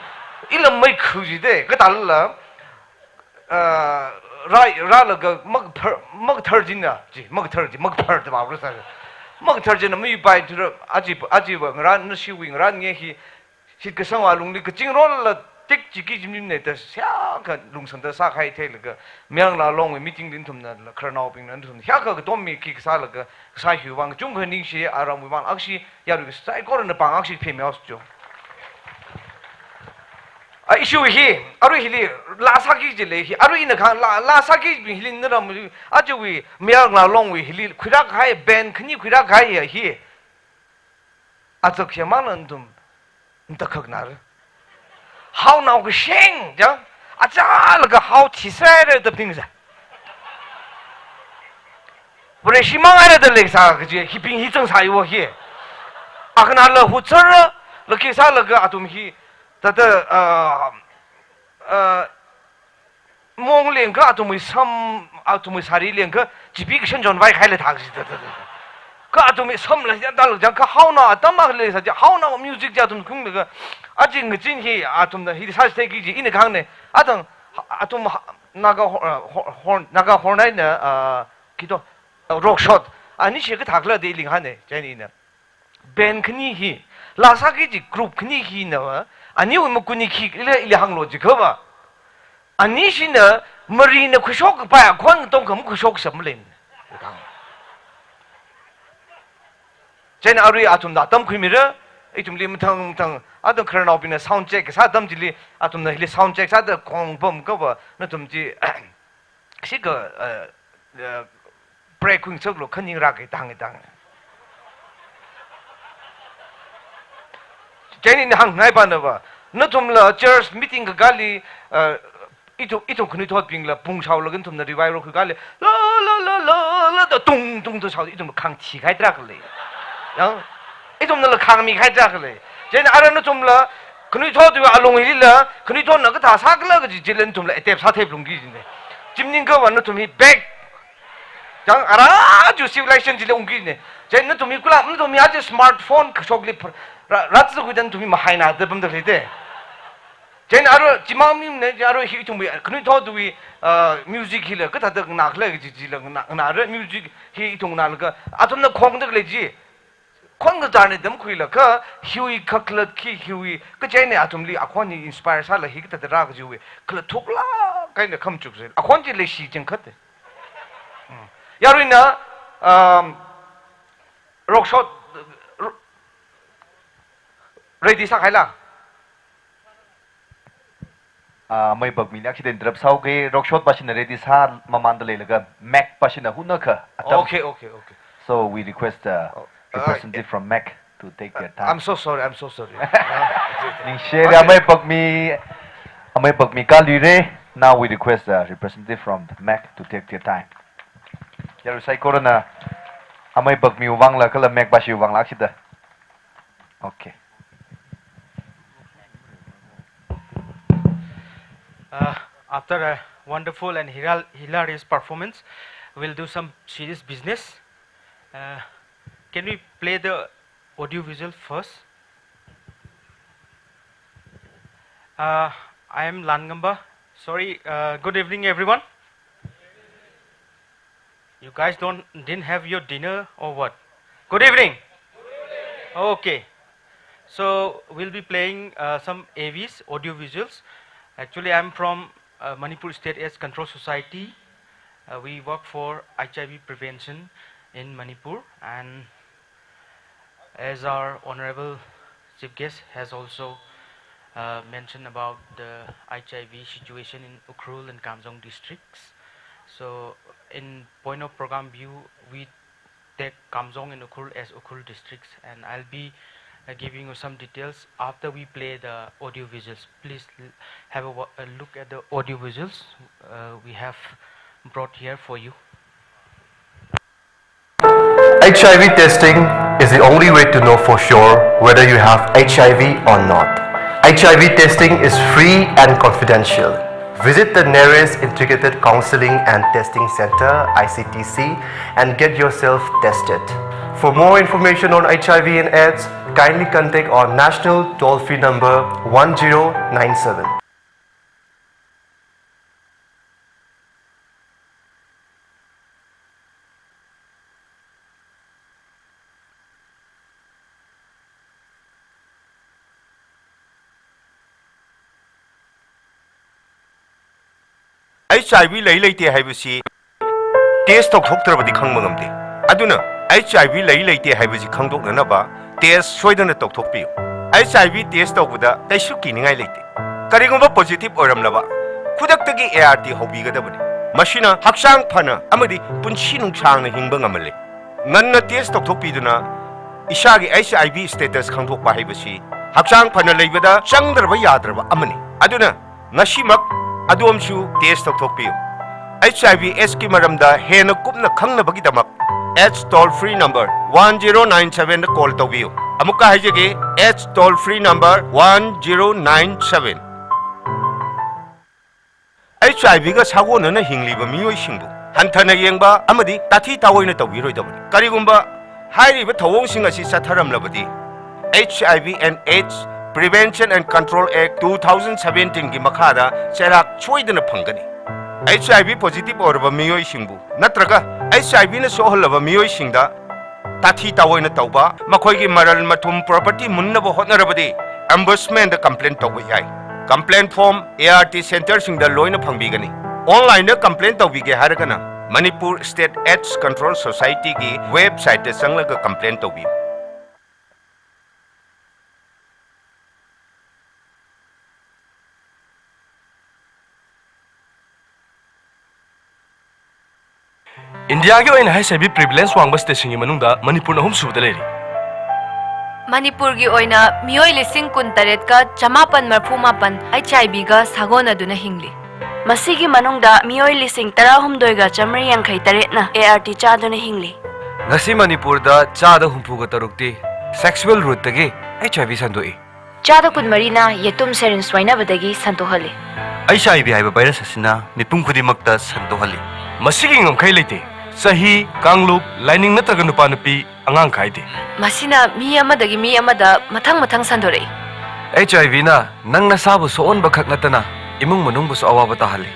ila mai khu chi da, kha thālala. ah, rai, rālaga makathar, makathar china, chi, makathar chi, makathar da vāra sa. Makathar china mayuipaithura, aja, ajava ngarān, nashiwui ngarān nge hi, shitkasangva lungli kaching rola tik chiki jimjimne da, siyakha lungsangda sākahai theilaga, Mayar Ngalā Longwui meeting li nathumna, khararnaobingna nathum, siyakha katom miki kasālaga, kasā hiwui vang, kachungkha ningshi, aramwui vang, akhashi, yarui kasā saikorana pāng akhashi phemyao su jo. A issue hi, arui hili, laa sāki jile hi, arui ina khang, laa, laa sākibing hili naram, ajawui, Mayar Ngalā Longwui hili, khuirākahai, band khani khuirākahai hi. Azak shemang nathum, ntakhak nara. Haonao kasheng, jang, achālaga hao thisaira da pingza. Vareshi mangaira da leisā kaji, hibing hi zangsāiwo hi. Akhanala hutsara, laki sālaga athum hi, tata, ah, ah, mong lengkha athumwui sam, athumwui sari lengkha, chipi kashan chonvai khaila thak si tata. Kha athumwui samla ya dalak jang kha haonao atam akha leisā chi, haonao music chi athum khunglaga, aja ngazin hi athumna hi sāsai kaji, ina khangne, athang, athum ha-, Naga ho-, ah, ho-, horn, Naga horn eina, ah, kito, ah, rock shot. Anishi kathā khala da ili ngahāne, chieina ina. Band khani hi, laa sāki kaji group khani hina, aniwui makuni khikhala ili hānglu jiakhava, anishina marina khuishokkapai akhon katongkha makhuishokshap maleina. Chieina arui athumna atam khuimira, ithumli mathang mathang, athum khararnaobingna sound check kasā atam chili, athumna hili sound check sāda khong pamkhava, nathum chi, shikha, eh, eh, break khuingasaklu, khaning rākahai tang tang. Chieina ina hāngngai panava, nathumla church meeting kakāli, eh, ithum, ithum khanuithotbingla pung shaolaga nathumna revival khuikali, la, la, la, la, la, da tung, tung, tung shao, ithum khang thikahai tarākha lei. Yang, ithumnala khang mikahai tarākha lei. Chieina ara nathumla, khanuithotwui alung hilila, khanuithotna kathā sākhala kaji chila nathumla adapt sāthei lungki jine. Chi maningkhava nathum hi back. Yang ara ju civilization chila ungki jine. Chieina nathum hi kula, nathum hi aja smartphone kashokli pr-, ra-, ratsa kudan nathum hi mahaina da pamda leite. Chieina arui, chimang mine, arui hi ithumwui, khanuithotwui, ah, music hila, kathāda nganākhala kaji chila, ngana, nganāra music hi ithum nganālaga, athumna khongda khalei chi. Khon kazarna dam khuilaga, hiwui kakhalat khi, hiwui, kachieina athumli, akhon hi inspire sāla hi kathāda rā kajiwui, kala thuklāk eina khamachuk se. Akhon chi leishi chingkhat. Hmm. Yaruina, um, rock shot, r-, ready sākahaila. Ah, amei Bakmi li akshi den drop sāuke, rock shot pāshina ready sāmamanda leilaga, Mac pāshina hunakha atam. Okay, okay, okay. So we request, uh, oh, uh, representative from Mac to take their time. I'm so sorry, I'm so sorry. Ningshire, okay. Amei Bakmi, amei Bakmi kaluire. Now we request, uh, representative from Mac to take their time. Yarui saikorana, amei Bakmiwui vangla kala Mac pāshiwui vangla akshida. Okay. Uh, after a wonderful and hilal-, hilarious performance, we'll do some serious business. Uh, can we play the audio visual first? Uh, I am Langamba. Sorry, uh, good evening, everyone. You guys don't, didn't have your dinner or what? Good evening. Okay. So we'll be playing, uh, some A Vs, audio visuals. Actually, I'm from, uh, Manipur State AIDS Control Society. Uh, we work for H I V prevention in Manipur, and as our honorable chief guest has also, uh, mentioned about the H I V situation in Ukhrul and Kamjong districts. So, in point of program view, we take Kamjong and Ukhrul as Ukhrul districts, and I'll be, uh, giving you some details after we play the audio visuals. Please l-, have a wa-, a look at the audio visuals, uh, we have brought here for you. H I V testing is the only way to know for sure whether you have H I V or not. H I V testing is free and confidential. Visit the nearest Integrated Counseling and Testing Center, I C T C, and get yourself tested. For more information on H I V and AIDS, kindly contact our national toll-free number one zero nine seven. H I V lei leite haibasi test tauthoktarabadi khangmangamde. Aduna H I V lei leite haibasi khangdoknanaba test soidana tauthokpiyu. H I V test taubada kaisu kiningai leite. Karigumba positive oiramlaba, khudaktagi A R T haubigadabani. Mashina hakchang phana amadi punshi nungsangna hingba ngamale. Nganna test tauthokpiduna ishagi H I V status khangdokpa haibasi hakchang phana leibada changdaraba yadaraba amani. Aduna ngasimak adom chu test tauthokpiyu. H I V S ki maramda hena kupna khangnabagidamak H toll free number one zero nine seven da call taubiyu. Amuka haijage, H toll free number one zero nine seven. H I V ga sagonana hingliba miyoisingbu hanthana yengba amadi tathi taoina taubiroidabani. Karigumba hairiba thawongshing asi satharamlabadi, H I V and AIDS Prevention and Control Act two thousand seventeen ki makhada cheirak soidana phangkani. H I V positive oiraba miyoisingbu natraga H I V na sohallaba miyoisingda tathi taoina tauba, makhoigi maral mathum property munnaba hotnarabadi Ombudsman da complaint tauba yai. Complaint form A R T center singda loina phangbigani. Online da complaint taubige hairagana Manipur State AIDS Control Society ki website da zanglaga complaint taubi. India gi oina H I V prevalence wangba state singgi manungda Manipur na ahumsubada leiri. Manipur gi oina mioi lising kun taret ka chamapan marfu mapan H I V ga sagonaduna hingli. Masigi manungda mioi lising tara humdoi ga chamri yangkhai taretna A R T chaduna hingli. Ngasi Manipur da chada humpu ga tarukti sexual route dagi H I V sandoi. Chada kun marina yatum serin swainabadagi santohali. H I V haiba virus asina mipum khudimakta santohali. Masigi ngamkhai leite. Sahi, kanglup, laining natraga nupa nupi, angang kaide. Masina mi amadagi mi amada mathang mathang santorai. H I V na nang nasabu soonba khak natana imung manungbusu awaba tahali.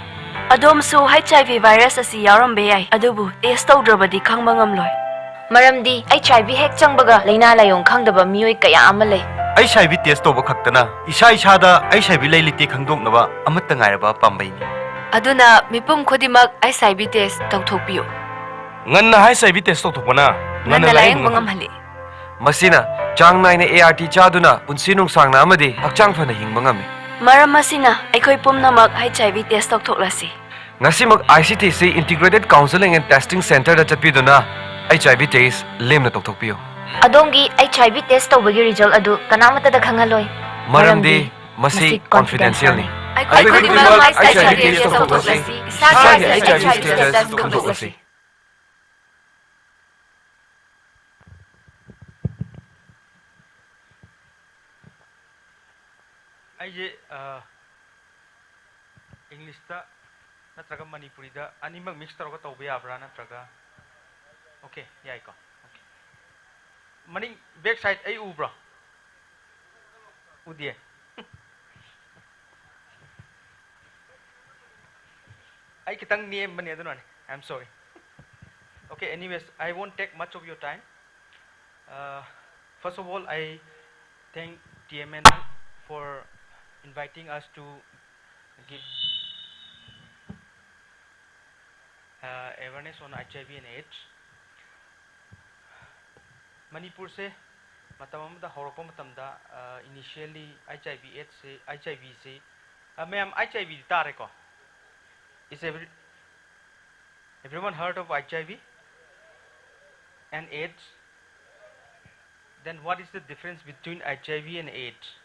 Adomsu H I V virus asi yaurambeyai, adubu test taudrabadi khangmangamloi. Maramdi H I V hek changbaga leina layong khangdaba mioi kaya ama lei. H I V test tauba khaktana isha ishada H I V leilite khangdoknaba amata ngairaba pambaini. Aduna mipum khudimak H I V test tauthokpiyu. Nganna H I V test tauthokpana nganna layang mangamhali. Masina changnaina A R T chaduna punsi nungsangna amadi hakchang phana hingba ngami. Maram asina aikhoi pumnamak H I V test tauthoklasi. Ngasimak I C T C Integrated Counseling and Testing Center da chatpiduna H I V test lemna tauthokpiyu. Adongi H I V test taubagi result adu kanamata da khangaloi. Maramdi masi confidential ni. Aikhoi khudimak H I V test tauthoklasi. Isagi H I V test tauthoklasi. Aije, uh, English da natraga Manipuri da animak mix taraga tauba yabra natraga? Okay, yaiko. Okay. Maning back side ai ubra? Udiye. Ai khitang niyem bane adunani. I'm sorry. Okay, anyways, I won't take much of your time. Uh, first of all, I thank T M N for inviting us to give, uh, awareness on H I V and AIDS. Manipur se matam amada haurakpa matamda, uh, initially H I V AIDS se, H I V se, uh, mayam H I V tareko. Is every, everyone heard of H I V and AIDS? Then what is the difference between H I V and AIDS?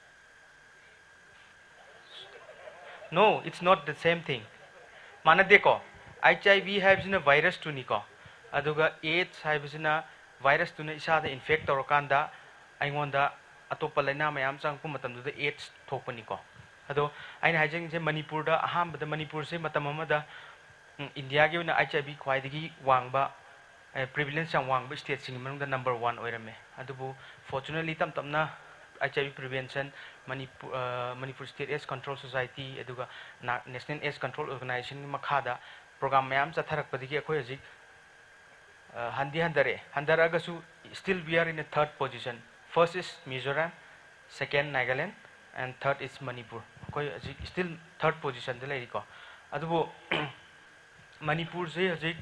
No, it's not the same thing. Manadeko. H I V haibasina virus tuniko. Aduga AIDS haibasina virus tuna isada infect taurakanda, aingonda atopa laina mayam zangkum matamda AIDS thokpaniko. Ado, aina haijing se Manipur da, ahambada Manipur se matam amada, mm, India gi oina H I V khwaidagi wangba, eh, prevalence yang wangba state sing manungda number one oirame. Adubu, fortunately, tam tamna H I V prevention, Manipur, uh, Manipur State AIDS Control Society, aduga Na-, National AIDS Control Organization makhada program mayam zatharakpadagi akhoi ajik, uh, handi handare. Handaragasu, still we are in a third position. First is Mizoram, second Nagaland, and third is Manipur. Akhoi ajik still third position da leiko. Adubu, ꯃꯅꯤꯄꯨꯔꯁꯦ ꯍꯧꯖꯤꯛ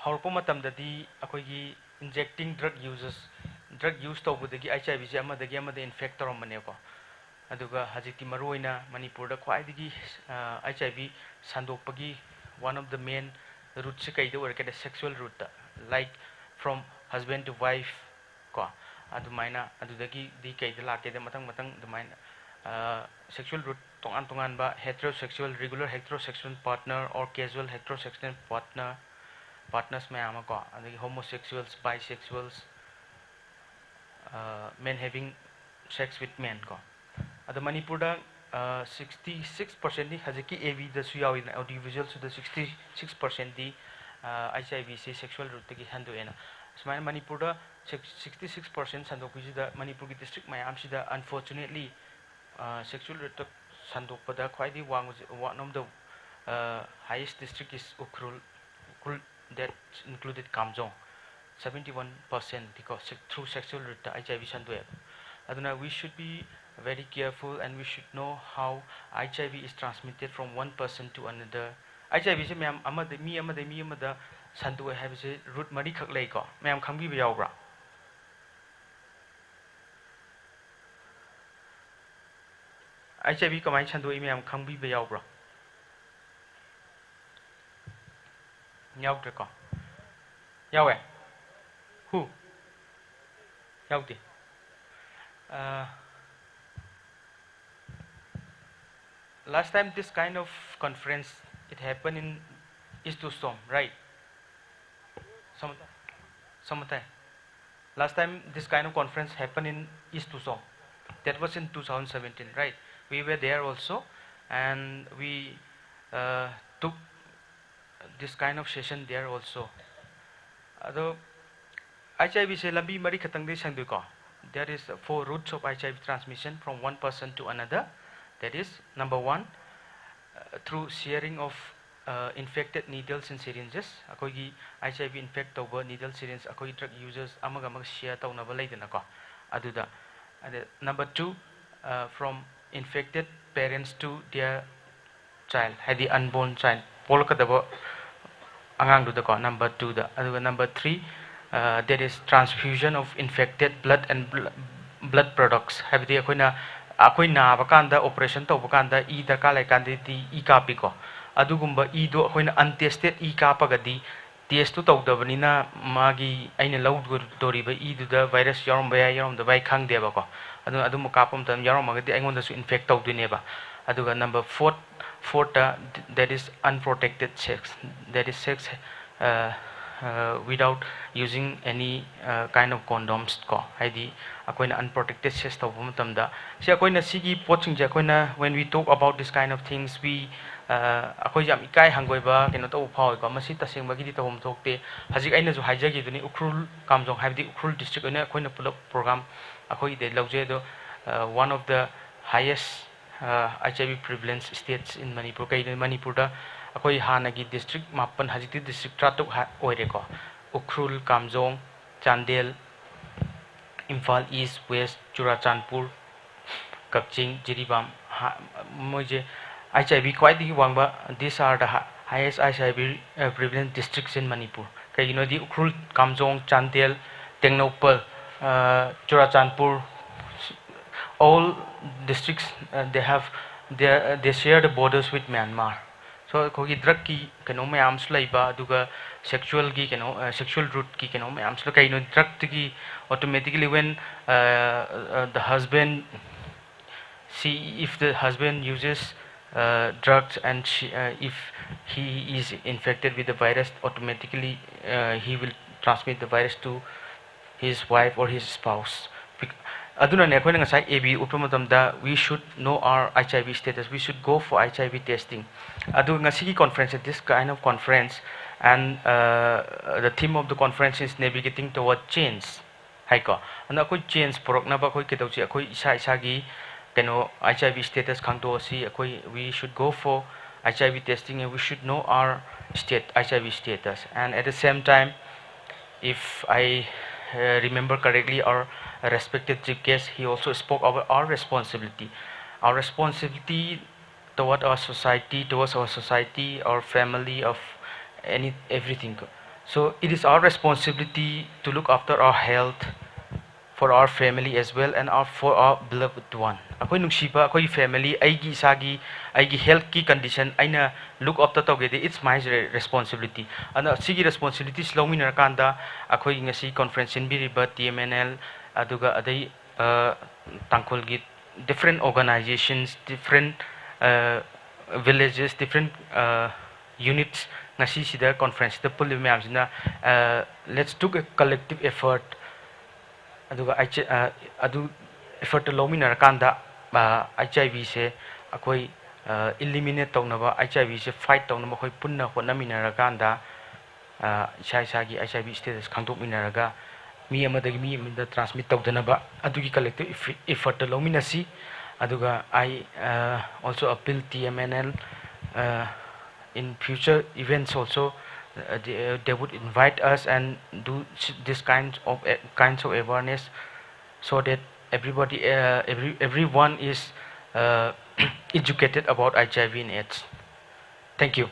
ꯍꯧꯔꯛꯄ ꯃꯇꯝꯗꯗꯤ ꯑꯩꯈꯣꯏꯒꯤ injecting drug users, drug use ꯇꯧꯕꯗꯒꯤ H I V ꯁꯦ ꯑꯃꯗꯒꯤ ꯑꯃꯗ infect ꯇꯧꯔꯝꯕꯅꯦꯀꯣ꯫ ꯑꯗꯨꯒ ꯍꯧꯖꯤꯛꯇꯤ ꯃꯔꯨꯑꯣꯏꯅ ꯃꯅꯤꯄꯨꯔꯗ ꯈ꯭ꯋꯥꯏꯗꯒꯤ, ꯑ, H I V ꯁꯟꯗꯣꯛꯄꯒꯤ one of the main route ꯁꯤ ꯀꯩꯗ ꯑꯣꯏꯔꯒꯦꯗ, sexual route ꯇ, like from husband to wife ꯀꯣ, ꯑꯗꯨꯃꯥꯏꯅ, ꯑꯗꯨꯗꯒꯤꯗꯤ ꯀꯩꯗ ꯂꯥꯛꯀꯦꯗ, ꯃꯊꯪ ꯃꯊꯪ ꯑꯗꯨꯃꯥꯏꯅ, ꯑ, sexual route ꯇꯣꯉꯥꯟ ꯇꯣꯉꯥꯟꯕ, heterosexual, regular heterosexual partner or casual heterosexual partner, partners ꯃꯌꯥꯝ ꯑꯃ ꯀꯣ, ꯑꯗꯒꯤ homosexuals, bisexuals, uh, men having sex with men ꯀꯣ꯫ ꯑꯗꯣ ꯃꯅꯤꯄꯨꯔꯗ, ꯑ, sixty six percent ꯗꯤ ꯍꯧꯖꯤꯛꯀꯤ A V ꯗꯁꯨ ꯌꯥꯎꯏꯗꯅ, audio visual ꯁꯨꯗ sixty six percent D, uh, H I V see sexual route ꯇꯒꯤ ꯁꯟꯗꯣꯛꯑꯦꯅ꯫ ꯁꯨꯃꯥꯏꯅ ꯃꯅꯤꯄꯨꯔꯗ six-, sixty six percent ꯁꯟꯗꯣꯛꯄꯤꯁꯤꯗ ꯃꯅꯤꯄꯨꯔꯒꯤ district ꯃꯌꯥꯝꯁꯤꯗ, unfortunately, ꯑ, sexual route ꯇ ꯁꯟꯗꯣꯛꯄꯗ ꯈ꯭ꯋꯥꯏꯗꯒꯤ ꯋꯥꯡꯕꯁꯦ, one of the, uh, highest district is Ukhrul, Ukhrul, that included Kamjong, seventy one percent ꯗꯤꯀꯣ, se-, through sexual route ꯇ H I V ꯁꯟꯗꯣꯛꯑꯦꯕ꯫ ꯑꯗꯨꯅ we should be very careful and we should know how H I V is transmitted from one person to another. H I V ꯁꯦ ꯃꯌꯥꯝ ꯑꯃꯗ, ꯃꯤ ꯑꯃꯗꯒꯤ ꯃꯤ ꯑꯃꯗ ꯁꯟꯗꯣꯛꯑꯦ ꯍꯥꯏꯕꯁꯦ route ꯃꯔꯤꯈꯛ ꯂꯩꯀꯣ꯫ ꯃꯌꯥꯝ ꯈꯪꯕꯤꯕ ꯌꯥꯎꯕ꯭ꯔꯥ? H I V ꯀꯃꯥꯏꯅ ꯁꯟꯗꯣꯛꯏ ꯃꯌꯥꯝ ꯈꯪꯕꯤꯕ ꯌꯥꯎꯕ꯭ꯔꯣ? ꯌꯥꯎꯗ꯭ꯔꯦꯀꯣ? ꯌꯥꯎꯋꯦ? Who? ꯌꯥꯎꯗꯦ꯫ ꯑ, last time this kind of conference, it happened in East Tusom, right? Samata-, Samata. Last time this kind of conference happened in East Tusom. That was in two thousand seventeen, right? We were there also, and we, uh, took this kind of session there also. ꯑꯗꯣ H I V ꯁꯦ ꯂꯝꯕꯤ ꯃꯔꯤ ꯈꯛꯇꯪꯗꯤ ꯁꯟꯗꯣꯛꯏꯀꯣ꯫ There is four routes of H I V transmission from one person to another. That is, number one, uh, through sharing of, uh, infected needles and syringes. ꯑꯩꯈꯣꯏꯒꯤ H I V infect ꯇꯧꯕ needle syringe ꯑꯩꯈꯣꯏ drug users ꯑꯃꯒ ꯑꯃꯒ share ꯇꯧꯅꯕ ꯂꯩꯗꯅꯀꯣ꯫ ꯑꯗꯨꯗ, ꯑꯗ number two, uh, from infected parents to their child, ꯍꯥꯏꯗꯤ unborn child, ꯄꯣꯛꯂꯛꯀꯗꯕ ꯑꯉꯥꯡꯗꯨꯗꯀꯣ, number two ꯗ꯫ ꯑꯗꯨꯒ number three, uh, there is transfusion of infected blood and bl-, blood products, ꯍꯥꯏꯕꯗꯤ ꯑꯩꯈꯣꯏꯅ, ꯑꯩꯈꯣꯏ ꯅꯥꯕ ꯀꯥꯟꯗ, operation ꯇꯧꯕ ꯀꯥꯟꯗ ꯏ ꯗꯔꯀꯥꯔ ꯂꯩꯀꯥꯟꯗꯗꯤ ꯏ ꯀꯥꯞꯄꯤꯀꯣ꯫ ꯑꯗꯨꯒꯨꯝꯕ ꯏꯗꯣ ꯑꯩꯈꯣꯏꯅ untested ꯏ ꯀꯥꯞꯄꯒꯗꯤ, test ꯇꯨ ꯇꯧꯗꯕꯅꯤꯅ ꯃꯥꯒꯤ ꯑꯩꯅ ꯂꯧꯗꯣꯔꯤꯕ ꯏꯗꯨꯗ virus ꯌꯥꯎꯔꯝꯕ ꯌꯥꯏ, ꯌꯥꯎꯔꯝꯗꯕ ꯌꯥꯏ ꯈꯪꯗꯦꯕꯀꯣ꯫ ꯑꯗꯨꯅ ꯑꯗꯨꯝꯕ ꯀꯥꯞꯄ ꯃꯇꯝꯗ ꯌꯥꯎꯔꯝꯃꯒꯗꯤ ꯑꯩꯉꯣꯟꯗꯁꯨ infect ꯇꯧꯗꯣꯏꯅꯦꯕ꯫ ꯑꯗꯨꯒ number four, fourth ꯇ, that is unprotected sex, that is sex, uh, uh, without using any, uh, kind of condoms ꯀꯣ, ꯍꯥꯏꯗꯤ ꯑꯩꯈꯣꯏꯅ unprotected sex ꯇꯧꯕ ꯃꯇꯝꯗ, ꯁꯤ ꯑꯩꯈꯣꯏꯅ ꯁꯤꯒꯤ ꯄꯣꯠꯁꯤꯡꯁꯦ ꯑꯩꯈꯣꯏꯅ, when we talk about this kind of things, we, ꯑ, ꯑꯩꯈꯣꯏꯁꯦ ꯌꯥꯝ ꯏꯀꯥꯏ ꯍꯪꯒꯣꯏꯕ ꯀꯩꯅꯣ ꯇꯧꯕ ꯐꯥꯎꯋꯦꯀꯣ꯫ ꯃꯁꯤ ꯇꯁꯦꯡꯕꯒꯤꯗꯤ ꯇꯧꯐꯝ ꯊꯣꯛꯇꯦ꯫ ꯍꯧꯖꯤꯛ ꯑꯩꯅꯁꯨ ꯍꯥꯏꯖꯈꯤꯕꯗꯨꯅꯤ, ꯎꯈ꯭ꯔꯨꯜ ꯀꯥꯝꯖꯣꯡ ꯍꯥꯏꯕꯗꯤ ꯎꯈ꯭ꯔꯨꯜ district ꯑꯣꯏꯅ ꯑꯩꯈꯣꯏꯅ ꯄꯨꯂꯞ program ꯑꯩꯈꯣꯏꯗ ꯂꯧꯖꯩ꯫ ꯑꯗꯣ, ꯑ, one of the highest, uh, H I V prevalence states in Manipur꯫ ꯀꯩꯒꯤꯅꯣ, ꯃꯅꯤꯄꯨꯔꯗ ꯑꯩꯈꯣꯏ ꯍꯥꯟꯅꯒꯤ district ꯃꯥꯄꯟ, ꯍꯧꯖꯤꯛꯇꯤ district ꯇꯔꯥꯇꯔꯨꯛ ꯍꯥ-, ꯑꯣꯏꯔꯦꯀꯣ꯫ ꯎꯈ꯭ꯔꯨꯜ, ꯀꯥꯝꯖꯣꯡ, ꯆꯥꯟꯗꯦꯜ, ꯏꯝꯐꯥꯜ East, West, ꯆꯨꯔꯥꯆꯥꯟꯄꯨꯔ, ꯀꯛꯆꯤꯡ, ꯖꯤꯔꯤꯕꯥꯝ, ꯍꯥ-, ꯃꯣꯏꯁꯦ H I V ꯈ꯭ꯋꯥꯏꯗꯒꯤ ꯋꯥꯡꯕ, these are the hi-, highest H I V, uh, prevalent districts in Manipur꯫ ꯀꯩꯒꯤꯅꯣꯗꯤ ꯎꯈ꯭ꯔꯨꯜ, ꯀꯥꯝꯖꯣꯡ, ꯆꯥꯟꯗꯦꯜ, ꯇꯦꯡꯅꯧꯄꯜ, uh, Churachandpur, all districts, uh, they have, they, they share the borders with Myanmar꯫ So, ꯑꯩꯈꯣꯏꯒꯤ drug ꯀꯤ ꯀꯩꯅꯣ ꯃꯌꯥꯝꯁꯨ ꯂꯩꯕ, ꯑꯗꯨꯒ sexual ꯒꯤ ꯀꯩꯅꯣ, ꯑ, sexual route ꯀꯤ ꯀꯩꯅꯣ ꯃꯌꯥꯝꯁꯨ ꯂꯩ꯫ ꯀꯩꯅꯣ, drug ꯇꯒꯤ automatically when, uh, uh, the husband, see, if the husband uses, uh, drugs and she, uh, if he is infected with the virus, automatically, uh, he will transmit the virus to his wife or his spouse. Bec-, ꯑꯗꯨꯅꯅꯦ ꯑꯩꯈꯣꯏꯅ ꯉꯁꯥꯏ A V ꯎꯠꯄ ꯃꯇꯝꯗ, we should know our H I V status, we should go for H I V testing꯫ ꯑꯗꯨ ꯉꯁꯤꯒꯤ conference, this kind of conference, and, uh, the theme of the conference is navigating toward change ꯍꯥꯏꯀꯣ꯫ ꯑꯗꯨꯅ ꯑꯩꯈꯣꯏ change ꯄꯨꯔꯛꯅꯕ ꯑꯩꯈꯣꯏ ꯀꯩꯗꯧꯁꯤ, ꯑꯩꯈꯣꯏ ꯏꯁꯥ ꯏꯁꯥꯒꯤ ꯀꯩꯅꯣ H I V status ꯈꯪꯗꯣꯛꯑꯁꯤ꯫ ꯑꯩꯈꯣꯏ, we should go for H I V testing and we should know our state, H I V status. And at the same time, if I, uh, remember correctly, our respected chief guest, he also spoke about our responsibility. Our responsibility toward our society, towards our society, our family, of any, everything. So it is our responsibility to look after our health, for our family as well and our, for our beloved one. ꯑꯩꯈꯣꯏ ꯅꯨꯡꯁꯤꯕ ꯑꯩꯈꯣꯏꯒꯤ family, ꯑꯩꯒꯤ ꯏꯁꯥꯒꯤ, ꯑꯩꯒꯤ health ꯀꯤ condition ꯑꯩꯅ look after ꯇꯧꯒꯦꯗꯤ, it's my re-, responsibility. ꯑꯗꯨꯅ ꯁꯤꯒꯤ responsibilities ꯂꯧꯃꯤꯟꯅꯔꯀꯥꯟꯗ ꯑꯩꯈꯣꯏꯒꯤ ꯉꯁꯤ conference ꯁꯤꯟꯕꯤꯔꯤꯕ T M N L, ꯑꯗꯨꯒ ꯑꯗꯩ, ꯑ, ꯇꯥꯡꯈꯨꯜꯒꯤ different organizations, different, ꯑ, villages, different, ꯑ, units ꯉꯁꯤꯁꯤꯗ conference ꯁꯤꯗ ꯄꯨꯜꯂꯤꯕ ꯃꯌꯥꯝꯁꯤꯅ, ꯑ, let's took a collective effort꯫ ꯑꯗꯨꯒ ꯑꯩꯆ-, ꯑ, ꯑꯗꯨ effort ꯇꯣ ꯂꯧꯃꯤꯟꯅꯔꯀꯥꯟꯗ, ꯑ, H I V ꯁꯦ ꯑꯩꯈꯣꯏ, ꯑ, eliminate ꯇꯧꯅꯕ, H I V ꯁꯦ fight ꯇꯧꯅꯕ ꯑꯩꯈꯣꯏ ꯄꯨꯟꯅ ꯍꯣꯠꯅꯃꯤꯟꯅꯔꯀꯥꯟꯗ, ꯑ, ꯏꯁꯥ ꯏꯁꯥꯒꯤ H I V status ꯈꯪꯗꯣꯛꯃꯤꯟꯅꯔꯒ ꯃꯤ ꯑꯃꯗꯒꯤ ꯃꯤ ꯑꯃꯗ transmit ꯇꯧꯗꯅꯕ ꯑꯗꯨꯒꯤ collective effe-, effort ꯇꯣ ꯂꯧꯃꯤꯟꯅꯁꯤ꯫ ꯑꯗꯨꯒ I, uh, also appeal T M N L, uh, in future events also, uh, they, uh, they would invite us and do s-, this kinds of, uh, kinds of awareness so that everybody, uh, every, everyone is, uh, educated about H I V and AIDS. Thank you.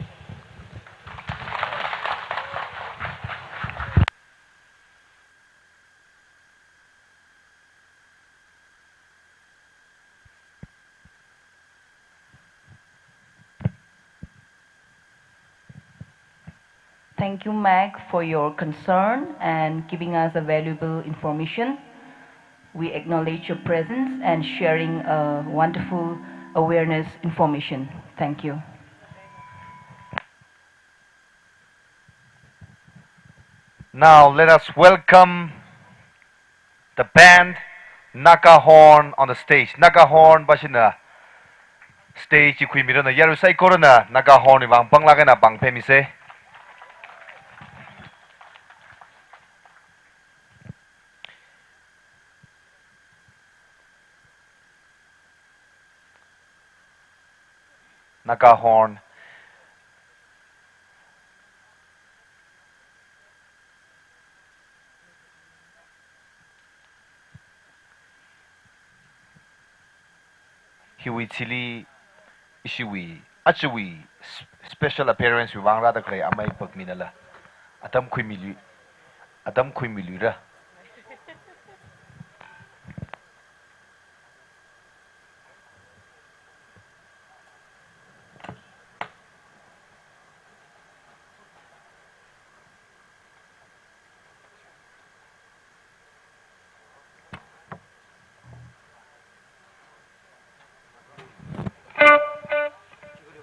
Thank you, Mac, for your concern and giving us a valuable information. We acknowledge your presence and sharing a wonderful awareness information. Thank you. Now let us welcome the band Naga Horn on the stage. Naga Horn bashina stage chi khuimiranu, yarui saikorana Naga Horn wui vang panglāk eina pāngphāmisa. Naga Horn. Hiwui thili ishiwui, ajawui s-, special appearance wui vang rāda khalei amei pakminala. Atam khuimilui, atam khuimiluira.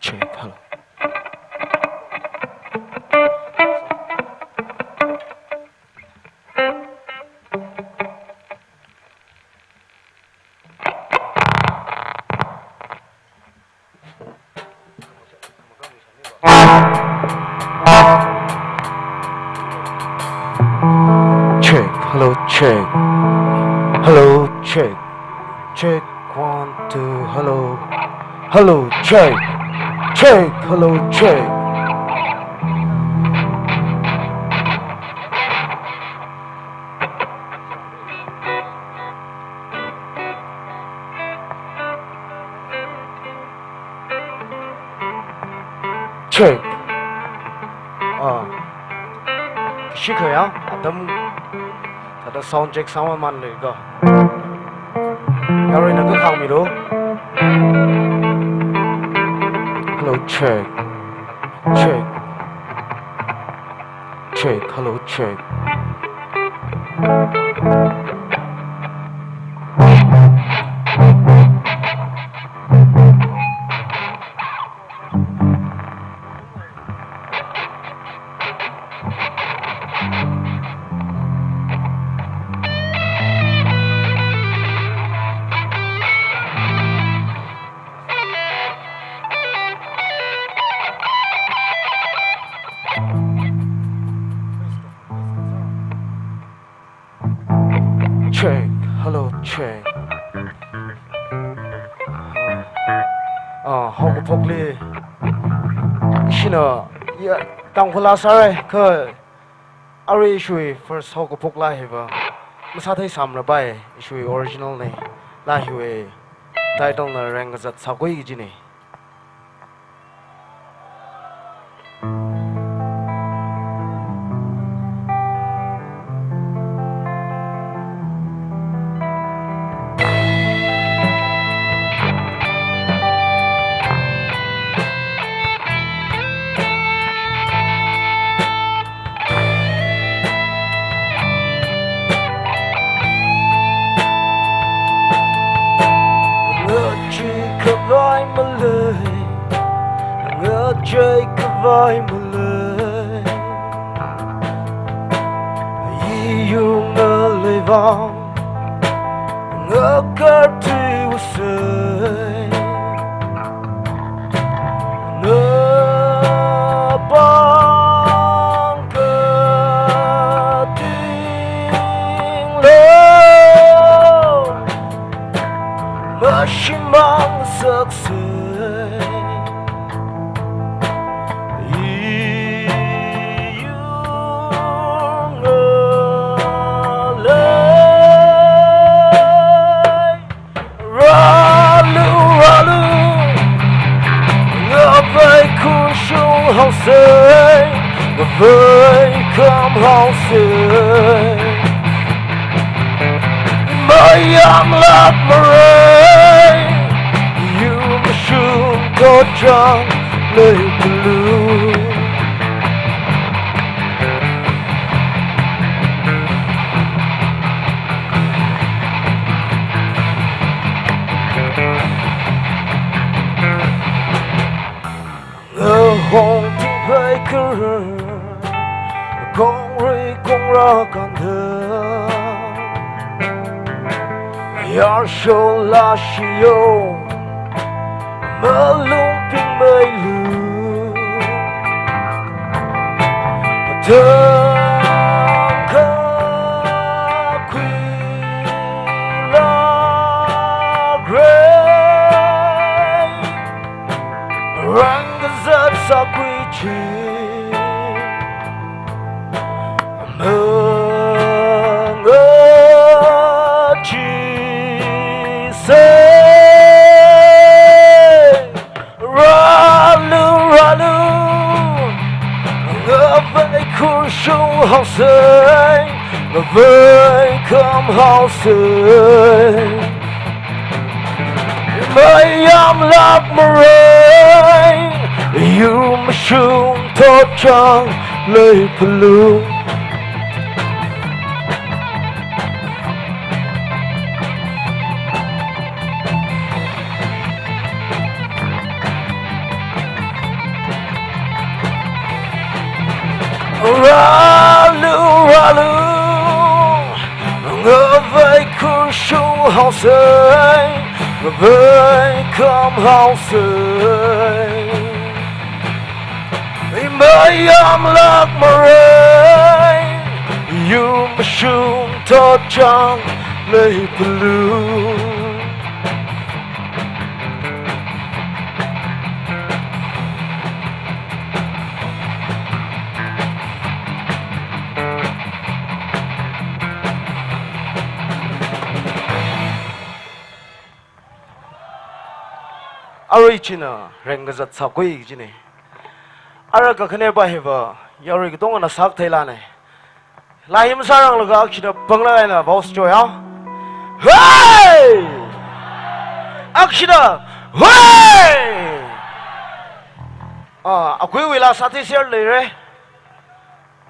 Check, hello. Check, hello, check. Hello, check. Check, one, two, hello. Hello, check. Check, hello, check. Check. Ah. Shikha ya, atam, thāda sound check, sound man le ga. Yaruina kakhāngmilu. Hello, check. Check. Check, hello, check. Check, hello, check. Ah, haokaphokli. Ishina, ya, Tangkhul laa sāra, kha, arui ishiwui first haokaphok laa hiva. Masāthei samra bai, ishiwui original na. Laa hiwui title na Rengkazat Sākhui kajina. Chei khavai malei, iyung ngalei vang, ngakarthui usei. Napang katinglo, mashimang saksei. Iyung ngalei. Rālu, rālu, ngavei khuishung haosei, ngavei kham haosei. Mayamlāk marei, yur mashung thotchang leiphalu. Ngahong tingphei kharar, kongrei kongra kanda, yarsho lashiyo, malung pingmeilu. Tangkha khuilākrei, rāngkazat sākhui chi, mangachee sei. Rālu, rālu, ngavei khuishung haosei, ngavei kham haosei. Mayamlāk marei, yur mashung thotchang leiphalu. Rālu, rālu, ngavei khuishung haosei, ngavei kham haosei. Mayamlāk marei, yur mashung thotchang leiphalu. Arui china rāngkazat sākhui kajina. Ara kakhaneba hiva yarui katongana sāktheilana. Laa hi masāranglaga akshida pānglaga ina boss joy ya. Hey! Akshida, hey! Ah, akhuiwui laa sāthei sāra leira.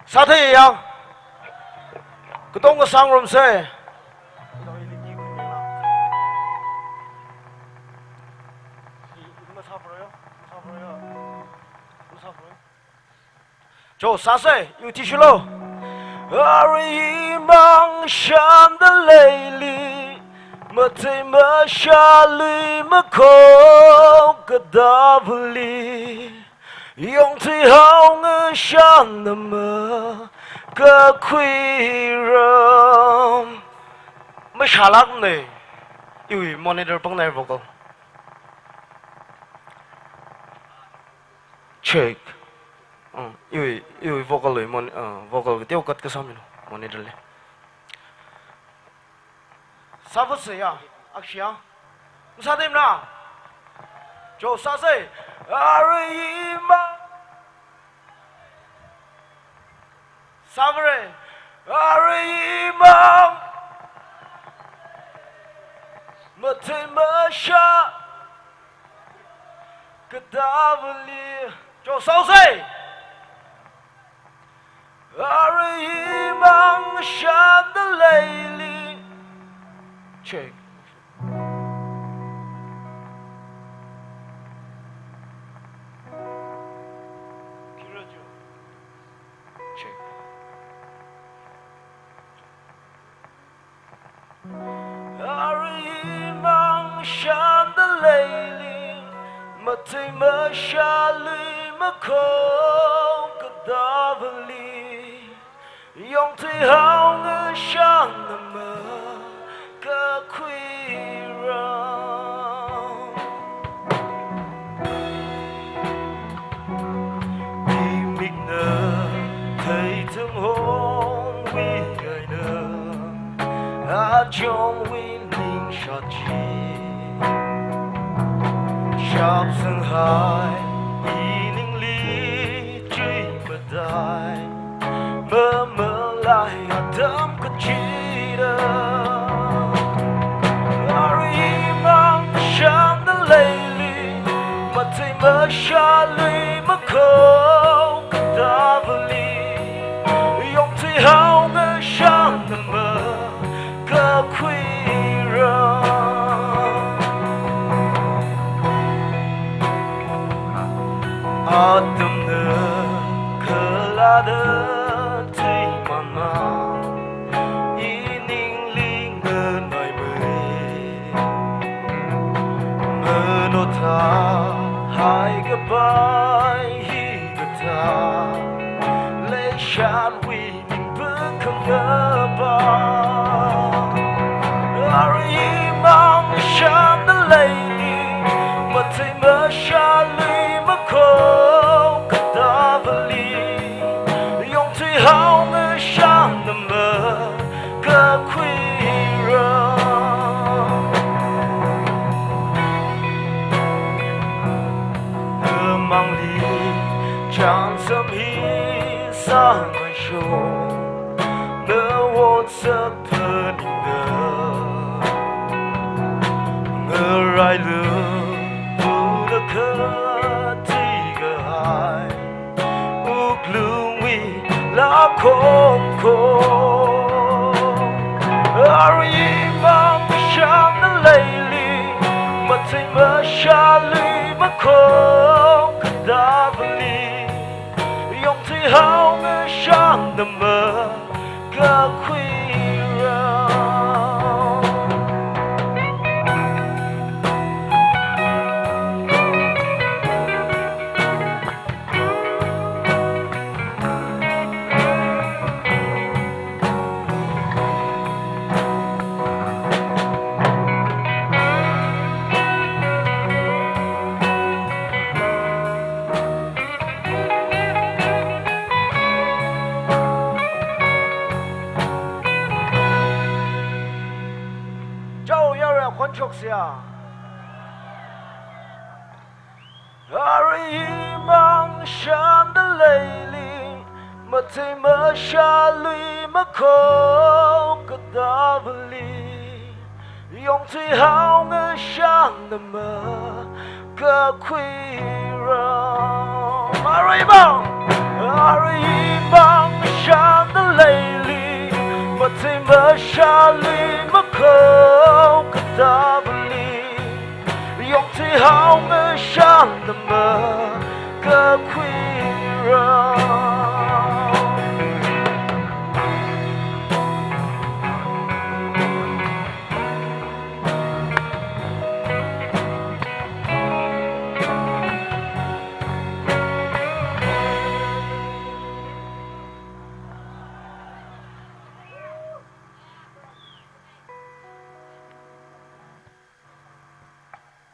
Sāthei ya. Katonga sāngarumsa. Cho, sāsa, iwui thishurlu. Arui imang shānda leili, mathei mashā lui makho kadavali. Yongthui hao ngashan nama kakhuiram. Mashālākmana, iwui monitor pāngna vocal. Check. Uh, iwui, iwui vocal lui mon-, uh, vocal kateo cut kasā mino, monitor li. Sāvāsa ya, akshi ya. Masāthei mana? Cho sāsa. Arui imang. Sāvāra. Arui imang. Mathei mashā kadavali. Cho sāsa. Arui imang shānda leili. Check. Arimang shanda leili, matei mashalui makho kadavali, yongtui haongashan nama kakhuira. Imikna theithang hongwui eina, achonwui ningshat chi shapsanghai, iningli chuimadai mamalai atam kachida. Arimang shanda leili, matei mashalui makho kadavali, yongtui haongashan nama kakhuira. Atamna khalada tui mama, iningli nganai mai. Mano tha hai kapai hi katha, leishanwui Arimang shanda leili, matei mashalui makho kadavali, yongtui haongashan nama kakhuira. Namangli chansam hi sāngaisho, nawot sāthaningda. Ngarailu pula kati kahai, wuklungwui lakhongkhong. Arimang shanda leili, matei mashalui makho kadavali, yongtui haongashan nama kakhuira. Chao, yarui akhon shoksa. Arimang shanda leili, matei mashalui makho kadavali, yongtui haongashan nama kakhuira. Arimang, arimang shanda leili, matei mashalui makho kadavali, yongtui haongashan nama kakhuira.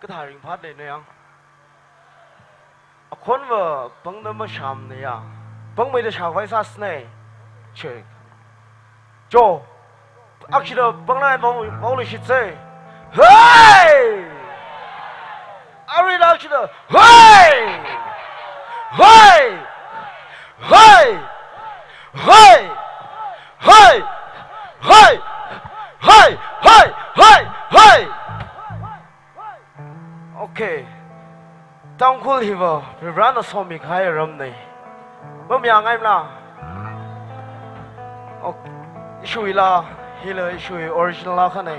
Kathā ringphāda lei na yang. Akhonva pangda mashāmana ya. Pangmeida shākhavai sāsana. Check. Cho. Akshida pangna pang, panglu shitse. Hey! Aruila akshida. Hey! Hey! Hey! Hey! Okay. Tangkhul hiva Varivarana somikahai ramna. Mamayāngaimala? Ok. Ishiwui laa, hila ishiwui original laa akhana.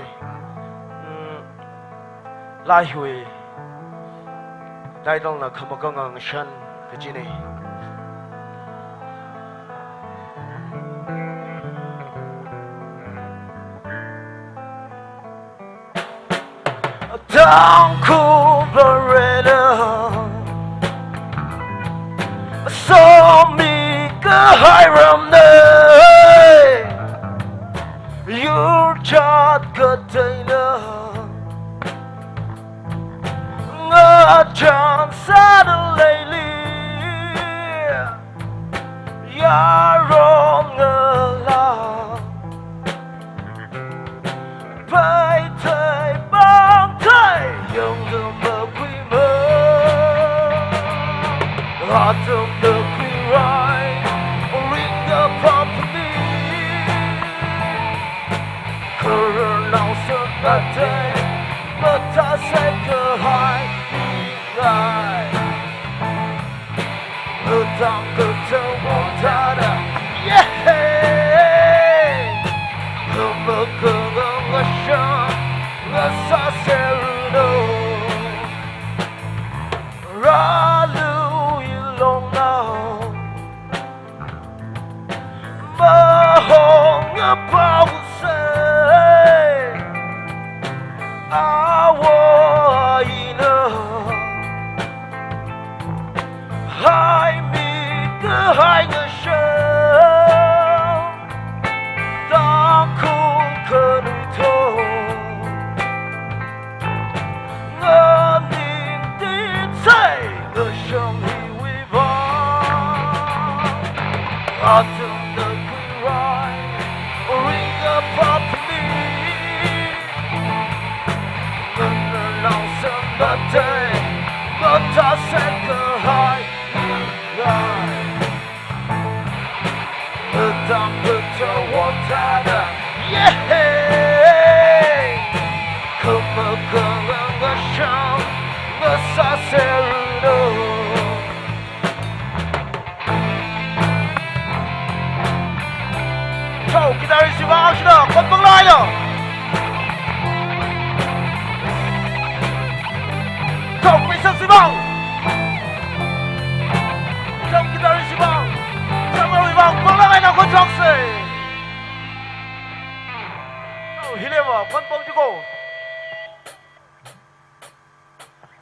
Hmm. Laa hiwui title na Khamakanga Ngashan kajina. Tangkhul Varena sāmi kahai ramna, yur jat kateina ngachān sāda leili, yaron ngalā phei thei pāng thei yangda makhuimei, atam da khuirai, ringda phapmi, khararnao sāngatei, mathāsei kahai ngai. Utang kachang wang thāda, yeah! Khamakha ngashang, ngasāseranu. Rālu ilongnao, mahonga pao sei, awo ina haimi kahai ngashang, Tangkhul khanuithot nganingtitsei ngashang hiwui vang. Atam da khuirai, ringda phapmi, nganarnao sāngatei, mathāsei kahai ngai. Utang kachang wang thāda, yeah! Khamakha ngashang, ngasāseranu. Chao, guitarist sibang, shida, khon panglāk eina. Chao, pheisā sibang. Chao, guitarist sibang. Chao, sibang, panglāk eina khon chang sei. Chao, hile va, khon pang jiko.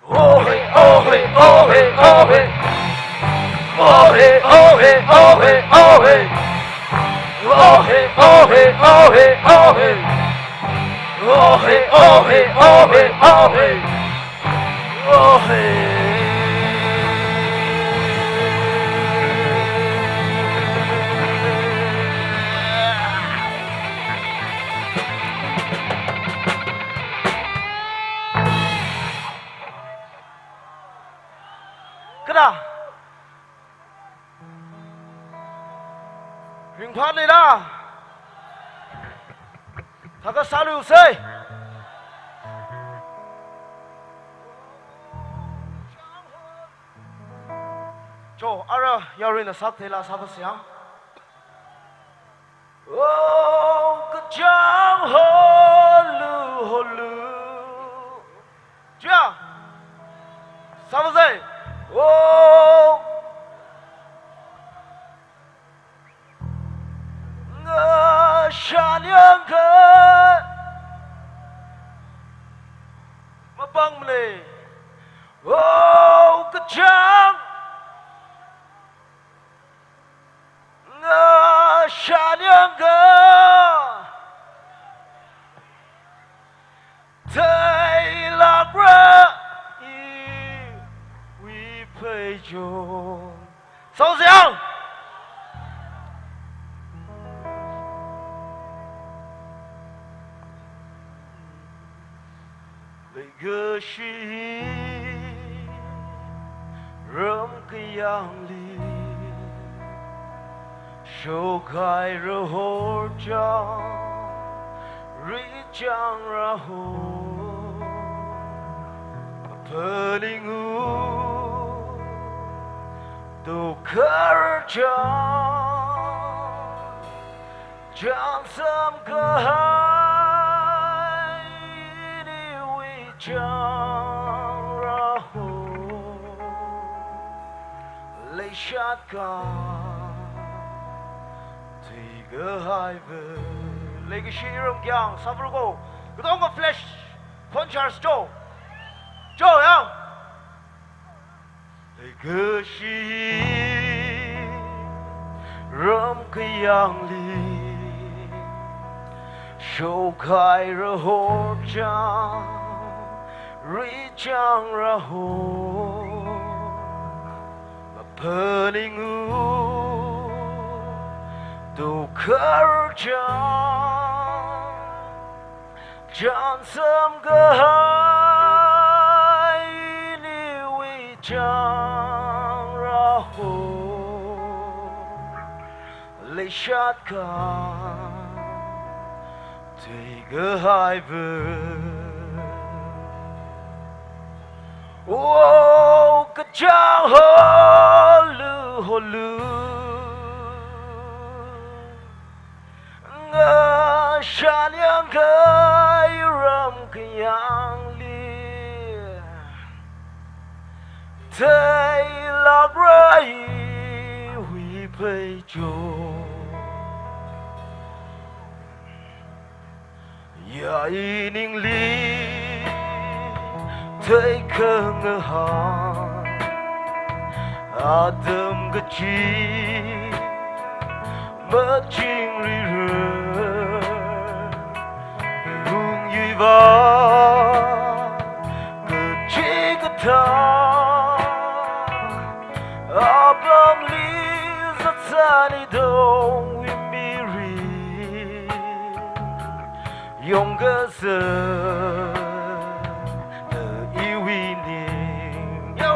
Ohe, ohe, ohe, ohe. Ohe, ohe, ohe, ohe. Ohe, ohe, ohe, ohe. Ohe, ohe, ohe, ohe. Ohe. Kada? Ringphā leila? Thākha sālu sei. Cho, ara yaruina sātheila sāpha siang. Oh, kachang holu, holu. Chia. Sāpha sei. Oh. Ngashan yangkha. Mapang mle. Oh, kachang. Ngashan yangkha. Theilākra iwui pheichon. Sāsa yang. Leikashi ram kayāngli, shokhai rahor chang, richang rahor, phaningu, tokhar chang. Chānsam kahai niwui chāng raho, leishat ka tui kahai ve. Leikashi ram kyang, sāpharu ko. Katonga flash, phone charge cho. Cho yang. Leikashi ramkhayangli shokhaira horchāng, richāngra ho. Maphaningu dokharchāng, chānsam kahai niwui chāngra ho. Leishat kha theikahai ve. O kachāng holu holu, ngashan yangkhai ramkhayangli theilākra iwui pheicho. Ya iningli theikhangahān atam kachi machingrira, hungyuiva kachikathā apamli zatsani dongwui mirin yongkazā da iwui ning. Yo!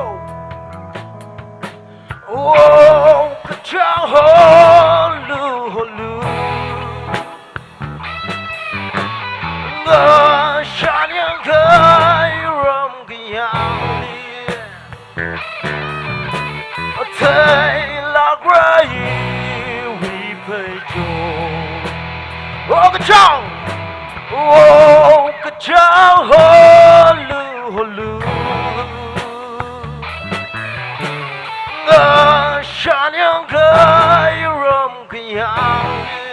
Oh, kachāng holu holu, ngashan yangkhai ramkhayangli theilākra iwui pheicho. O kachāng, o kachāng holu holu, ngashan yangkhai ramkhayangli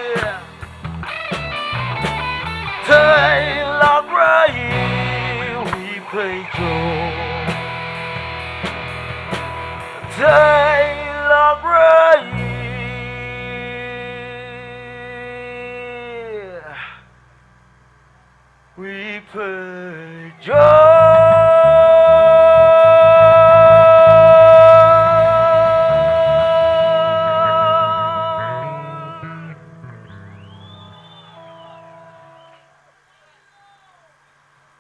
theilākra iwui pheicho. Theilākra iwui pheicho.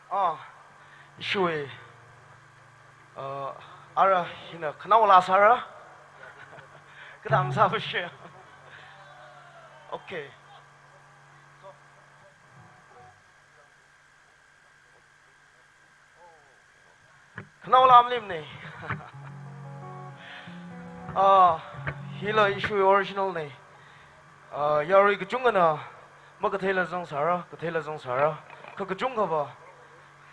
Ah, ishiwui, uh, ara hina khanaola sāra. Kadam sāpashi. Okay. Khanaola malimne. Ah, hila ishiwui original ne. Ah, yarui kachungkhana makatheila zangsāra, katheila zangsāra. Kha kachungkhava,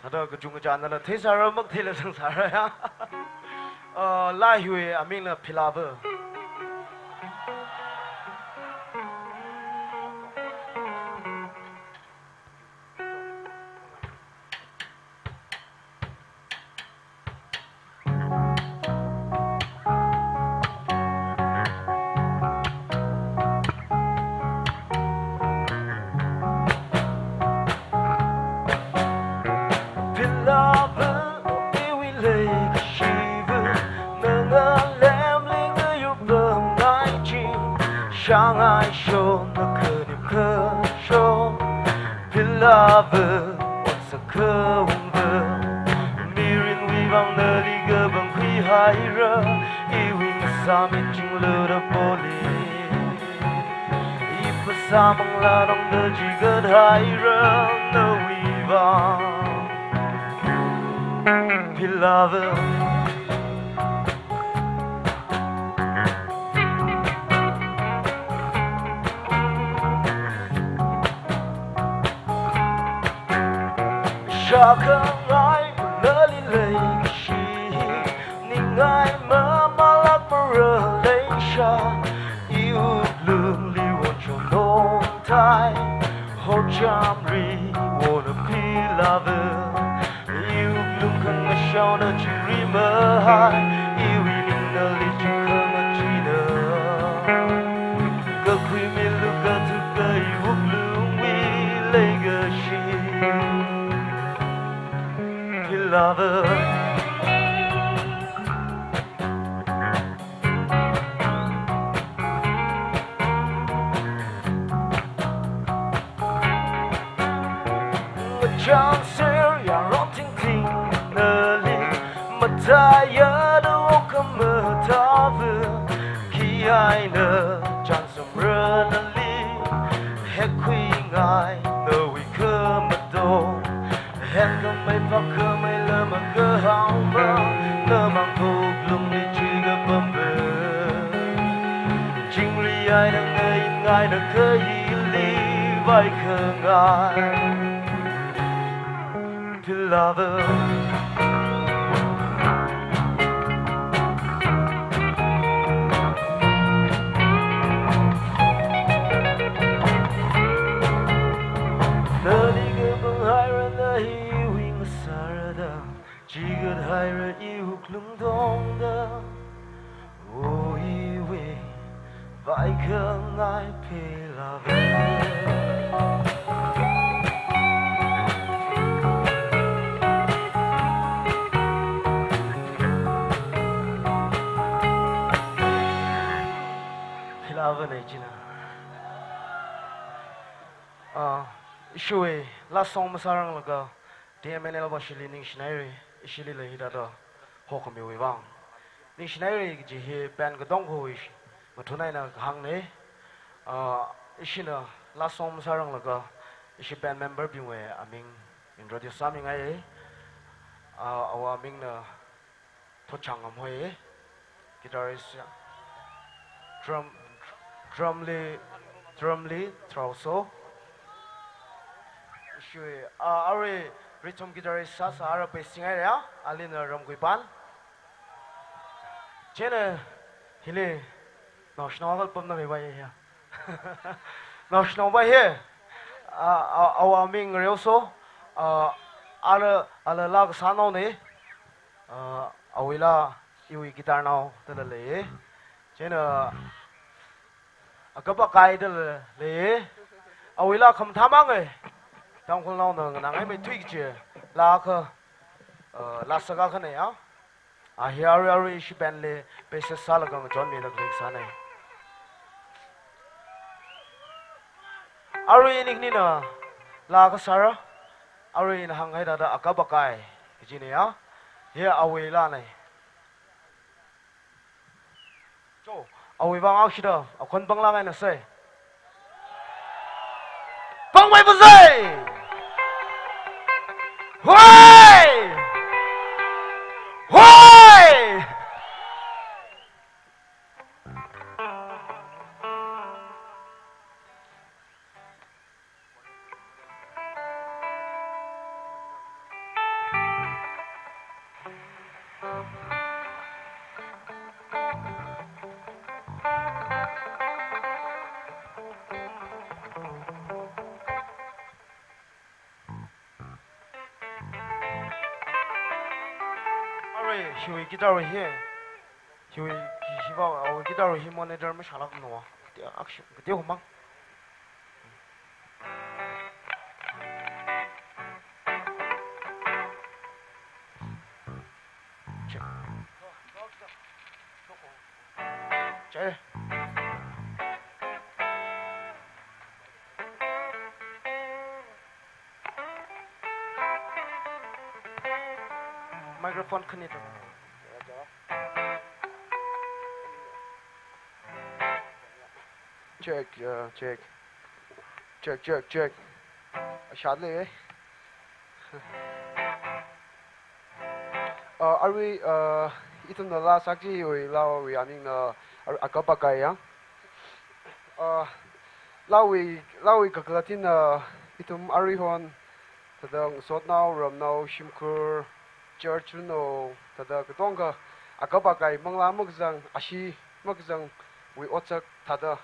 thāda kachungkha chānala theisāra, makatheila zangsāra ya. Ah, laihiwui amingna Philava. Philava, o iwui leikashiva, na ngalemli ngayurpamngai chi, shāngaishon na khanim kashon. Philava, ot sākhaungva, mirinwui vang nali kapangkhui haira, iwui ngasāmit chingluda poli. Iphasā manglā tongda chigat haira nawui vang, Philava. Shākhangai nali leikashi, ningai mamalak maraleisha, iwui lungli wonchon longtai, horchāmri wona Philava, iwui lungkhangash Yaona chingri mahai, iwui ningna li chukha machina. Kakhui milu kathuka iwuk lungwi leikashi. Beloved. Kachāng ser yaron tingting nali, mataiya da oka matava, khi eina chānsam ra nali, hekhui ngai nawui khamato. Hekhamei phākhamei lama kahaoma, namang koklungli chigapambe. Chingri eina ngai ngaina kahili vaikhangai. Beloved. Nali kapanghaira, na hiwui ngasārada, chigathaira iwuk lungtongda. O iwui vaikhangai beloved. Beloved na china. Ah, ishiwui last song masāranglaga, T M N L va ishili ningshinaire, ishili leida da hokhamiwui vang. Ningshinaire kaji hi band katongkhawui mathun eina kahāngne. Ah, ishina last song masāranglaga, ishi band member bingwui aming introduce sāmingai. Ah, awui amingna Thotchangam hoi, guitarist ya. Drum, drum li, drum li, Traoso. Ishiwui, ah, arui rhythm guitarist sāsā ara pei singai ya, alina Ramguipan. Chieina hili naoshinao akha pamna khavai ya. Naoshinao vai hi. Ah, ah, awui aming Reoso. Ah, ala, ala laa kasānaone. Ah, awuila iwui guitar nao dala lei. Chieina Akap Akai dala lei. Awuila khamathā mangai. Tangkhulnaona nganāngai meithui kachi laa akha, ah, laa sākā akhane ya. Ah, hi arui arui ishi band li bassist sālaga ngachonmida khalei sāne. Arui ini khanina laa akha sāra. Arui ina hānghaida da Akap Akai kajine ya. Hi awui laane. Cho, awui vang akshida, akhon panglāk eina sai. Pangmei pazai! Hoi! Hoi! Arui, hiwui guitar hi. Hiwui, hi, hiva, awui guitar hi monitor mashālākmana. Kateokha, kateokha mang. Check. Check. Microphone khani to. Check, uh, check. Check, check, check. Ashat lei. Uh, arui, uh, ithumna laa sāki wui laawui amingna, uh, Akap Akai ya. Uh, laawui, laawui kakhalatna, uh, ithum aruihon, thāda ngasotnao, ramnao, shimkhur, church runao, thāda katonga Akap Akai manglā makazang, ashee makazangwui otsak thāda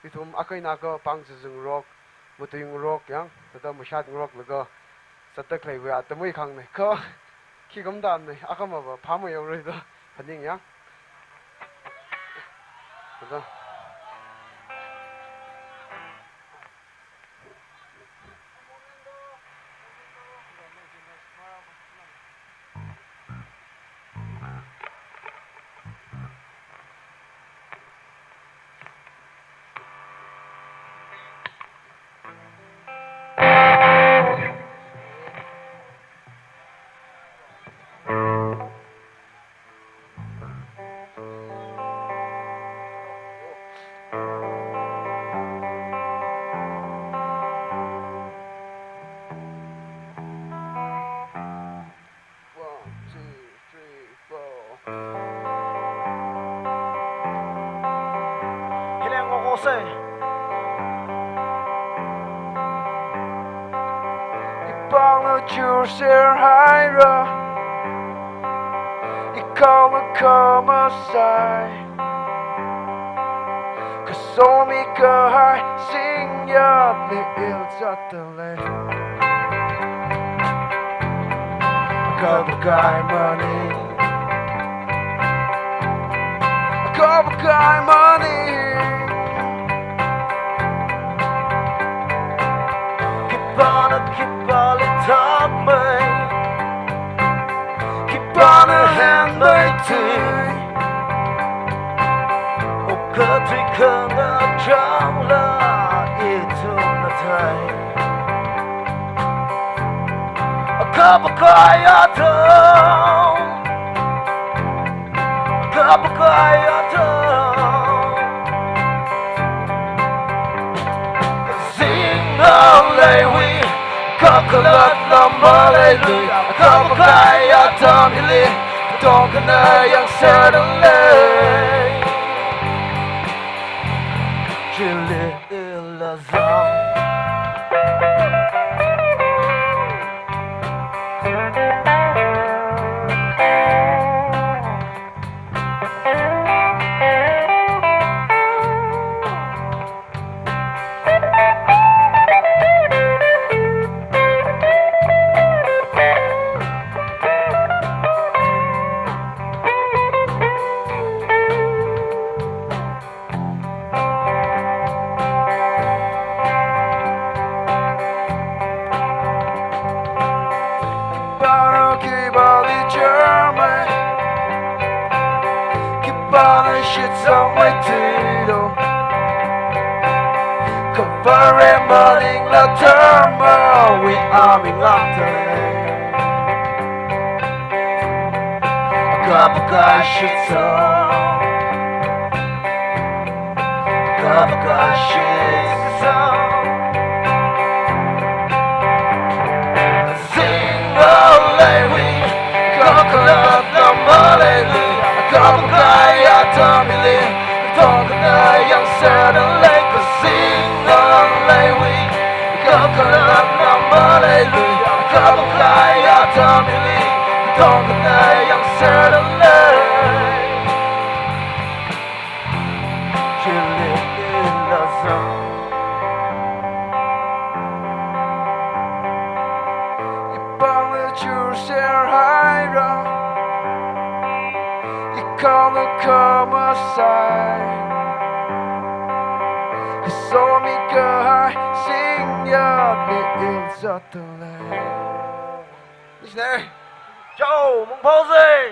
ithum akha eina akha pāng zazingarok, matuingarok ya, thāda mashatngaroklaga zatda khaleiwui atam eina khangne. Kha Khi kumdan ne, akhama va, phāmei yaorei da, phaning yang. Kaza. One, two, three, four. Hileng ngokosei. Ipāngna churser haira. Ikhao makhamasai. Kasomi kahai singyatli ilzat dalei. Kapakai maning. Kapakai maning. Khipāna khipāli thakmei. Khipāna henmeithui. Okathui khangachangla ithumna thei. Kapakai atam. Kapakai atam. Zinga leiwi, kakhalatna maleilui, kapakai atam hili, tongkhanā yangser dalei. Chili ilazang. Khipāna khipāli charmei, khipāna shitsangmeithuilo. Kavare maningla dharmawui aming ngakdalei. Kapakai shitsang. Kapakai shitsang. Zinga leiwi, kakhalatna maleilui, kapakai atam hili, tongkhanā yangser dalei. Kazinga leiwi, kakhalatna maleilui, kapakai atam hili, tongkhanā yangser dalei. Chili ilazang. Ipāngna churser haira. Ikhao makhamasai. Kasomi kahai singyatli ilzat dalei. Missionary. Chao, mungphaosei.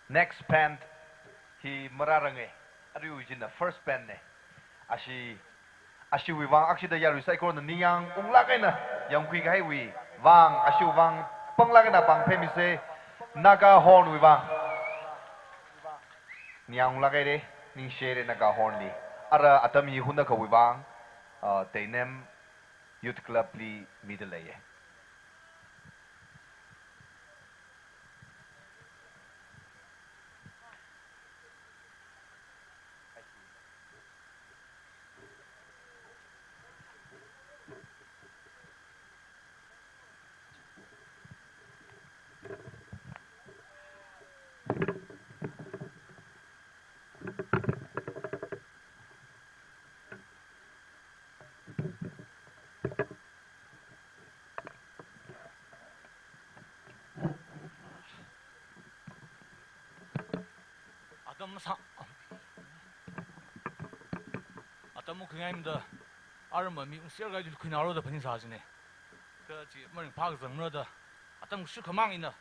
Next band hi marārange. Arui china first band ne. Ashi, ashiwui vang, akshida yarui saikorana ningyāng unglāk eina yangkhui kahaiwui vang, ashiwui vang panglāk eina pāng phemisa, Naga horn wui vang. Ningyāng unglāk haire, ningshi haire Naga horn li. Ara atam hi hunakhawui vang, ah, Teinem Youth Club li midaleiye. Atam masā, atam makhuingaimada, arma mi ungserkahai chi khuingarokda phaningsā jine. Kha chi maringphā kazang marada, atam kashuk khamang ina,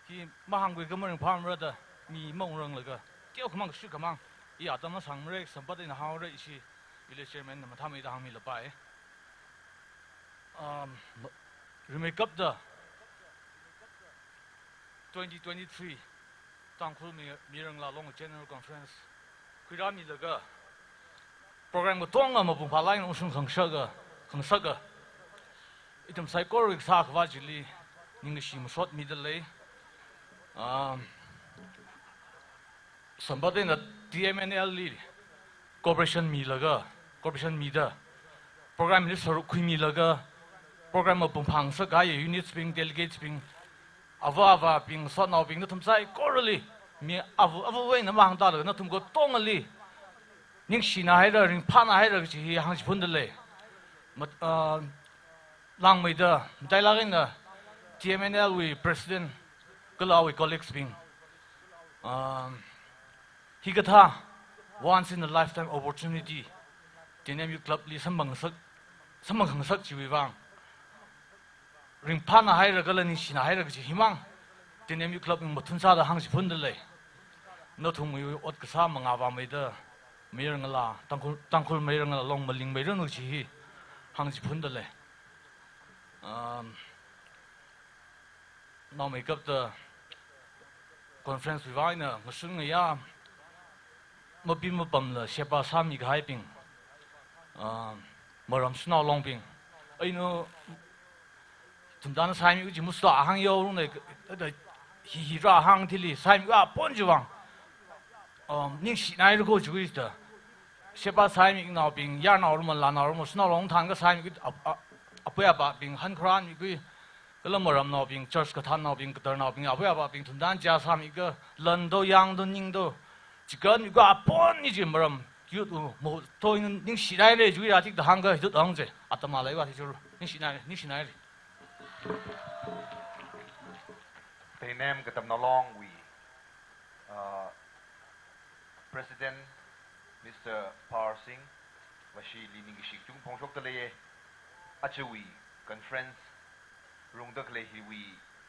hi mahāngkhui kha maringphā marada, mi maungranglaga, teokhamang kashuk khamang, i atam masāngmara, sampat eina hānghaora ishi, village chairman na mathāmeida hāngmilapai. Um, rimeikapta twenty twenty-three Tangkhul Mi-, Mayarngalā Long General Conference khuirāmilaga, program katonga mapung phālāk eina ungshung khangshaka, khangasaka, ithum saikora kasā Akhava chili ningkashi masotmida lei. Um, sampat eina T M N L li cooperation milaga, cooperation mida, program li sāruk khuimilaga, program mapung phāngasakkahai units bing, delegates bing, ava avābing, sotnaobing, nathum saikorali, mi ava, avāva eina mahāngtālaga, nathum katongali ningshina haira, ringphāna haira kaji hi hāngchiphunda lei. Mat-, ah, langmeida, matailāk eina T M N L wui president kala awui colleagues bing, um, hikathā once in a lifetime opportunity T N M Youth Club li samphangsak, samphangkhangasak chiwui vang ringphāna haira kala ningshina haira kaji himang T N M Youth Club wui mathun sāda hāngchiphunda lei. Nathumwui ot kasā mangā vāmeida, Mayarngalā, Tangkhul, Tangkhul Mayarngalā Long malingmeiranu kaji hi hāngchiphunda lei. Um, naomeikapta conference wui vang eina ngashun ngayā, mapim mapamla sheba sāmikahaibing, ah, maram shanao longbing, eina thumdan sāmi kaji musta ahāng yaorungne, da hi hi rāhāng thili sāmi apong chiwui vang, um, ningshina haira ko chiwui da. Sheba sāmikanaobing, yarnao ruma, lanao ruma, shanao long thānkha sāmi, ap-, ap-, apui apābing hankharan mikhui, kala maramnaobing, church kathānnaobing, katarnaobing, apui apābing thumdan chā sāmikha, lanto, yangto, ningto, chikan mikhui apong ni chi maram, youth u, mo, to in ningshina haira chiwui rātik da hāngkha, hi tut hāng je, atam alaiva thi churu, ningshina haira, ningshina haira. Teinem Katamnao Long wui, uh, President Mister Power Singh, vāshili ningkashi kachung phongshokda leiye. Ajawui conference rungda khalei hiwui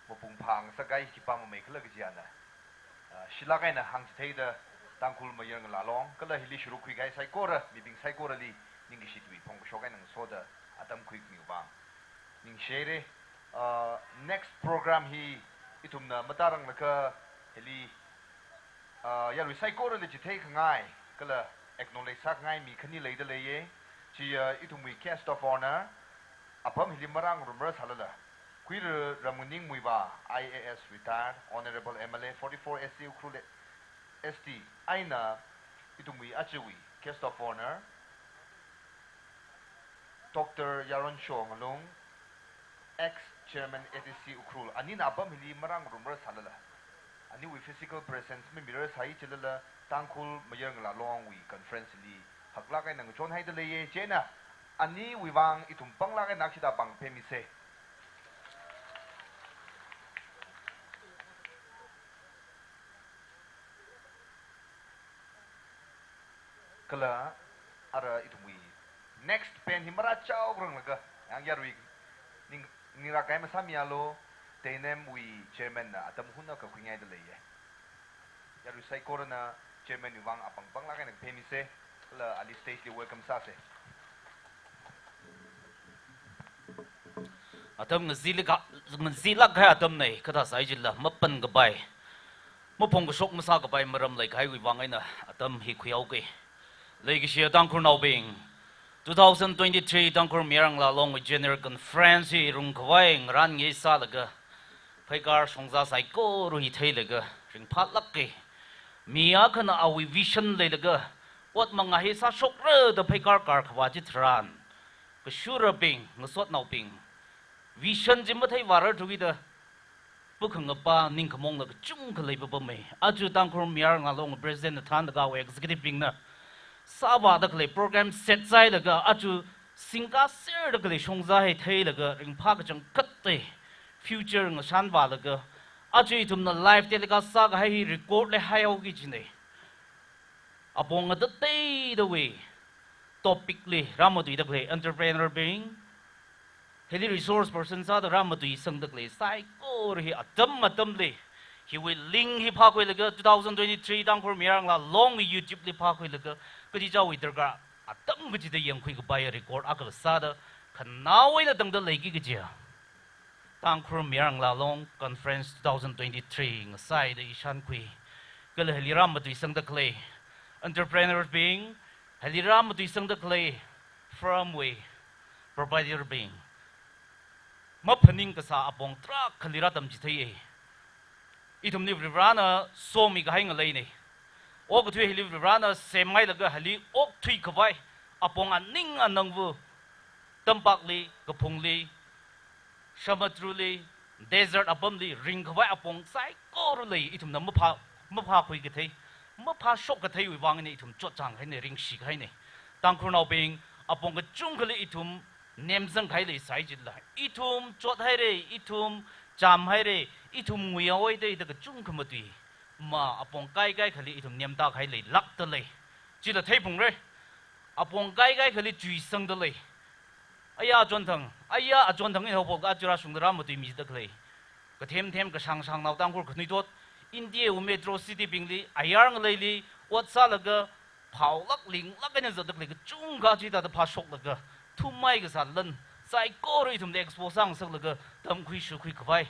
mapung phāngasakkahai khipā mamei khala kaji ana, ah, shilāk eina hāngchitheida Tangkhul Mayarngalā Long, kala hili sāruk khuikahai saikora, mibing saikorali ningkashi tui phongkashok eina ngasoda atam khuikhamiwui vang ningshi haira. Ah, next program hi ithumna matāranglakha hili, ah, yarui saikorali chitheikhangai, kala acknowledge sākhangai mi khani leida leiye. Chi, ah, ithumwui guest of honour, apam hili marāngarumrar sālala, Khuira Ramnganing Muivah, I A S retired, Honourable M L A forty-four S C Ukhrul S T, eina ithumwui ajawui guest of honour, Doctor Yaronshaw Ngalung, ex-chairman A D C Ukhrul, anina apam hili marāngarumrar sālala, aniwui physical presence mamirar sāi chilala, Tangkhul Mayarngalā Long wui conference li haklāk eina ngachonhaida leiye. Chieina aniwui vang ithum panglāk eina akshida pāngphemisa. Kala ara ithumwui next pen hi marāchao ranglaga, yang yarui ning, ningrākahai masāmialu, Teinem wui chairman na atam hunna kakhuingaida leiye. Yarui saikorana chairman wui vang apāng panglāk eina phemisa, kala ali stage li welcome sāsa. Atam ngazilak, ngazilak kahai atamna, kathā sāi chila, mapankapai, maphongkashok masākapai maram leikahaiwui vang eina atam hi khuihaoke. Leikashi Tangkhulnaobing, two thousand twenty-three Tangkhul Mayarngalā Long General Conference hi rungkhavai ngarān ngai sālaga, pheikar shongza saikora hi theilaga ringphālāke. Mi akhana awui vision leilaga, ot mangā hi sāshokra da pheikar karkhavā chitharan, kashurabing, ngasotnaobing, vision chi matheivārar thuida, pukhangapa ningkhamongla kachungkha leipapamei. Aja Tangkhul Mayarngalā Long President na thānlaga awui executive bingna sāvāda khalei program set sāhailaga, aja singkaserda khalei shongza hi theilaga, ringphā kachangkhatta future ngashanvālaga, aja ithumna live telecast sākahai hi record li haihaoki kajina. Apong atateidawui topic li rāmatuida khalei entrepreneur bing, hili resource person sāda rāmatuisangda khalei saikora hi atam atamli hiwui link hi phākhuilaga two thousand twenty-three Tangkhul Mayar Ngalā Long YouTube li phākhuilaga kachichāwui darkar atam kachida yangkhui kapai record akha sāda khanaowa eina tangda leiki kajiya Tangkhul Mayar Ngalā Long Conference two thousand twenty-three ngasāida i shānkhui. Kala hili rāmatuisangda khalei entrepreneur bing, hili rāmatuisangda khalei firm wui proprietor bing, maphaning kasā apong tarākhali rātamchitheiya. Ithumli Varivarana somi kahai ngaleina. Okathui hili Varivarana semngailaga hili okthui khavai apong aning anangva tampakli, kaphungli, samudruli, desert apamli ringkhavai apong saikora lei, ithumna maphā, maphākhui kathei, maphāshok katheiwui vang eina ithum chotchāng kahaina, ringshi kahaina. Tangkhulnaobing, apong kachungkhali ithum nemzang kahai leisai chila, ithum chot haira, ithum chām haira, ithum nguiya oida da kachungkha matui. Ma apong kaikai khali ithum nemta kahai leilākda lei. Chila theiphungra. Apong kaikai khali chuisangda lei. Aya achonthang, aya achonthang eina haophok aja rāshungda rāmatuimida khalei, kathem them kashāng shāngnao Tangkhul khanuithot, India wui metro city bingli, ayar ngaleili ot sālaga, phaolāk linglāk eina zatda khalei kachungkha chithāda phāshoklaga, thummai kasā lan saikora ithumli expose sāngasaklaga, tamkhui shukhui khavai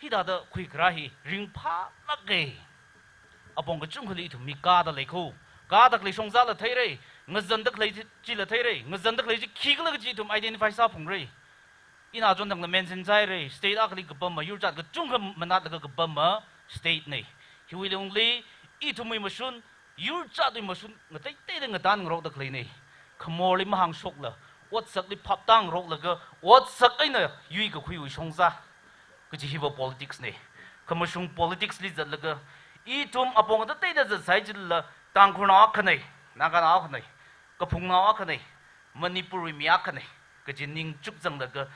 hithāda khuikharā hi ringphālāka. Apong kachungkhali ithum mi kāda lei kho. Kāda khalei shongzāla theira, ngazanda khalei chi, chila theira, ngazanda khalei chi khikhala kaji ithum identify sāphungra. Ina achonthangla mention sāhaira, state akhali kapama, yurchat kachungkha manatlaga kapama state na. Hiwui lungli ithumwui mashun, yurchatwui mashun ngateiteida ngatānngarokda khaleina. Khamorli mahāngshokla, otsakli phaptāngaroklaga, otsak eina yuikakhuiwui shongzā kaji hiva politics na. Khamashung politics li zatlaga, ithum apong atateida zatsai chila, Tangkhulnao akhana, Naganao akhana, kaphungnao akhana, Manipurwui mi akhana kaji ningchuk zanglaga,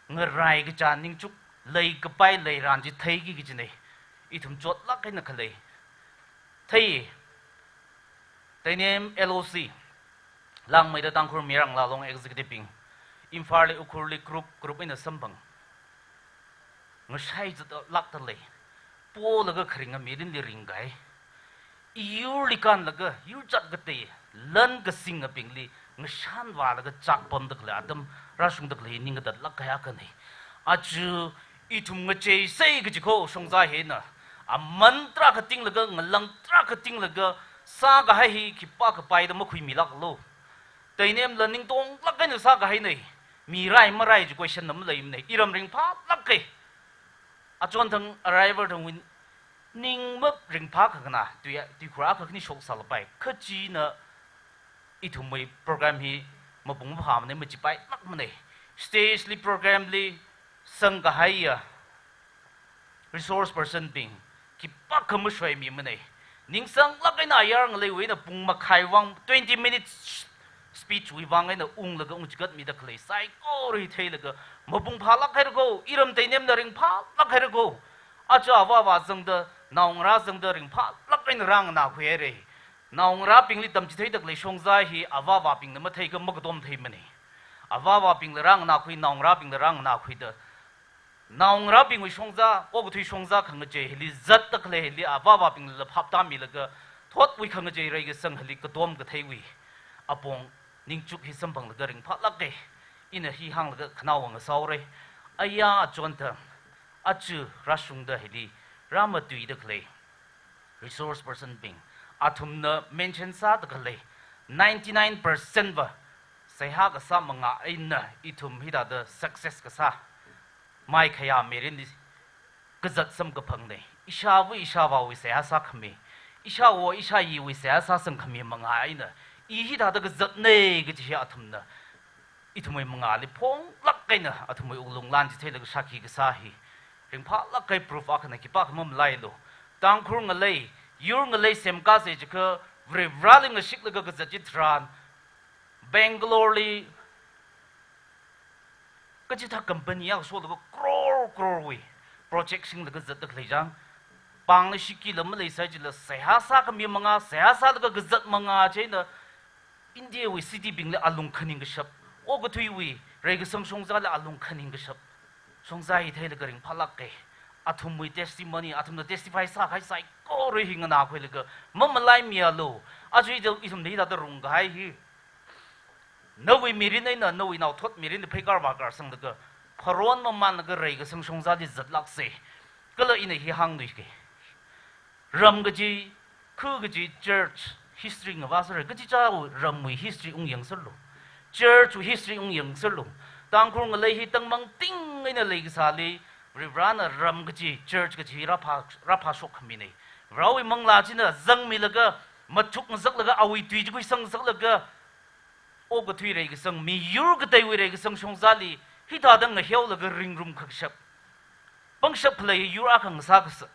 ngarai kachā ningchuk, leikapai leiran chi theiki kajina. Ithum chotlāk eina khalei. Thei, Tainem L O C, Langmeida Tangkhul Mayar Ngalā Long executive bing, Imphalli Ukhrulli group, group eina samphang. Ngashai zatlākda lei. Polaga kharinga mirinli ringkahai. Iyurli kānlaga, yurchat katei, lan kasingabingli, ngashanvālaga chakpamda khalei atam, rāshungda khalei ning katatlāk kahai akhana. Aja ithum ngacheisai kaji kho shongzā hina. Aman tarākha tinglaga, ngalang tarākha tinglaga, sākahai hi khipākha paida makhuimilāklo. Tainemla ningtonglāk eina sākahaina. Mirai marai chi question na maleimana. Iram ringphālāka. Achonthang arrival thangwui ning maringphā kakhanā, tui, tuikhur akha khani shoksālapai. Kha china ithumwui program hi mapung maphāmana, machipailākmana. Stage li program li sangkahaiya resource person bing khipākha mashoimimana. Ningsanglāk eina ayar ngaleiwui eina pung makhai vang, twenty minutes speech wui vang eina unglaga ungchigatmida khalei saikora hi theilaga, mapung phālāk haira kho, iram Tainemna ringphālāk haira kho. Aja avāvā zangda, naongarā zangda ringphālāk eina rānganākhui haira. Naongarābingli tamchitheida khalei shongzā hi avāvābingna matheikha makatom theimana. Avāvābingla rānganākhui, naongarābingla rānganākhuida, naongarābingwui shongzā, okathui shongzā khangachei hili zatda khalei hili avāvābingla phaptāmilaga, thotwui khangachei reikasang hili katom katheiwui apong ningchuk hi samphanglaga ringphālāka. Ina hi hānglaga khanaowa ngasāhaora. Aya achonthang, aja rāshungda hili rāmatuida khalei resource person bing, athumna mention sāda khalei ninety-nine percent va seihā kasā mangā eina ithum hithāda success kasā, maikhayā mirinli kazat samkaphangna. Ishāva ishāvāwui seihā sākhami, ishāwo ishāyiwui seihā sāsangkhami mangā eina i hithāda kazatna kaji hi athumna ithumwui mangāli phonglāk eina athumwui wuklunglan chitheilaga shākhi kasā hi ringphālāk kahai proof akhana, khipākha mamalailu. Tangkhul ngalei, yur ngalei semkasei jiakha, Varivarāli ngashiklaga kazat chitharan, Bangalore li kachithā company akha sholaga crore crore wui project singlaga zatda khalei chang, pāngla shikila maleisai chila, seihā sākhami manga, seihā sālaga kazat manga chieina India wui city bingli alung khaning kashap, okathuiwui reikasang shongzāli alung khaning kashap. Shongzā hi theilaga ringphālāka. Athumwui testimony, athumna testify sākahai saikora hi nganākhuilaga mamalaimialu. Aja ithum, ithumna hithāda rungkahai hi, nawui mirin eina nawui naothot mirinli pheikar vākar sanglaga, pharon mamānlaga reikasang shongzāli zatlāksa. Kala ina hi hāngnuika. Ram kaji, khu kaji, church history ngavāserra, kachichāwui ramwui history ungyangsālu. Church wui history ungyangsālu. Tangkhul ngalei hi tangmangting eina leikasāli, Varivarāna ram kaji, church kaji rāphā, rāphāshok khamina. Varewui manglā china zangmilaga, machuk ngazaklaga, awui tui chi khuisang ngazaklaga, okathui reikasang, miyur kateiwui reikasang shongzāli hithāda ngaheolaga ringrum kakashap, pangshap khalei yur akha ngasā kasa,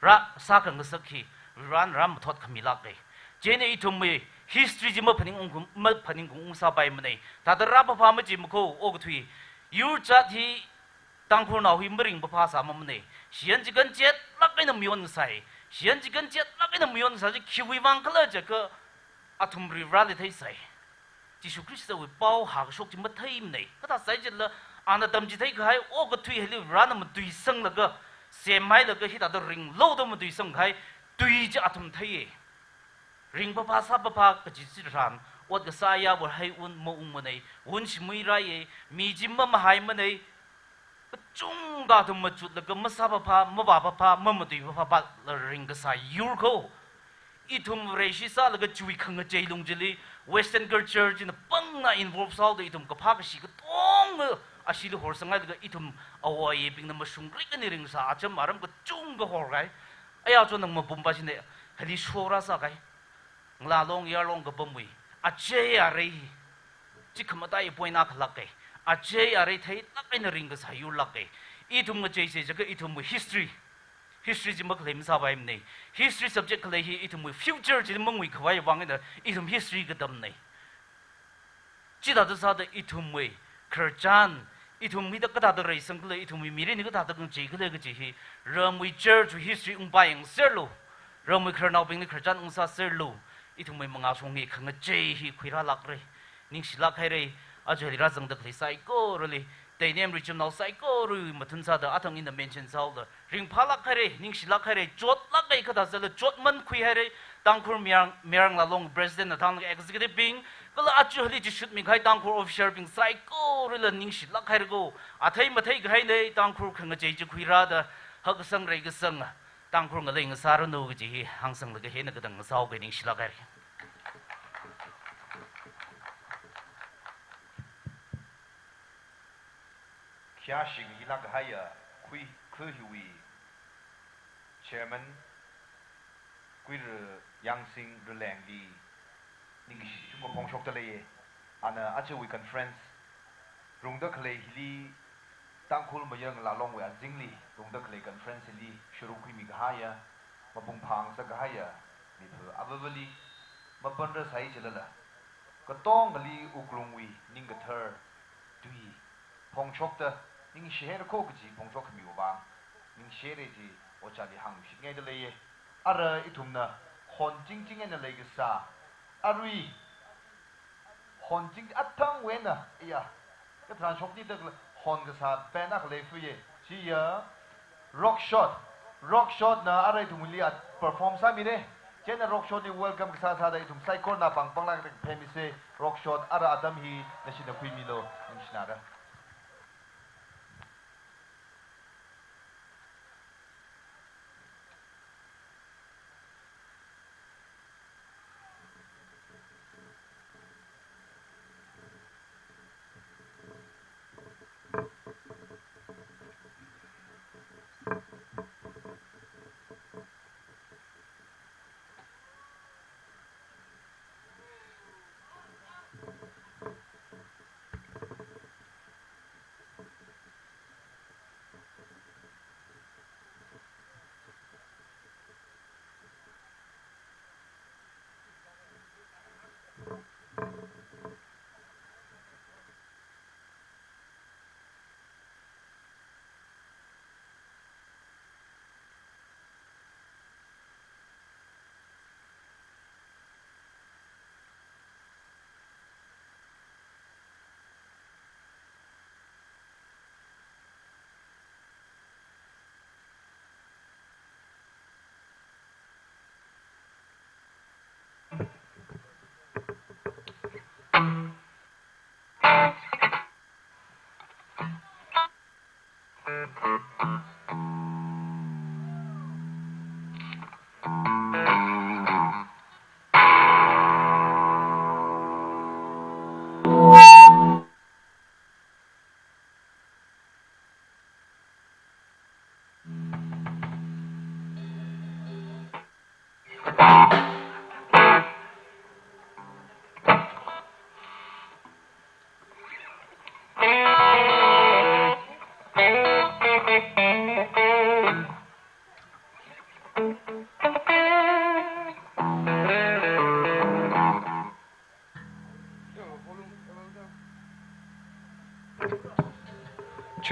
rā sākhangasak hi Varivarāna rāmathot khamilāka. Chieina ithumwui history chi maphaning ungkum, maphaning ungkum ungsāpaimana. Thāda rāphāphā maji makho, okathui yur jat hi, Tangkhulnao hi maringphāphā sāmamana. Shiyan chikān chetlāk eina mayon ngasai. Shiyan chikān chetlāk eina mayon ngasā chi khiwui vang khala jiakha, athum Varivarāli theisai. Jishu Khristawui pao hākashok chi matheimana. Kathā sāi chila, ana tamchithei kahai okathui hili Varivarāna matuisanglaga, semhailaga, hithāda ringlu da matuisang kahai tui chi athum theiya. Ringphāphā sāphāphā kaji chitharan, ot kasā ayāwui hai un maungmana, un shimui rāya, mi chi mamahaimana, kachungkha athum machutlaga masāphāphā, mavāphāphā, mamatuiphāphā pāla ringkasā yur kho. Ithum Vareshi sālaga chiwui khangachei lung chili, Western culture china pangna involve sāhaoda ithum kaphā kashi katonga ashili horsanghailaga ithum āwo āyibingna mashungrik eina ringsā acham aram kachungkha horkahai. Aya chonang mapumpa china hili shora sākahai. Ngalālong, Yarlong kapamwui achei arei hi, chi khamatai point akha lāka. Achei arei theilāk eina ringkasā yur lāka. Ithum ngacheisa jiakha ithumwui history, history chi makhalei masāpaimana. History subject khalei hi ithumwui future chi mangui khavai vang eina ithum history katamna. Chithāda sāda ithumwui khararchan, ithum mida kathāda reisang khala, ithumwui mirin hi kathāda ngachei khala kaji hi, ramwui church wui history ungpāyangserlu, ramwui khararnaobingli khararchan ungsāserlu, ithumwui mangāshong hi khangachei hi khuirālākra. Ningshilāk haira, aja hili rāzangda khalei saikorali, Teinem Richamnao saikorawui mathun sāda, athang ina mention sāhaoda, ringphālāk haira, ningshilāk haira, chotlāka kathā sāla, chotman khuihaira, Tangkhul Mayar, Mayar Ngalālong President na thang executive bing, kala aja hili chishutmi kahai Tangkhul officer bing saikorala ningshilāk haira kho, athei mathei kahaina, Tangkhul khangachei chi khuirāda, hakkasang reikasang, Tangkhul ngalei ngasāranu kaji hi hāngsanglaga hina katang ngasāhaoka, ningshilāk haira. Khayāshing hilāk kahaiya khui, khu hiwui chairman, Kuira Yangsing Ralengli ningkashi chungkha phongshokda leiya. Ana ajawui conference rungda khalei hili, Tangkhul Mayar Ngalālongwui azingli rungda khalei conference hili sharuk khuimi kahaiya, mapung phāngasak kahaiya mipā avāvali, mapanrasai chilala, katongali wuklungwui ningkathar tui phongshokda, ningshi haira kho kaji phongshok khamiwui vang ningshi haira chi ojāli hāngshitngaida leiya. Ara ithumna hon chingching eina leikasā, arui hon ching athangwui eina, iya, katharan shoknida khalei hon kasā band akha leifaya. Chiya Rock Shot. Rock Shot na ara ithumli a perform sāmira. Chieina Rock Shot li welcome kasā sāda ithum saikorana pāng panglāk phemisa. Rock Shot ara atam hi nashina khuimilu, ningshinara.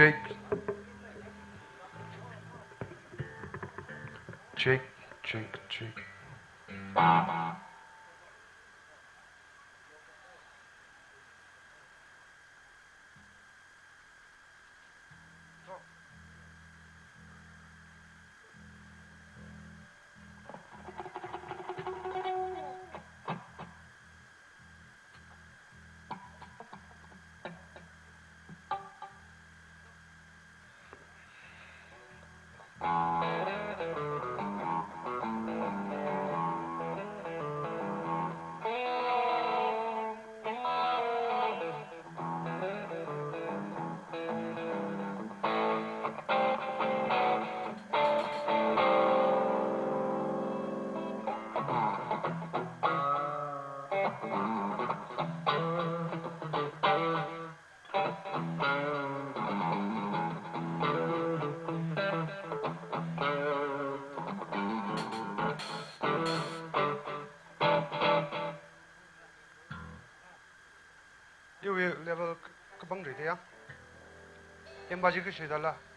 Check. Check, check, check. Iwui level k-, kapang rida ya. Yamba ji kashi dala.